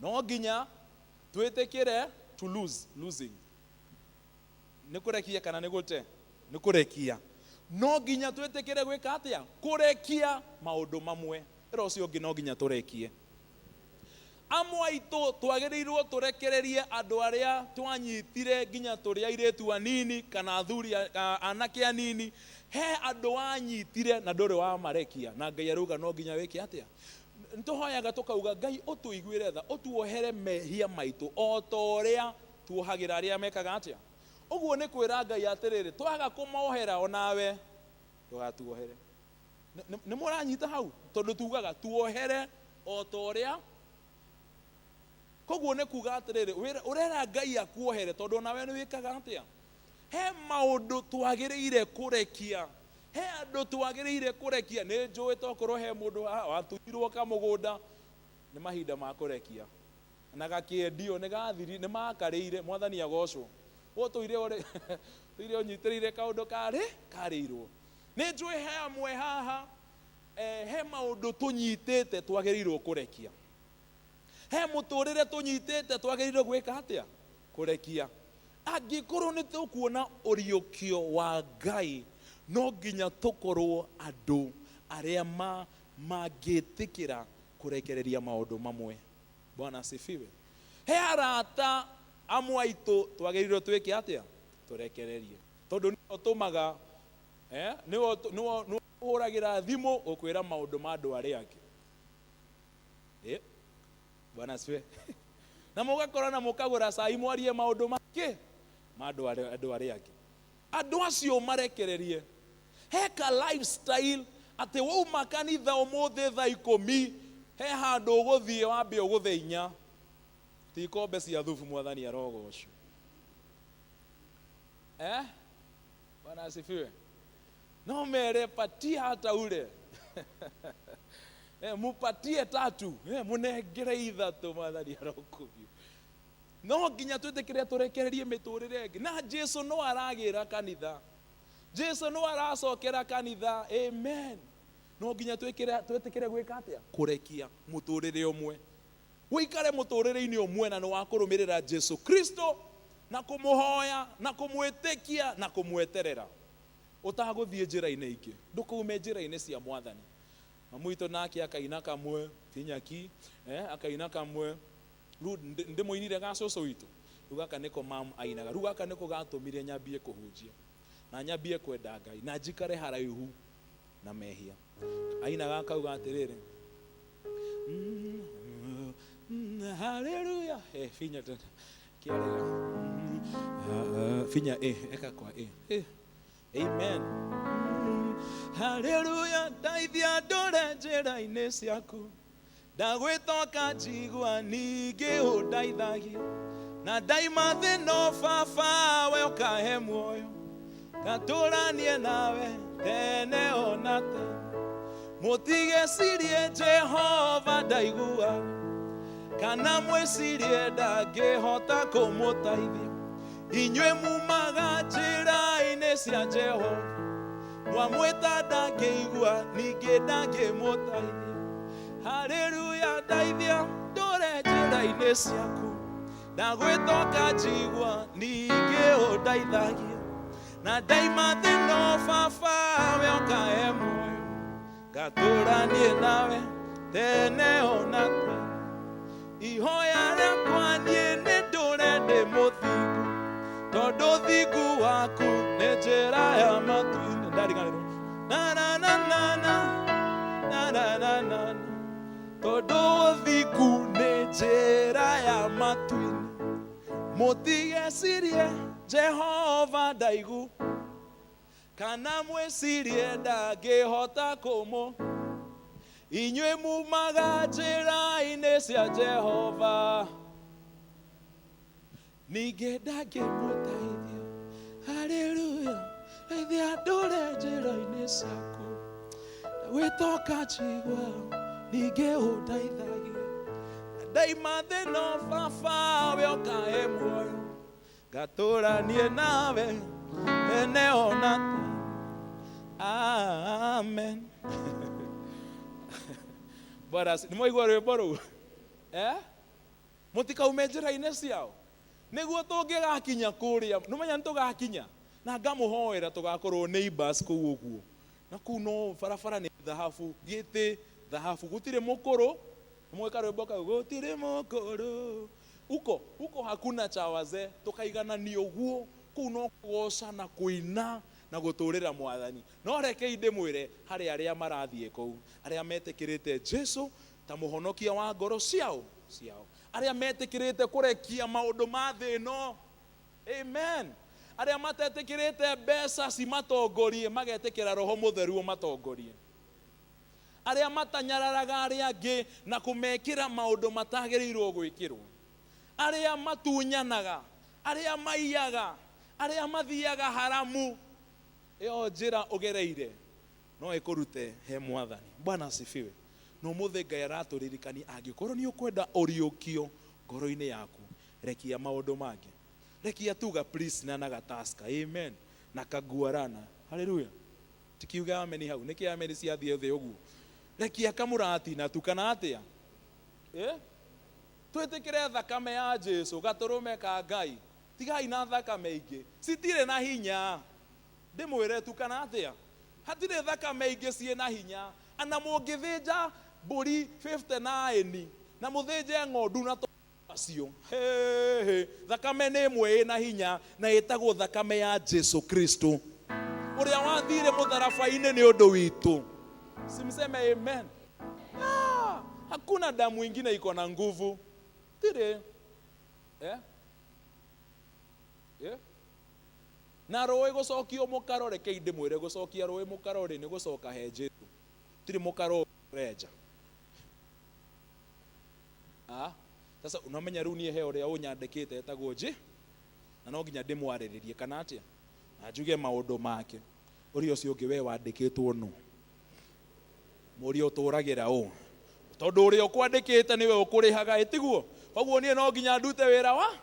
[SPEAKER 16] No nginya Twĩtĩkĩre to lose, losing. Nĩ kũrekia kana nĩ gũte? Nĩ kũrekia. No nginya twĩtĩkĩre gwĩka atĩa? Kũrekia maũndũ mamwe. Ĩra ũcio ũngĩ no nginya tũrekie. Amwe aitũ twagĩrĩirwo tũrekererie andũ arĩa twanyitire nginya tũrĩ airĩtu anini kana athuri anake anini. He andũ wanyitire na ndũrĩ wamarekia na Ngai arauga no nginya wĩke atĩa? Nĩtũhoyaga tũkauga Ngai ũtũiguĩre tha, ũtuohere mehia maitũ o ta ũrĩa tuohagĩra arĩa mekaga atĩa? Ũguo nĩ kwĩra Ngai atĩrĩrĩ, twaga kũmohera onawe ndũgatuohere. Nĩ mũranyita hau? Tondũ tugaga tuohere o ta ũrĩa. Koguo nĩ kuga atĩrĩrĩ, ũrera Ngai akuohere tondũ onawe nĩ wĩkaga atĩa? He maũndũ twagĩrĩire kũrekia. He andũ twagĩrĩire kũrekia. Nĩ njũĩ tokorwo he mũndũ haha watunyirwo kamũgũnda, nĩ mahinda ma kũrekia. Na gakĩendio, nĩ gathiri, nĩ makarĩire, Mwathani agocwo. Ũtũire ũrĩ, tũire ũnyitĩrĩire kaũndũ karĩ, karĩirwo. Nĩ njũĩ he amwe haha, he maũndũ tũnyitĩte twagĩrĩirwo kũrekia. He mũtũrĩre tũnyitĩte twagĩrĩirwo gwĩka atĩa? Kũrekia. Angĩkorwo nĩ tũkuona ũriũkio wa Ngai, no nginya tũkorwo andũ arĩa mangĩtĩkĩra kũrekereria maũndũ mamwe. Bwana asifiwe. He arata amwe aitũ twagĩrĩirwo twĩke atĩa? Tũrekererie. Tondũ nĩwe ũtũmaga, nĩwe nĩwe ũhũragĩra thimũ ũkwĩra maũndũ ma andũ arĩa angĩ. Bwana asifiwe. Na mũgakora na mũkagũra cai mwarie maũndũ make ma andũ arĩa angĩ. Andũ acio marekererie. Heka lifestyle atĩ wauma kanitha ũmũthĩ thaa ikũmi, he handũ ũgũthiĩ wambe ũgũthe inya. Ti ikombe cia thubu, Mwathani arogocwo. Bwana asifiwe. No mere patia hata ule. Mupatie tatu. Munengere ithatũ, Mwathani arokũmio. No nginya twĩtĩkĩre tũrekererie mĩtũrĩre ĩngĩ. Na Jesu no aragĩra kanitha. Jesu no aracokera kanitha. Amen. No nginya twĩtĩkĩre gwĩka atĩa? Kũrekia mũtũrĩre ũmwe. Ũikare mũtũrĩre-inĩ ũmwe na nĩ wa kũrũmĩrĩra Jesu Kristo na kũmũhoya na kũmwĩtĩkia na kũmweterera. Ũtagũthiĩ njĩra-inĩ ingĩ. Ndũkaume njĩra-inĩ cia Mwathani. Mamu witũ nake akaina kamwe, tinyaki, akaina kamwe. Rĩu ndĩmũinire ga cũcũ witũ. Rĩu gaka nĩko mamu ainaga. Rĩu gaka nĩko gatũmire nyambie kũhunjia. Na nyambie kwenda Ngai. Na njikare haraihu na mehia. Ainaga akauga atĩrĩrĩ. Hallelujah. Finya tena. Kĩarĩga. Finya, eka kwa, Amen. Hallelujah. Ndaithia ndũre njĩra-inĩ ciaku. Ndagwĩtoka njigua ningĩ ũndeithagia. Na ndaima thĩna baba we ũkahe muoyo. Ngatũranie nawe tene ona tene. Mũtigecirie Jehova ndaiguaga, kana mwĩcirie ndangĩhota kũmũteithia. Inyuĩ mumaga njĩra-inĩ cia Jehova, mwamwĩta ndangĩigua, ningĩ ndangĩmũteithia. Hallelujah, ndeithia ndũre njĩra-inĩ ciaku. Ndagwĩtoka njigua, ningĩ ũndeithagia. Na ndaima thĩna baba we ũkahe muoyo. Ngatũranie nawe tene ona tene. Ihoya rĩakwa niĩ nĩ ndũre ndĩ mũthingu, tondũ thingu waku nĩ njĩra ya matu-inĩ. Ndariganĩrwo. Na, na, na, na, na. Na, na, na, na, na. Tondũ thingu nĩ njĩra ya matu-inĩ. Mũtigecirie Jehova ndaigu, kana mwĩcirie ndangĩhota kũmũ. Inyuĩ mumaga njĩra-inĩ cia Jehova, ningĩ ndangĩmũteithia. Hallelujah. Ndeithia ndũre njĩra-inĩ ciaku. Ndagwĩtoka njigua, ningĩ ũndeithagie. Ndaima thĩna baba we ũkahe muoyo. Ngatũranie nawe tene ona tene. Amen. Bwana, nĩ mwaigua rwĩmbo rũu? Mũtikaume njĩra-inĩ ciao nĩguo tũngĩgakinya kũrĩa. Nĩmenya nĩtũgakinya na ngamũhoera tũgakorwo neighbors kũu ũguo, na kũu no barabara nĩ thahabu, gĩtĩ thahabu, gũtirĩ mũkũrũ. Nĩmũĩ karwĩmbo kau, gũtirĩ mũkũrũ uko uko, hakuna cha wazee, tũkaiganania ũguo. Kũu no kũgoca na kũina na gũtũrĩra Mwathani. No rekei ndĩmwĩre, harĩ arĩa marathiĩ kũu, arĩa metĩkĩrĩte Jesu ta mũhonokia wa ngoro ciao, arĩa metĩkĩrĩte kũrekia maũndũ ma thĩ ĩno. Amen. Arĩa matetĩkĩrĩte mbeca cimatongorie, magetĩkĩra Roho Mũtheru ũmatongorie, arĩa matanyararaga arĩa angĩ na kũmekĩra maũndũ matagĩrĩirwo gwĩkĩrwo, arĩa matunyanaga, arĩa maiyaga, arĩa mathiaga haramu. Ĩyo njĩra ũgereire no ĩkũrute he Mwathani. Bwana asifiwe. Na ũmũthĩ Ngai aratũririkania, angĩkorwo nĩ ũkwenda ũriũkio ngoro-inĩ yaku, rekia maũndũ mangĩ, rekia tuga please na gataska. Amen. Na kaguarana. Haleluya. Tikiuga ameni hau nĩkĩ? Ameni ciathiĩ thĩ ũguo. Rekia kamũrati na tu kana atĩa, eh? Twĩtĩkĩre thakame ya Jesu, gatũrũme ka Ngai. Tigai na thakame ingĩ, citirĩ na hinya. Ndĩmwĩre tu kana atĩa, hatirĩ thakame ingĩ ciĩ na hinya. Ana mũngĩthĩnja mbũri 59 na mũthĩnje ng'ondu na acio, he thakame nĩ ĩmwe ĩna hinya na ĩtagwo thakame ya Jesu Kristo, ũrĩa wathire mũtharaba-inĩ nĩ ũndũ witũ. Simseme amen. Ah, hakuna damu ingine iko na nguvu, tirĩ, eh? Eh? Na rũĩ gũcokio mũkaro, rekei ndĩmwĩre, gũcokia rũĩ mũkaro rĩ, nĩ gũcoka he Jesu. Tirĩ mũkaro ũrenja. Ah, sasa unamenya rĩu niĩ he ũrĩa ũnyandĩkĩte etagwo J, na no nginya ndĩmwarĩrĩrie kana atĩa, na njuge maũndũ make. Ũrĩa ũcio ũngĩ, we wandĩkĩtwo nũ? Mũria ũtũragĩra ũ, tondũ ũrĩa ũkwandĩkĩte nĩwe ũkũrĩhaga, ĩtiguo? Koguo niĩ no nginya ndute wĩra wa.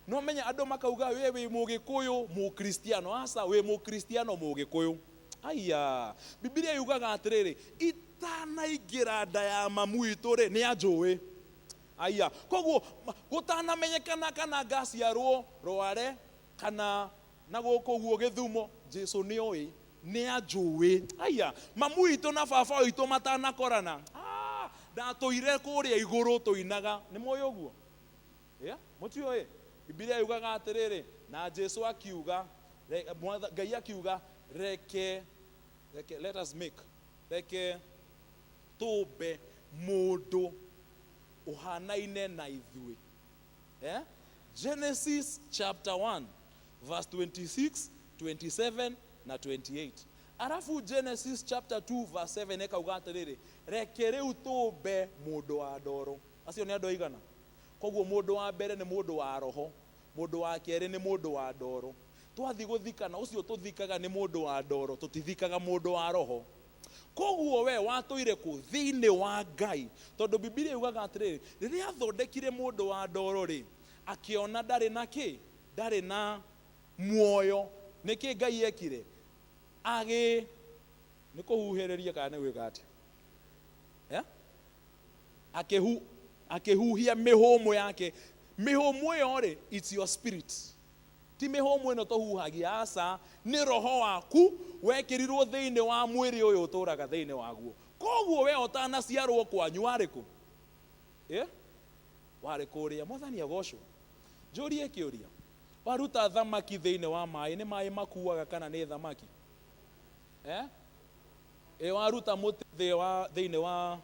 [SPEAKER 16] No menya andũ makauga we wĩ Mũgĩkũyũ Mũkristiano. Aca, wĩ Mũkristiano Mũgĩkũyũ. Aya, Bibilia yugaga atĩrĩrĩ, itanaingĩra nda ya mamu witũ rĩ, nĩ anjũĩ. Aya, koguo gũtanamenyekana kana ngaciarwo Rware kana na gũkũ ũguo Gĩthumo, Jesu nĩ oĩ, nĩ anjũĩ. Aya, mamu witũ na baba witũ matanakorana, ah, ndatũire kũrĩa igũrũ tũinaga. Nĩ mũĩ ũguo? Yeah? Mũtiũĩ? Bibilia yugaga atĩrĩrĩ, na Jesu akiuga, Ngai akiuga, reke, reke, let us make, reke tũmbe mũndũ ũhanaine na ithuĩ. Eh? Genesis chapter 1 verse 26, 27 na 28. Arabu Genesis chapter 2 verse 7 ĩkauga atĩrĩrĩ, reke rĩu tũmbe mũndũ wa ndoro. Acio nĩ andũ aigana? Koguo mũndũ wa mbere nĩ mũndũ wa roho, mũndũ wa kerĩ nĩ mũndũ wa ndoro. Twathiĩ gũthikana, ũcio tũthikaga nĩ mũndũ wa ndoro, tũtithikaga mũndũ wa roho. Koguo we watũire kũ? Thĩinĩ wa Ngai, tondũ Bibilia yugaga atĩrĩrĩ, rĩrĩa athondekire mũndũ wa ndoro rĩ, akĩona ndarĩ na kĩ, ndarĩ na muoyo. Nĩkĩ Ngai ekire? Agĩ nĩ kũhuhĩrĩria kana nĩ gwĩka atĩa? Eh? Akĩhuhia mĩhũmũ yake. Mĩhũmũ ĩyo rĩ, it's your spirit. Ti mĩhũmũ ĩno tũhuhagia, aca, nĩ roho waku wekĩrirwo thĩinĩ wa mwĩrĩ ũyũ ũtũraga thĩinĩ waguo. Koguo we ũtanaciarwo kwanyu warĩ kũ? Eh? Warĩ kũrĩa. Mwathani agocwo. Njũrie kĩũria, waruta thamaki thĩinĩ wa maĩ, nĩ maĩ makuaga kana nĩ thamaki? Eh? Ĩ waruta mũtĩ thĩinĩ wa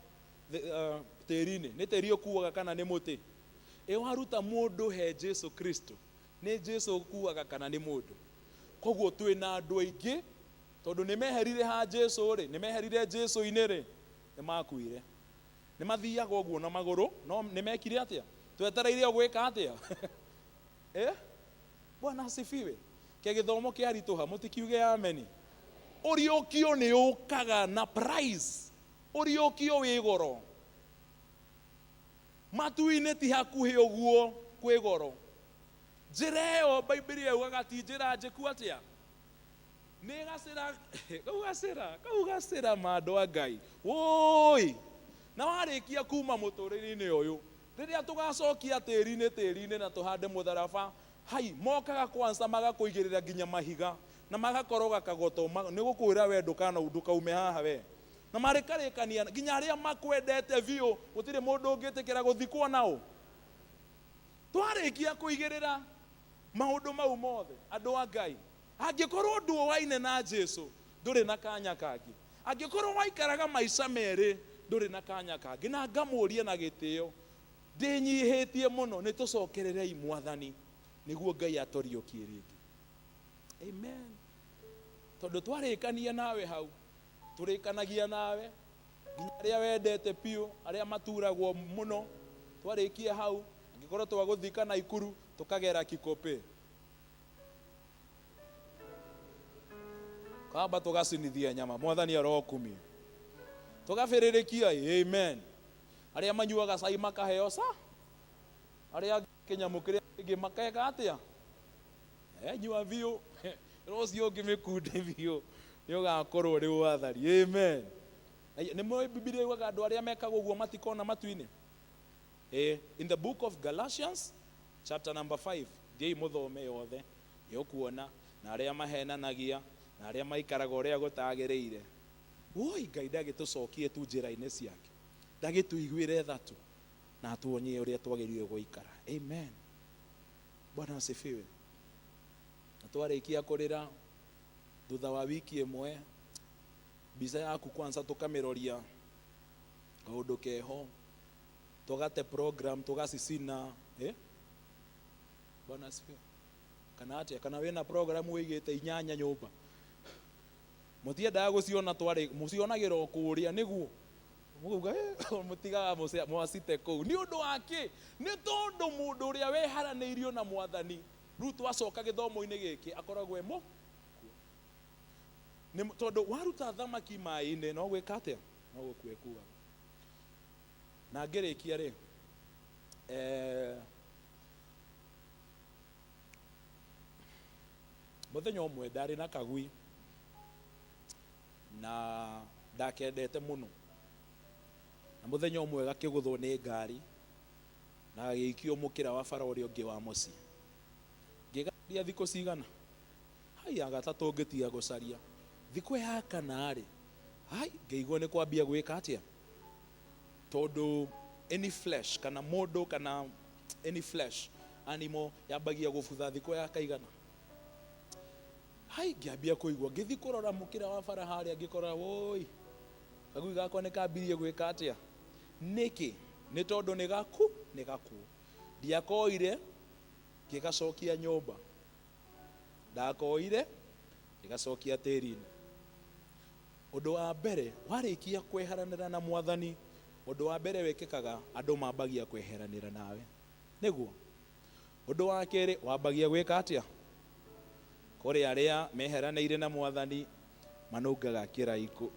[SPEAKER 16] tĩri-inĩ, nĩ tĩri ũkuaga kana nĩ mũtĩ? Ĩ waruta mũndũ he Jesu Kristo, nĩ Jesu ũkuaga kana nĩ mũndũ? Koguo twĩna andũ aingĩ, tondũ nĩ meherire ha Jesu rĩ, nĩ meherire Jesu-inĩ rĩ, nĩ makuire. Nĩ mathiaga ũguo na magũrũ, no nĩ mekire atĩa? Twetereire o gwĩka atĩa? Eh? Bwana asifiwe. Ke gĩthomo kĩaritũha, mũtikiuge ameni. Ũriũkio nĩ ũkaga na price. Ũriũkio wĩ goro. Matu-inĩ ti hakuhĩ ũguo, kwĩ goro. Njĩra ĩyo Bibilia yugaga ti njĩra njĩku atĩa? Nĩ gacĩra, kau gacĩra, kau gacĩra ma andũ a Ngai. Wũi! Na warĩkia kuma mũtũrĩre-inĩ ũyũ, Rĩrĩa tũgacokia tĩri-inĩ tĩri-inĩ na tũhande mũtharaba, hai, mokaga kwanza magakũigĩrĩra nginya mahiga na magakoroga kagoto, nĩ gũkwĩra we ndũkana ndũkaume haha we. Na marĩkarĩkania nginya arĩa makwendete biũ, gũtirĩ mũndũ ũngĩtĩkĩra gũthikwo nao. Twarĩkia kũigĩrĩra maũndũ mau mothe, andũ a Ngai, angĩkorwo ndũaine na Jesu, ndũrĩ na kanya kangĩ. Angĩkorwo waikaraga maica merĩ, ndũrĩ na kanya kangĩ. Na ngamũria na gĩtĩo, ndĩnyihĩtie mũno, nĩ tũcokererei Mwathani nĩguo Ngai atũriũkie rĩngĩ. Amen. Tondũ twarĩkania nawe hau, tũrĩkanagia nawe nginya arĩa wendete biũ, arĩa maturagwo mũno, twarĩkia hau, angĩkorwo twagũthika Naikuru, tũkagera Kikopey. Kamba tũgacinithia nyama, Mwathani arokumio. Tũgabĩrĩrĩkia, amen. Arĩa manyuaga cai makaheo ca, arĩa kĩnyamũ kĩrĩa kĩngĩ makeka atĩa? Nyua biũ, rũciũ ũngĩmĩkunde biũ, nĩ ũgakorwo ũrĩ wathari. Amen. Nĩ mũĩ Bibilia yugaga andũ arĩa mekaga ũguo matikona matu-inĩ? In the book of Galatians chapter number 5, thiĩi mũthome yothe, nĩ ũkuona na arĩa mahenanagia na arĩa maikaraga ũrĩa gũtagĩrĩire. Woi, Ngai ndagĩtũcokie tu njĩra-inĩ ciake, ndagĩtũiguĩre tha tu na atuonie ũrĩa twagĩrĩire gũikara. Amen. Bwana asifiwe. Na twarĩkia kũrĩra thutha wa wiki ĩmwe, mbica yaku kwanza tũkamĩroria kaũndũ keho, tũgate program tũgacicina. Bwana asifiwe. Kana atĩa? Kana wĩna program wĩigĩte inyanya nyũmba, mũtiendaga gũciona, twarĩ mũcionagĩra o kũrĩa nĩguo mũkauga, mũtigaga mwacite kũu. Nĩ ũndũ wa kĩ? Nĩ tondũ mũndũ ũrĩa weharanĩirio na Mwathani, rĩu twacoka gĩthomo-inĩ gĩkĩ, akoragwo e mũ nĩ tondũ waruta thamaki maĩ-inĩ no gwĩka atĩa? No gũkua ĩkuaga. Na ngĩrĩkia rĩ, mũthenya ũmwe ndarĩ na kagui na ndakendete mũno, na mũthenya ũmwe gakĩgũthwo nĩ ngari na gagĩikio mũkĩra wa bara ũrĩa ũngĩ wa mũciĩ. Ngĩgacaria thikũ cigana? Hai, ya gatatũ ngĩtiga gũcaria. Thikũ ya kana rĩ, hai, ngĩigua nĩ kwambia gwĩka atĩa? Tondũ any flesh kana mũndũ kana any flesh animal yambagia gũbutha thikũ ya kaigana. Hai, ngĩambia kũigua, ngĩthiĩ kũrora mũkĩra wa bara harĩa, ngĩkora woi, kagui gakwa nĩ kambirie gwĩka atĩa? Nĩkĩ? Nĩ tondũ nĩ gaku, nĩ gakuũ. Ndiakoire, ngĩgacokia nyũmba. Ndakoire, ngĩgacokia tĩri-inĩ. Ũndũ wa mbere, warĩkia kweheranĩra na Mwathani, ũndũ wa mbere wĩkĩkaga, andũ mambagia kweheranĩra nawe. Nĩguo? Ũndũ wa kerĩ, wambagia gwĩka atĩa? Kũrĩ arĩa meheranĩire na Mwathani, manungaga kĩraikũ.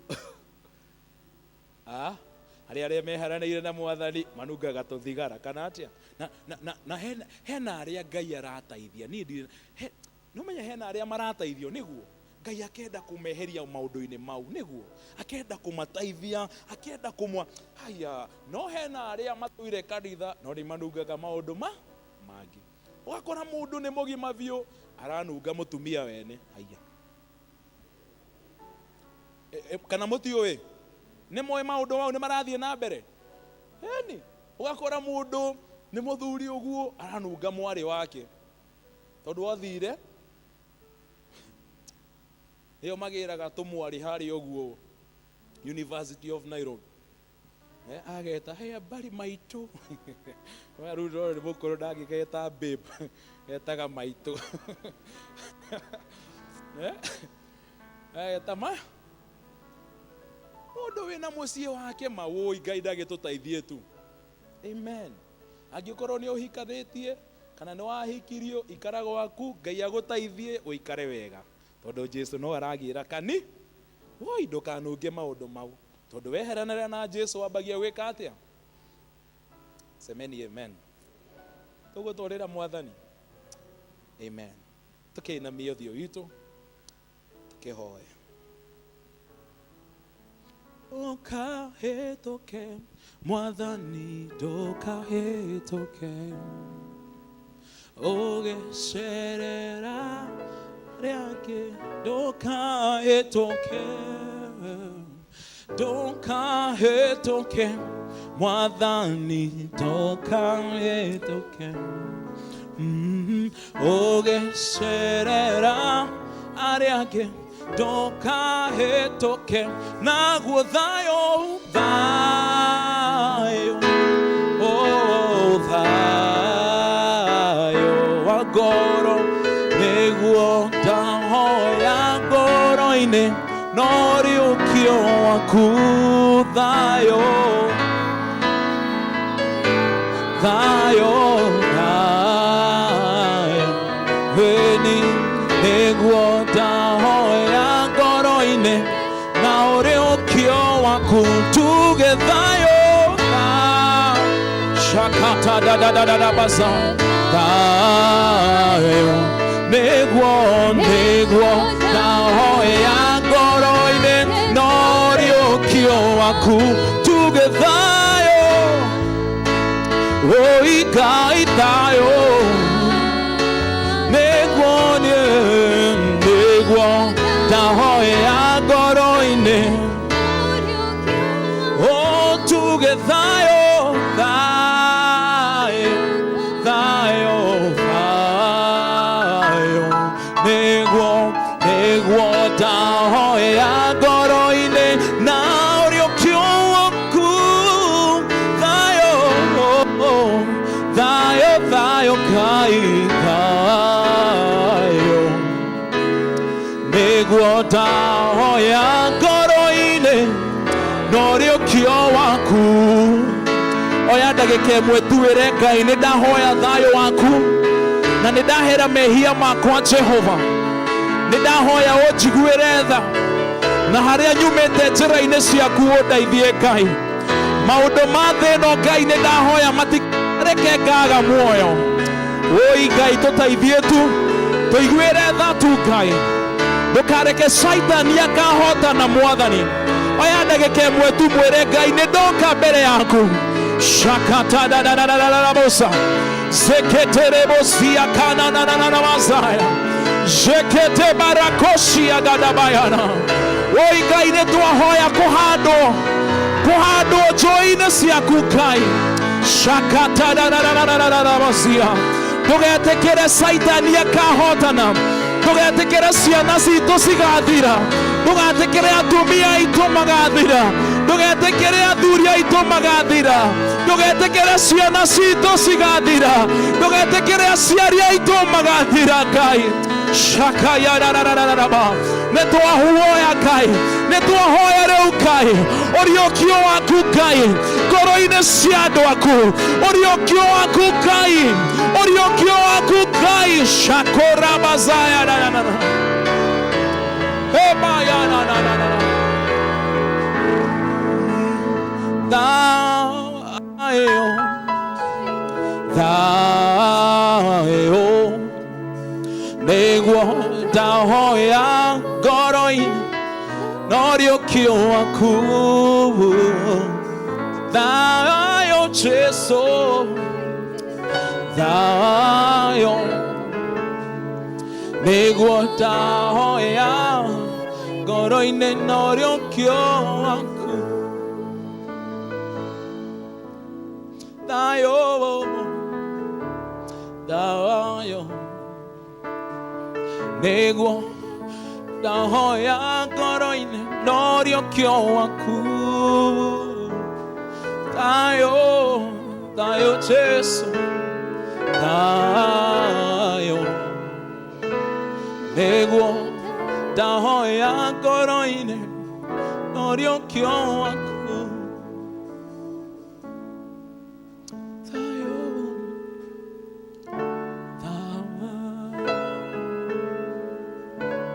[SPEAKER 16] Arĩa meheranĩire na Mwathani, manungaga tũthigara, kana atĩa? Na hena arĩa Ngai arateithia. Niĩ ndirĩ, nĩ ũmenye hena arĩa marateithio, nĩguo? Ngai akenda kũmeheria maũndũ-inĩ mau, nĩguo? Akenda kũmateithia, akenda kũmwa, haya, no hena arĩa matũire kanitha, no nĩ manungaga maũndũ mangĩ. Ũgakora mũndũ nĩ mũgima biũ, aranunga mũtumia wene, haya. Kana mũtiũĩ? Nĩ moĩ maũndũ mau nĩ marathiĩ na mbere? Ĩni, ũgakora mũndũ nĩ mũthuri ũguo, aranunga mwarĩ wake. Tondũ athire, nĩo magĩraga tũmwarĩ harĩa ũguo University of Nairobi. Ageta, hey, habari maitũ. Rĩu ndĩrona nĩ mũkũrũ ndangĩgeta babe, etaga maitũ. Ageta ma mũndũ wĩna mũciĩ wake ma, wũi Ngai ndagĩtũteithie tu. Amen. Angĩkorwo nĩ ũhikanĩtie kana nĩ wahikirio, ikara gwaku, Ngai agũteithie ũikare wega. Tondũ Jesu no aragĩra kani, woi ndũkanunge maũndũ mau. Tondũ weheranĩra na Jesu wambagia gwĩka atĩa? Semeni amen. Tũgũtũrĩra Mwathani. Amen. Tũkĩinamia ũthiũ witũ, tũkĩhoe.
[SPEAKER 15] Ndũkahĩtũke mwathani ndũkahĩtũke ũgĩcerera arĩa angĩ ndũkahĩtũke ndũkahĩtũke mwathani ndũkahĩtũke ũgĩcerera arĩa angĩ ndũkahĩtũke naguo thayũ thayũ oh, thayũ wa ngoro nĩguo ndahoya ngoro-inĩ no riũkio waku thayũ thayũ thayũ ĩni nĩguo ndahoya ngoro-inĩ na ũrĩũkio waku tuge thayũ shakata da da da da da basa thayũ nĩguo nĩguo ndahoya ngoro-inĩ na ũrĩũkio waku tuge thayũ oi Ngai thayũ nĩguo niĩ nĩguo ndahoya ngoro-inĩ o tuge thayũ thayũ thayũ thayũ nĩguo nĩguo ndahoya ngoro-inĩ na ũriũkio waku thayũ thayũ thayũ Ngai thayũ nĩguo ndahoya ngoro-inĩ na ũriũkio waku oya ndagĩka ĩmwe tuĩre Ngai nĩ ndahoya thayũ waku na nĩ ndahera mehia makwa Jehova nĩ ndahoya ũnjiguĩre tha na harĩa nyumĩte njĩra-inĩ ciaku ũndeithie Ngai maũndũ ma thĩ ĩno Ngai nĩ ndahoya matikareke ngaga muoyo oi Ngai tũteithie tu tũiguĩre tha tu Ngai ndũkareke caitani akahotana mwathani oya ndagĩka ĩmwe tu mwĩre Ngai nĩ ndoka mbere yaku shakatadadadadadabosa zeketerebosia kananananamazaya jekete barakosia gadabayana oi Ngai nĩ twahoya kũhandwo kũhandwo njũĩ-inĩ ciaku Ngai shakatadadadadadabosia ndũgetĩkĩre caitani akahotana ndũgetĩkĩre ciana citũ cigathira ndũgetĩkĩre atumia aitũ magathira ndũgetĩkĩre athuri aitũ magathira ndũgetĩkĩre ciana citũ cigathira ndũgetĩkĩre aciari aitũ magathira Ngai shakayarararararaba nĩ twahoya Ngai nĩ twahoya rĩu Ngai ũriũkio waku Ngai ngoro-inĩ cia andũ aku ũriũkio waku Ngai ũriũkio waku Ngai shakorabazaya nanana emayanananana thayũ thayũ nĩguo ndahoya ngoro-inĩ na ũriũkio waku thayũ Jesũ thayũ nĩguo ndahoya ngoro-inĩ na ũriũkio waku thayũ thayũ nĩguo ndahoya ngoro-inĩ na ũriũkio waku thayũ thayũ Jesũ thayũ nĩguo ndahoya ngoro-inĩ na ũriũkio waku thayũ thayũ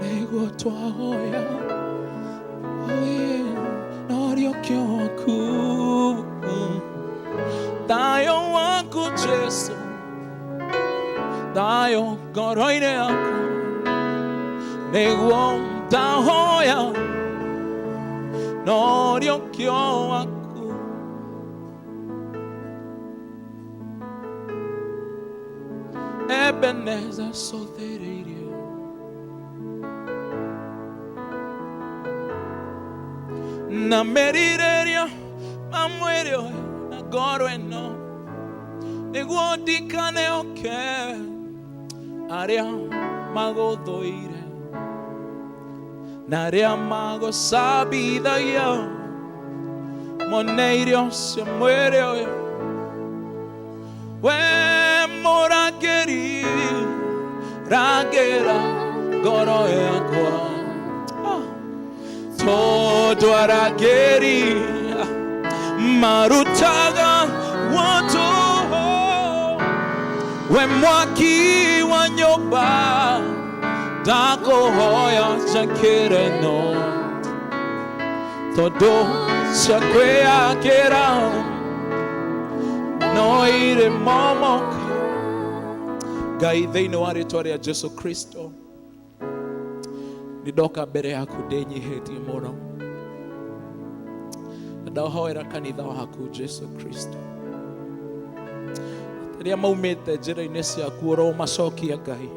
[SPEAKER 15] nĩguo twahoya na ũriũkio waku thayũ waku Jesũ thayũ ngoro-inĩ yakwa nĩguo ndahoya
[SPEAKER 16] Noriũkio waku Ebenezer cũthĩrĩirie na merirĩria ma mwĩrĩ ũyũ na ngoro ĩno nĩguo ndikaneoke arĩa magũthũire na arĩa magũcambithagia mone irio cia mwĩrĩ ũyũ we mũrangĩri rangĩra ngoro yakwa tondũ arangĩri marutaga wotũhũ we mwaki wa nyũmba ndakũhoya njakĩre no tondũ cia kwĩyakĩra no irĩ momoka Ngai thĩinĩ wa rĩtwa rĩa Jesu Kristo nĩ ndoka mbere yaku ndĩnyihĩtie mũno na ndahoera kanitha waku Jesu Kristo arĩa maumĩte njĩra-inĩ ciaku ũromacokia Ngai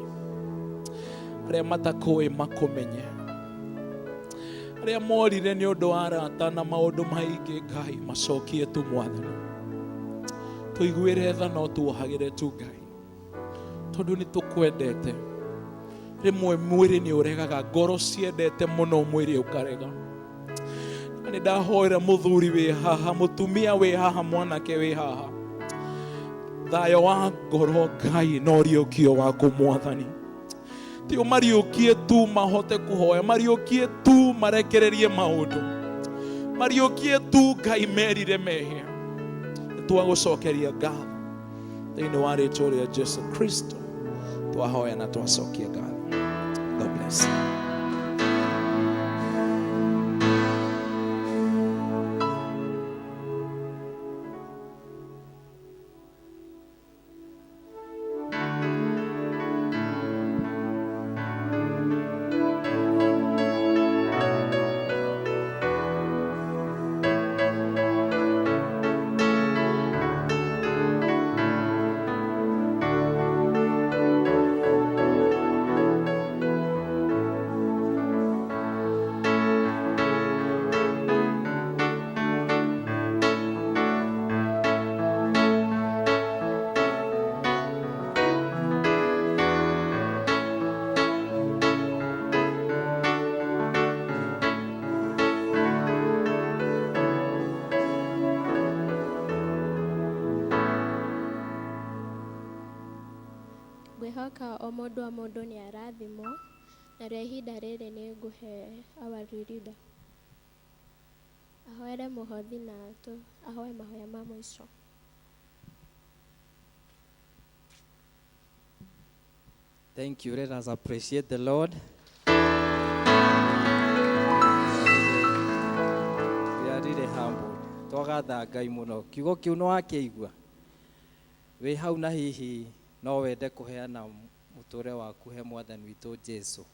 [SPEAKER 16] arĩa matakũĩ makũmenye arĩa morire nĩ ũndũ wa arata na maũndũ maingĩ Ngai macokie tu mwathani tũiguĩre tha no tuohagĩre tu Ngai tondũ nĩ tũkwendete rĩmwe mwĩrĩ nĩ ũregaga ngoro ciendete mũno mwĩrĩ ũkarega na nĩ ndahoera mũthuri wĩ haha mũtumia wĩ haha mwanake wĩ haha thayũ wa ngoro Ngai no ũriũkio waku mwathani ti ũmariũkie tu mahote kũhoya mariũkie tu marekererie maũndũ mariũkie tu Ngai merire mehia nĩ twagũcokeria ngatho thĩinĩ wa rĩtwa rĩa Jesu Kristo twahoya na twacokia ngatho God bless you.
[SPEAKER 4] Ngwĩhoka o mũndũ o mũndũ nĩ arathimwo narĩo ihinda rĩrĩ nĩ ngũhe our leader ahoere mũhothi na ahoe mahoya ma mũico.
[SPEAKER 3] Thank you. Let us appreciate the Lord. We are really humbled. Twagatha Ngai mũno. Kiugo kĩu nĩ wakĩigua. Wĩ hau na hihi no wende kũheana mũtũũrĩre waku he mwathani witũ Jesu.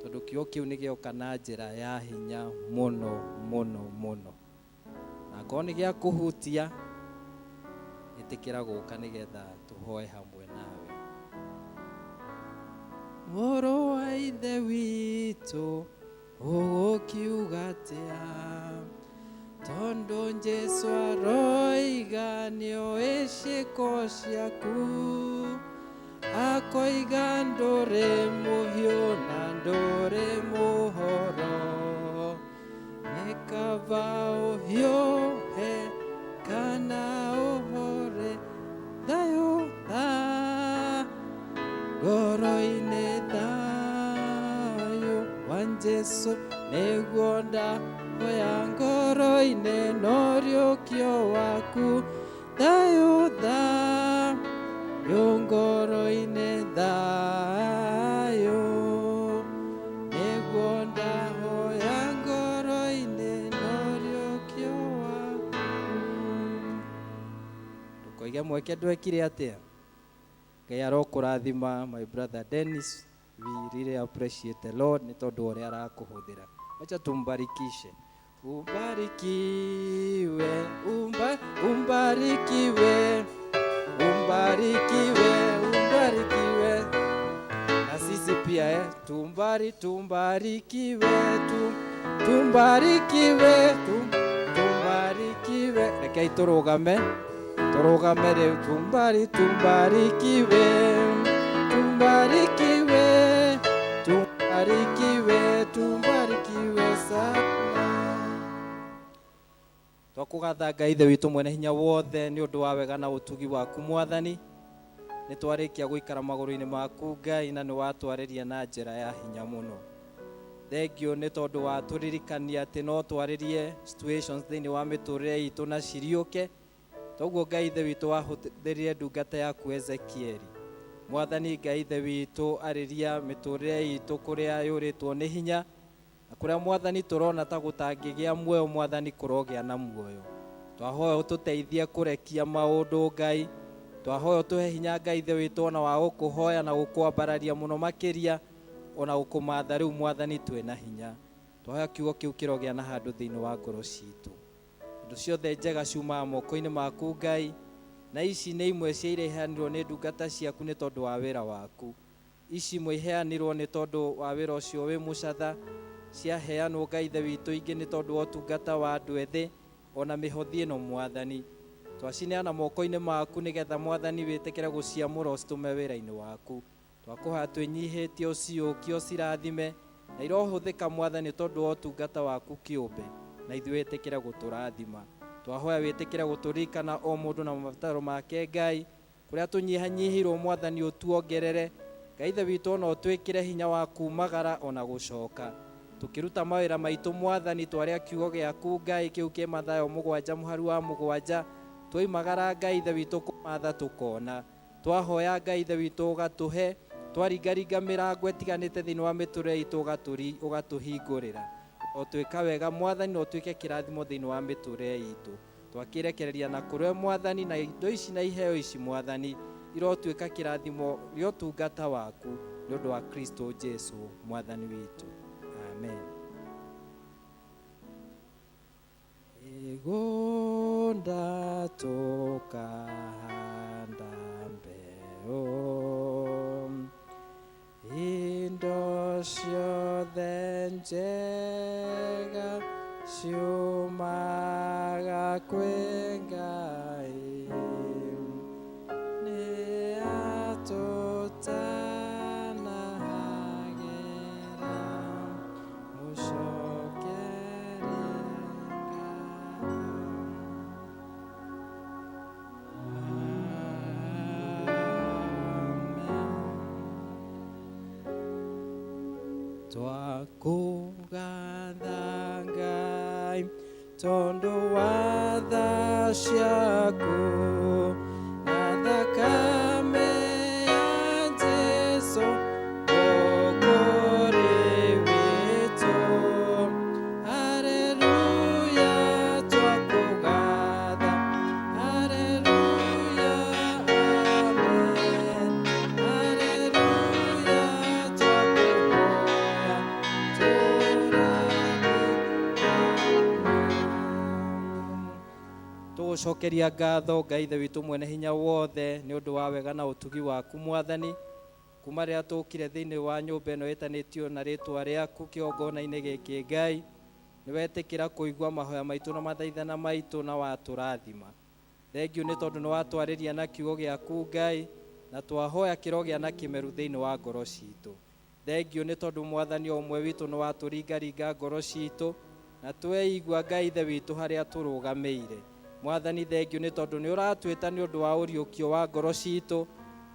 [SPEAKER 3] Tondũ kiugo kĩu nĩ gĩoka na njĩra ya hinya mũno mũno mũno. Na angorwo nĩ gĩa kũhutia, ĩtĩkĩra gũka nĩgetha tũhoe hamwe nawe. Mũrũ wa ithe witũ ũgũkiuga atĩa tondũ Jesũ aroiga nĩoĩ ciĩko ciaku akoiga ndũrĩ mũhiũ na ndũrĩ mũhoro nĩ kaba ũhiũhe kana ũhore thayũ tha ngoro-inĩ thayũ wa Jesũ nĩguo ndahoya ngoro-inĩ no ũriũkio waku thayũ thayũ ngoro-inĩ thayũ nĩguo ndahoya ngoro-inĩ no ũriũkio waku ndũkoige mweke ndwekire atĩa Ngai arokũrathima my brother Dennis we really appreciate the Lord nĩ tondũ wa ũrĩa arakũhũthĩra wacha tumbarikishe Ubarikiwe, umbarikiwe, umbarikiwe, umbarikiwe. Na sisi pia tumbarikiwe, tumbarikiwe, tumbarikiwe. Rekei turugame, turugame riu. Tumbarikiwe, tumbarikiwe, tumbarikiwe, tumbarikiwe sana. Twakugatha Ngai Ithe witũ mwene hinya wothe nĩ ũndũ wa wega na ũtugi waku Mwathani. Nĩ twarĩkia gũikara magũrũ-inĩ maku Ngai, na nĩ watwarĩria na njĩra ya hinya mũno. Thengio nĩ tondũ watũririkania atĩ no twarĩrie situations thĩinĩ wa mĩtũrĩre itũ na ciriũke. Toguo Ngai Ithe witũ wahũthĩrire ndungata yaku Ezekieli. Mwathani Ngai Ithe witũ, arĩria mĩtũrĩre itũ kũrĩa yũrĩtwo nĩ hinya, na kũrĩa Mwathani tũrona ta gũtangĩgĩa muoyo, Mwathani kũrogĩa na muoyo. Twahoya ũtũteithie kũrekia maũndũ Ngai. Twahoya ũtũhe hinya Ngai Ithe witũ ona wa gũkũhoya na gũkwambararia mũno makĩria, ona gũkũmatha rĩu Mwathani twĩna hinya. Twahoya kiugo kĩu kĩrogĩa na handũ thĩinĩ wa ngoro citũ. Indo ciothe njega ciumaga moko-inĩ maku Ngai, na ici nĩ imwe cia iria iheanirwo nĩ ndungata ciaku nĩ tondũ wa wĩra waku. Ici imwe iheanirwo nĩ tondũ wa wĩra ũcio wĩ mũcatha, ciaheanwo Ngai Ithe witũ ingĩ nĩ tondũ wa ũtungata wa andũ ethĩ, ona mĩhothi ĩno Mwathani. Twacineana moko-inĩ maku nĩgetha Mwathani wĩtĩkĩre gũciamũra ũcitũme wĩra-inĩ waku. Twakũhoya twĩnyihĩtie ũciũkie ũcirathime, na irohũthĩka Mwathani tondũ wa ũtungata waku kĩũmbe, na ithuĩ wĩtĩkĩre gũtũrathima. Twahoya wĩtĩkĩre gũtũririkana o mũndũ na mabataro make Ngai, kũrĩa tũnyihanyihĩirwo Mwathani ũtuongerere. Ngai Ithe witũ ona ũtwĩkĩre hinya wa kumagara ona gũcoka. Tũkĩruta mawĩra maitũ Mwathani, twarĩa kiugo gĩaku Ngai kĩu kĩ Mathayo 7 mũhari wa 7, twoimagara Ngai Ithe witũ kũmatha tũkona. Twahoya Ngai Ithe witũ ũgatũhe, twaringaringa mĩrango ĩtiganĩte thĩinĩ wa mĩtũrĩre itũ ũgatũhingũrĩra. Ũtuĩka wega Mwathani, na ũtuĩke kĩrathimo thĩinĩ wa mĩtũrĩre itũ. Twakĩrekereria na kũrĩ we Mwathani, na indo ici na iheo ici Mwathani irotuĩka kĩrathimo gĩa ũtungata waku nĩ ũndũ wa Kristo Jesu Mwathani witũ. Amen. Mĩgũnda tũkahanda mbeũ, indo ciothe njega ciumaga kwĩ Ngai. Nĩ atũtanahagĩra, mũcokerie ngatho. Twakũgatha Ngai tondũ wa tha ciaku na thakame ya Jesũ Mũkũũri witũ. Haleluya, twakũgatha. Haleluya, amen. Haleluya, twakũhoya tũgũcokeria ngatho Ngai Ithe witũ mwene hinya wothe nĩ ũndũ wa wega na ũtugi waku Mwathani. Kuma rĩrĩa tũkire thĩinĩ wa nyũmba ĩno ĩtanĩtio na rĩtwa rĩaku kĩgongona-inĩ gĩkĩ Ngai, nĩ wetĩkĩra kũigua mahoya maitũ na mathaithana maitũ na watũrathima. Thengiũ nĩ tondũ nĩ watwarĩria na kiugo gĩaku Ngai, na twahoya kĩrogĩa na kĩmeru thĩinĩ wa ngoro citũ. Thengiũ nĩ tondũ Mwathani o ũmwe witũ nĩ watũringaringa ngoro citũ, na tweigua Ngai Ithe witũ harĩa tũrũgamĩire. Mwathani thengiũ nĩ tondũ nĩ ũratwĩta nĩ ũndũ wa ũriũkio wa ngoro citũ,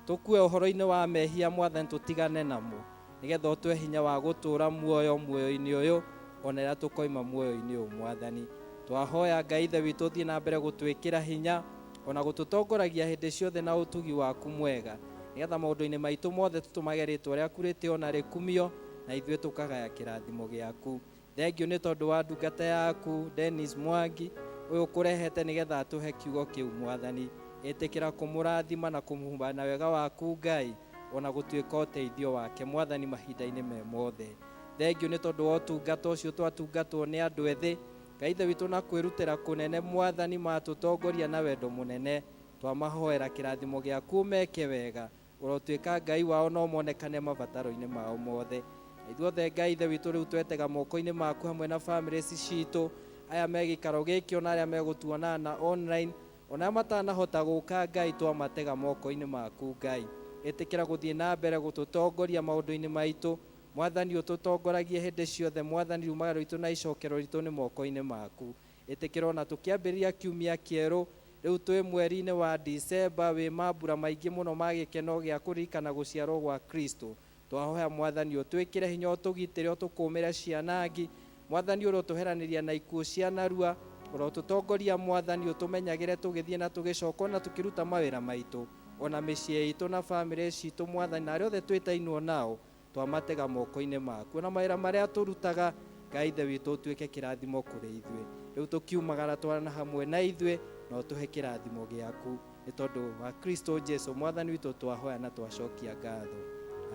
[SPEAKER 3] tũkue ũhoro-inĩ wa mehia Mwathani tũtigane namo, nĩgetha ũtũhe hinya wa gũtũũra muoyo muoyo-inĩ ũyũ ona rĩrĩa tũkoima muoyo-inĩ ũyũ Mwathani. Twahoya Ngai Ithe witũ ũthiĩ na mbere gũtwĩkĩra hinya ona gũtũtongoragia hĩndĩ ciothe na ũtugi waku mwega, nĩgetha maũndũ-inĩ maitũ mothe tũtũmage rĩtwa rĩaku rĩtĩo na rĩkumio, na ithuĩ tũkagaya kĩrathimo gĩaku. Thengiũ nĩ tondũ wa ndungata yaku Dennis Mwangi ũyũ ũkũrehete nĩgetha atũhe kiugo kĩu Mwathani. Ĩtĩkĩra kũmũrathima na kũmũhumba na wega waku Ngai, ona gũtuĩka ũteithio wake Mwathani mahinda-inĩ me mothe. Thengiũ nĩ tondũ wa ũtungata ũcio twatungatwo nĩ andũ ethĩ, Ngai Ithe witũ na kwĩrutĩra kũnene Mwathani matũtongoria na wendo mũnene. Twamahoera kĩrathimo gĩaku meke wega, ũrotuĩka Ngai wao no monekane mabataro-inĩ mao mothe. Na ithuothe Ngai Ithe witũ rĩu twetega moko-inĩ maku hamwe na bamĩrĩ ici citũ, aya me gĩikaro gĩkĩ ona arĩa megũtuona na online, ona arĩa matanahota gũka Ngai twamatega moko-inĩ maku Ngai. Ĩtĩkĩra gũthiĩ na mbere gũtũtongoria maũndũ-inĩ maitũ. Mwathani ũtũtongoragie hĩndĩ ciothe. Mwathani rumagaro rwitũ na icokero ritũ nĩ moko-inĩ maku. Ĩtĩkĩra ona tũkĩambĩrĩria kiumia kĩerũ, rĩu twĩ mweri-inĩ wa Disemba, wĩ mambura maingĩ mũno ma gĩkeno gĩa kũririkana gũciarwo gwa Kristo. Twahoya Mwathani ũtwĩkĩre hinya, ũtũgitĩre, ũtũkũmĩre cianangi. Mwathani ũrotũheranĩria na ikuũ cia narua, ũrotũtongoria Mwathani, ũtũmenyagĩre tũgĩthiĩ na tũgĩcoka ona tũkĩruta mawĩra maitũ, ona mĩciĩ itũ na bamĩrĩ citũ Mwathani, na arĩa othe twĩtainwo nao twamatega moko-inĩ maku. Ona mawĩra marĩa tũrutaga Ngai Ithe witũ ũtuĩke kĩrathimo kũrĩ ithuĩ. Rĩu tũkiumagara twarana hamwe na ithuĩ na ũtũhe kĩrathimo gĩaku nĩ tondũ wa Kristo Jesu Mwathani witũ twahoya na twacokia ngatho.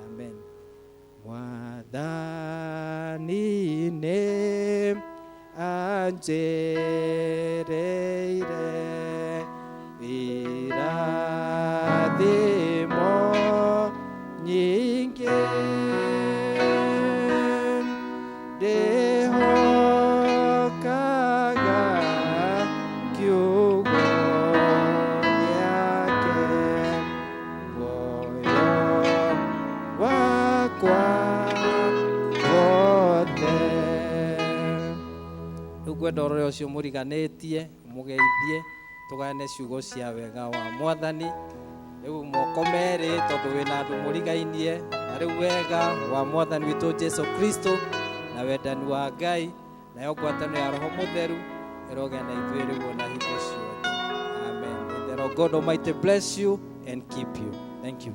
[SPEAKER 3] Amen. Mwathani nĩ anjĩrĩire irathimo nyingĩ, ndĩhokaga kiugo gĩake, muoyo wakwa wothe. Rĩu ngwenda ũrore ũcio mũriganĩtie, mũgeithie, tũgayane ciugo cia wega wa Mwathani. Rĩu moko merĩ tondũ wĩna andũ mũrigainie, na rĩu wega wa Mwathani witũ Jesu Kristo na wendani wa Ngai nayo ngwatanĩro ya Roho Mũtheru ĩrogĩa na ithuĩ rĩu ona hingo ciothe. Amen. May the Lord God Almighty bless you and keep you. Thank you.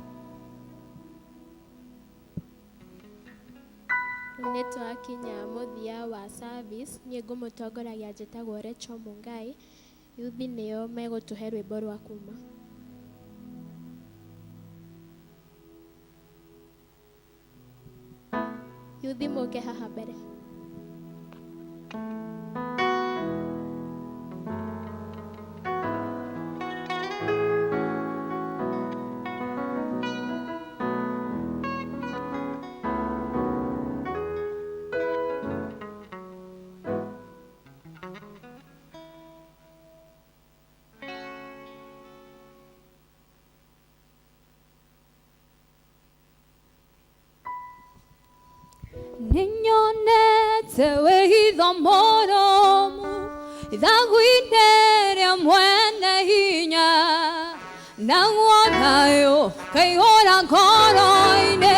[SPEAKER 4] Rĩu nĩ twakinya mũthia wa service. Niĩ ngũmũtongoragia njĩtagwo Rachel Mungai. Yuthi nĩo megũtũhe rwĩmbo rwa kuma. Yuthi mũke haha mbere.
[SPEAKER 8] Ninyonete wĩhitho mũrũmu ithagu-inĩ rĩa mwene hinya, naguo thayũ kaihũra ngoro-inĩ.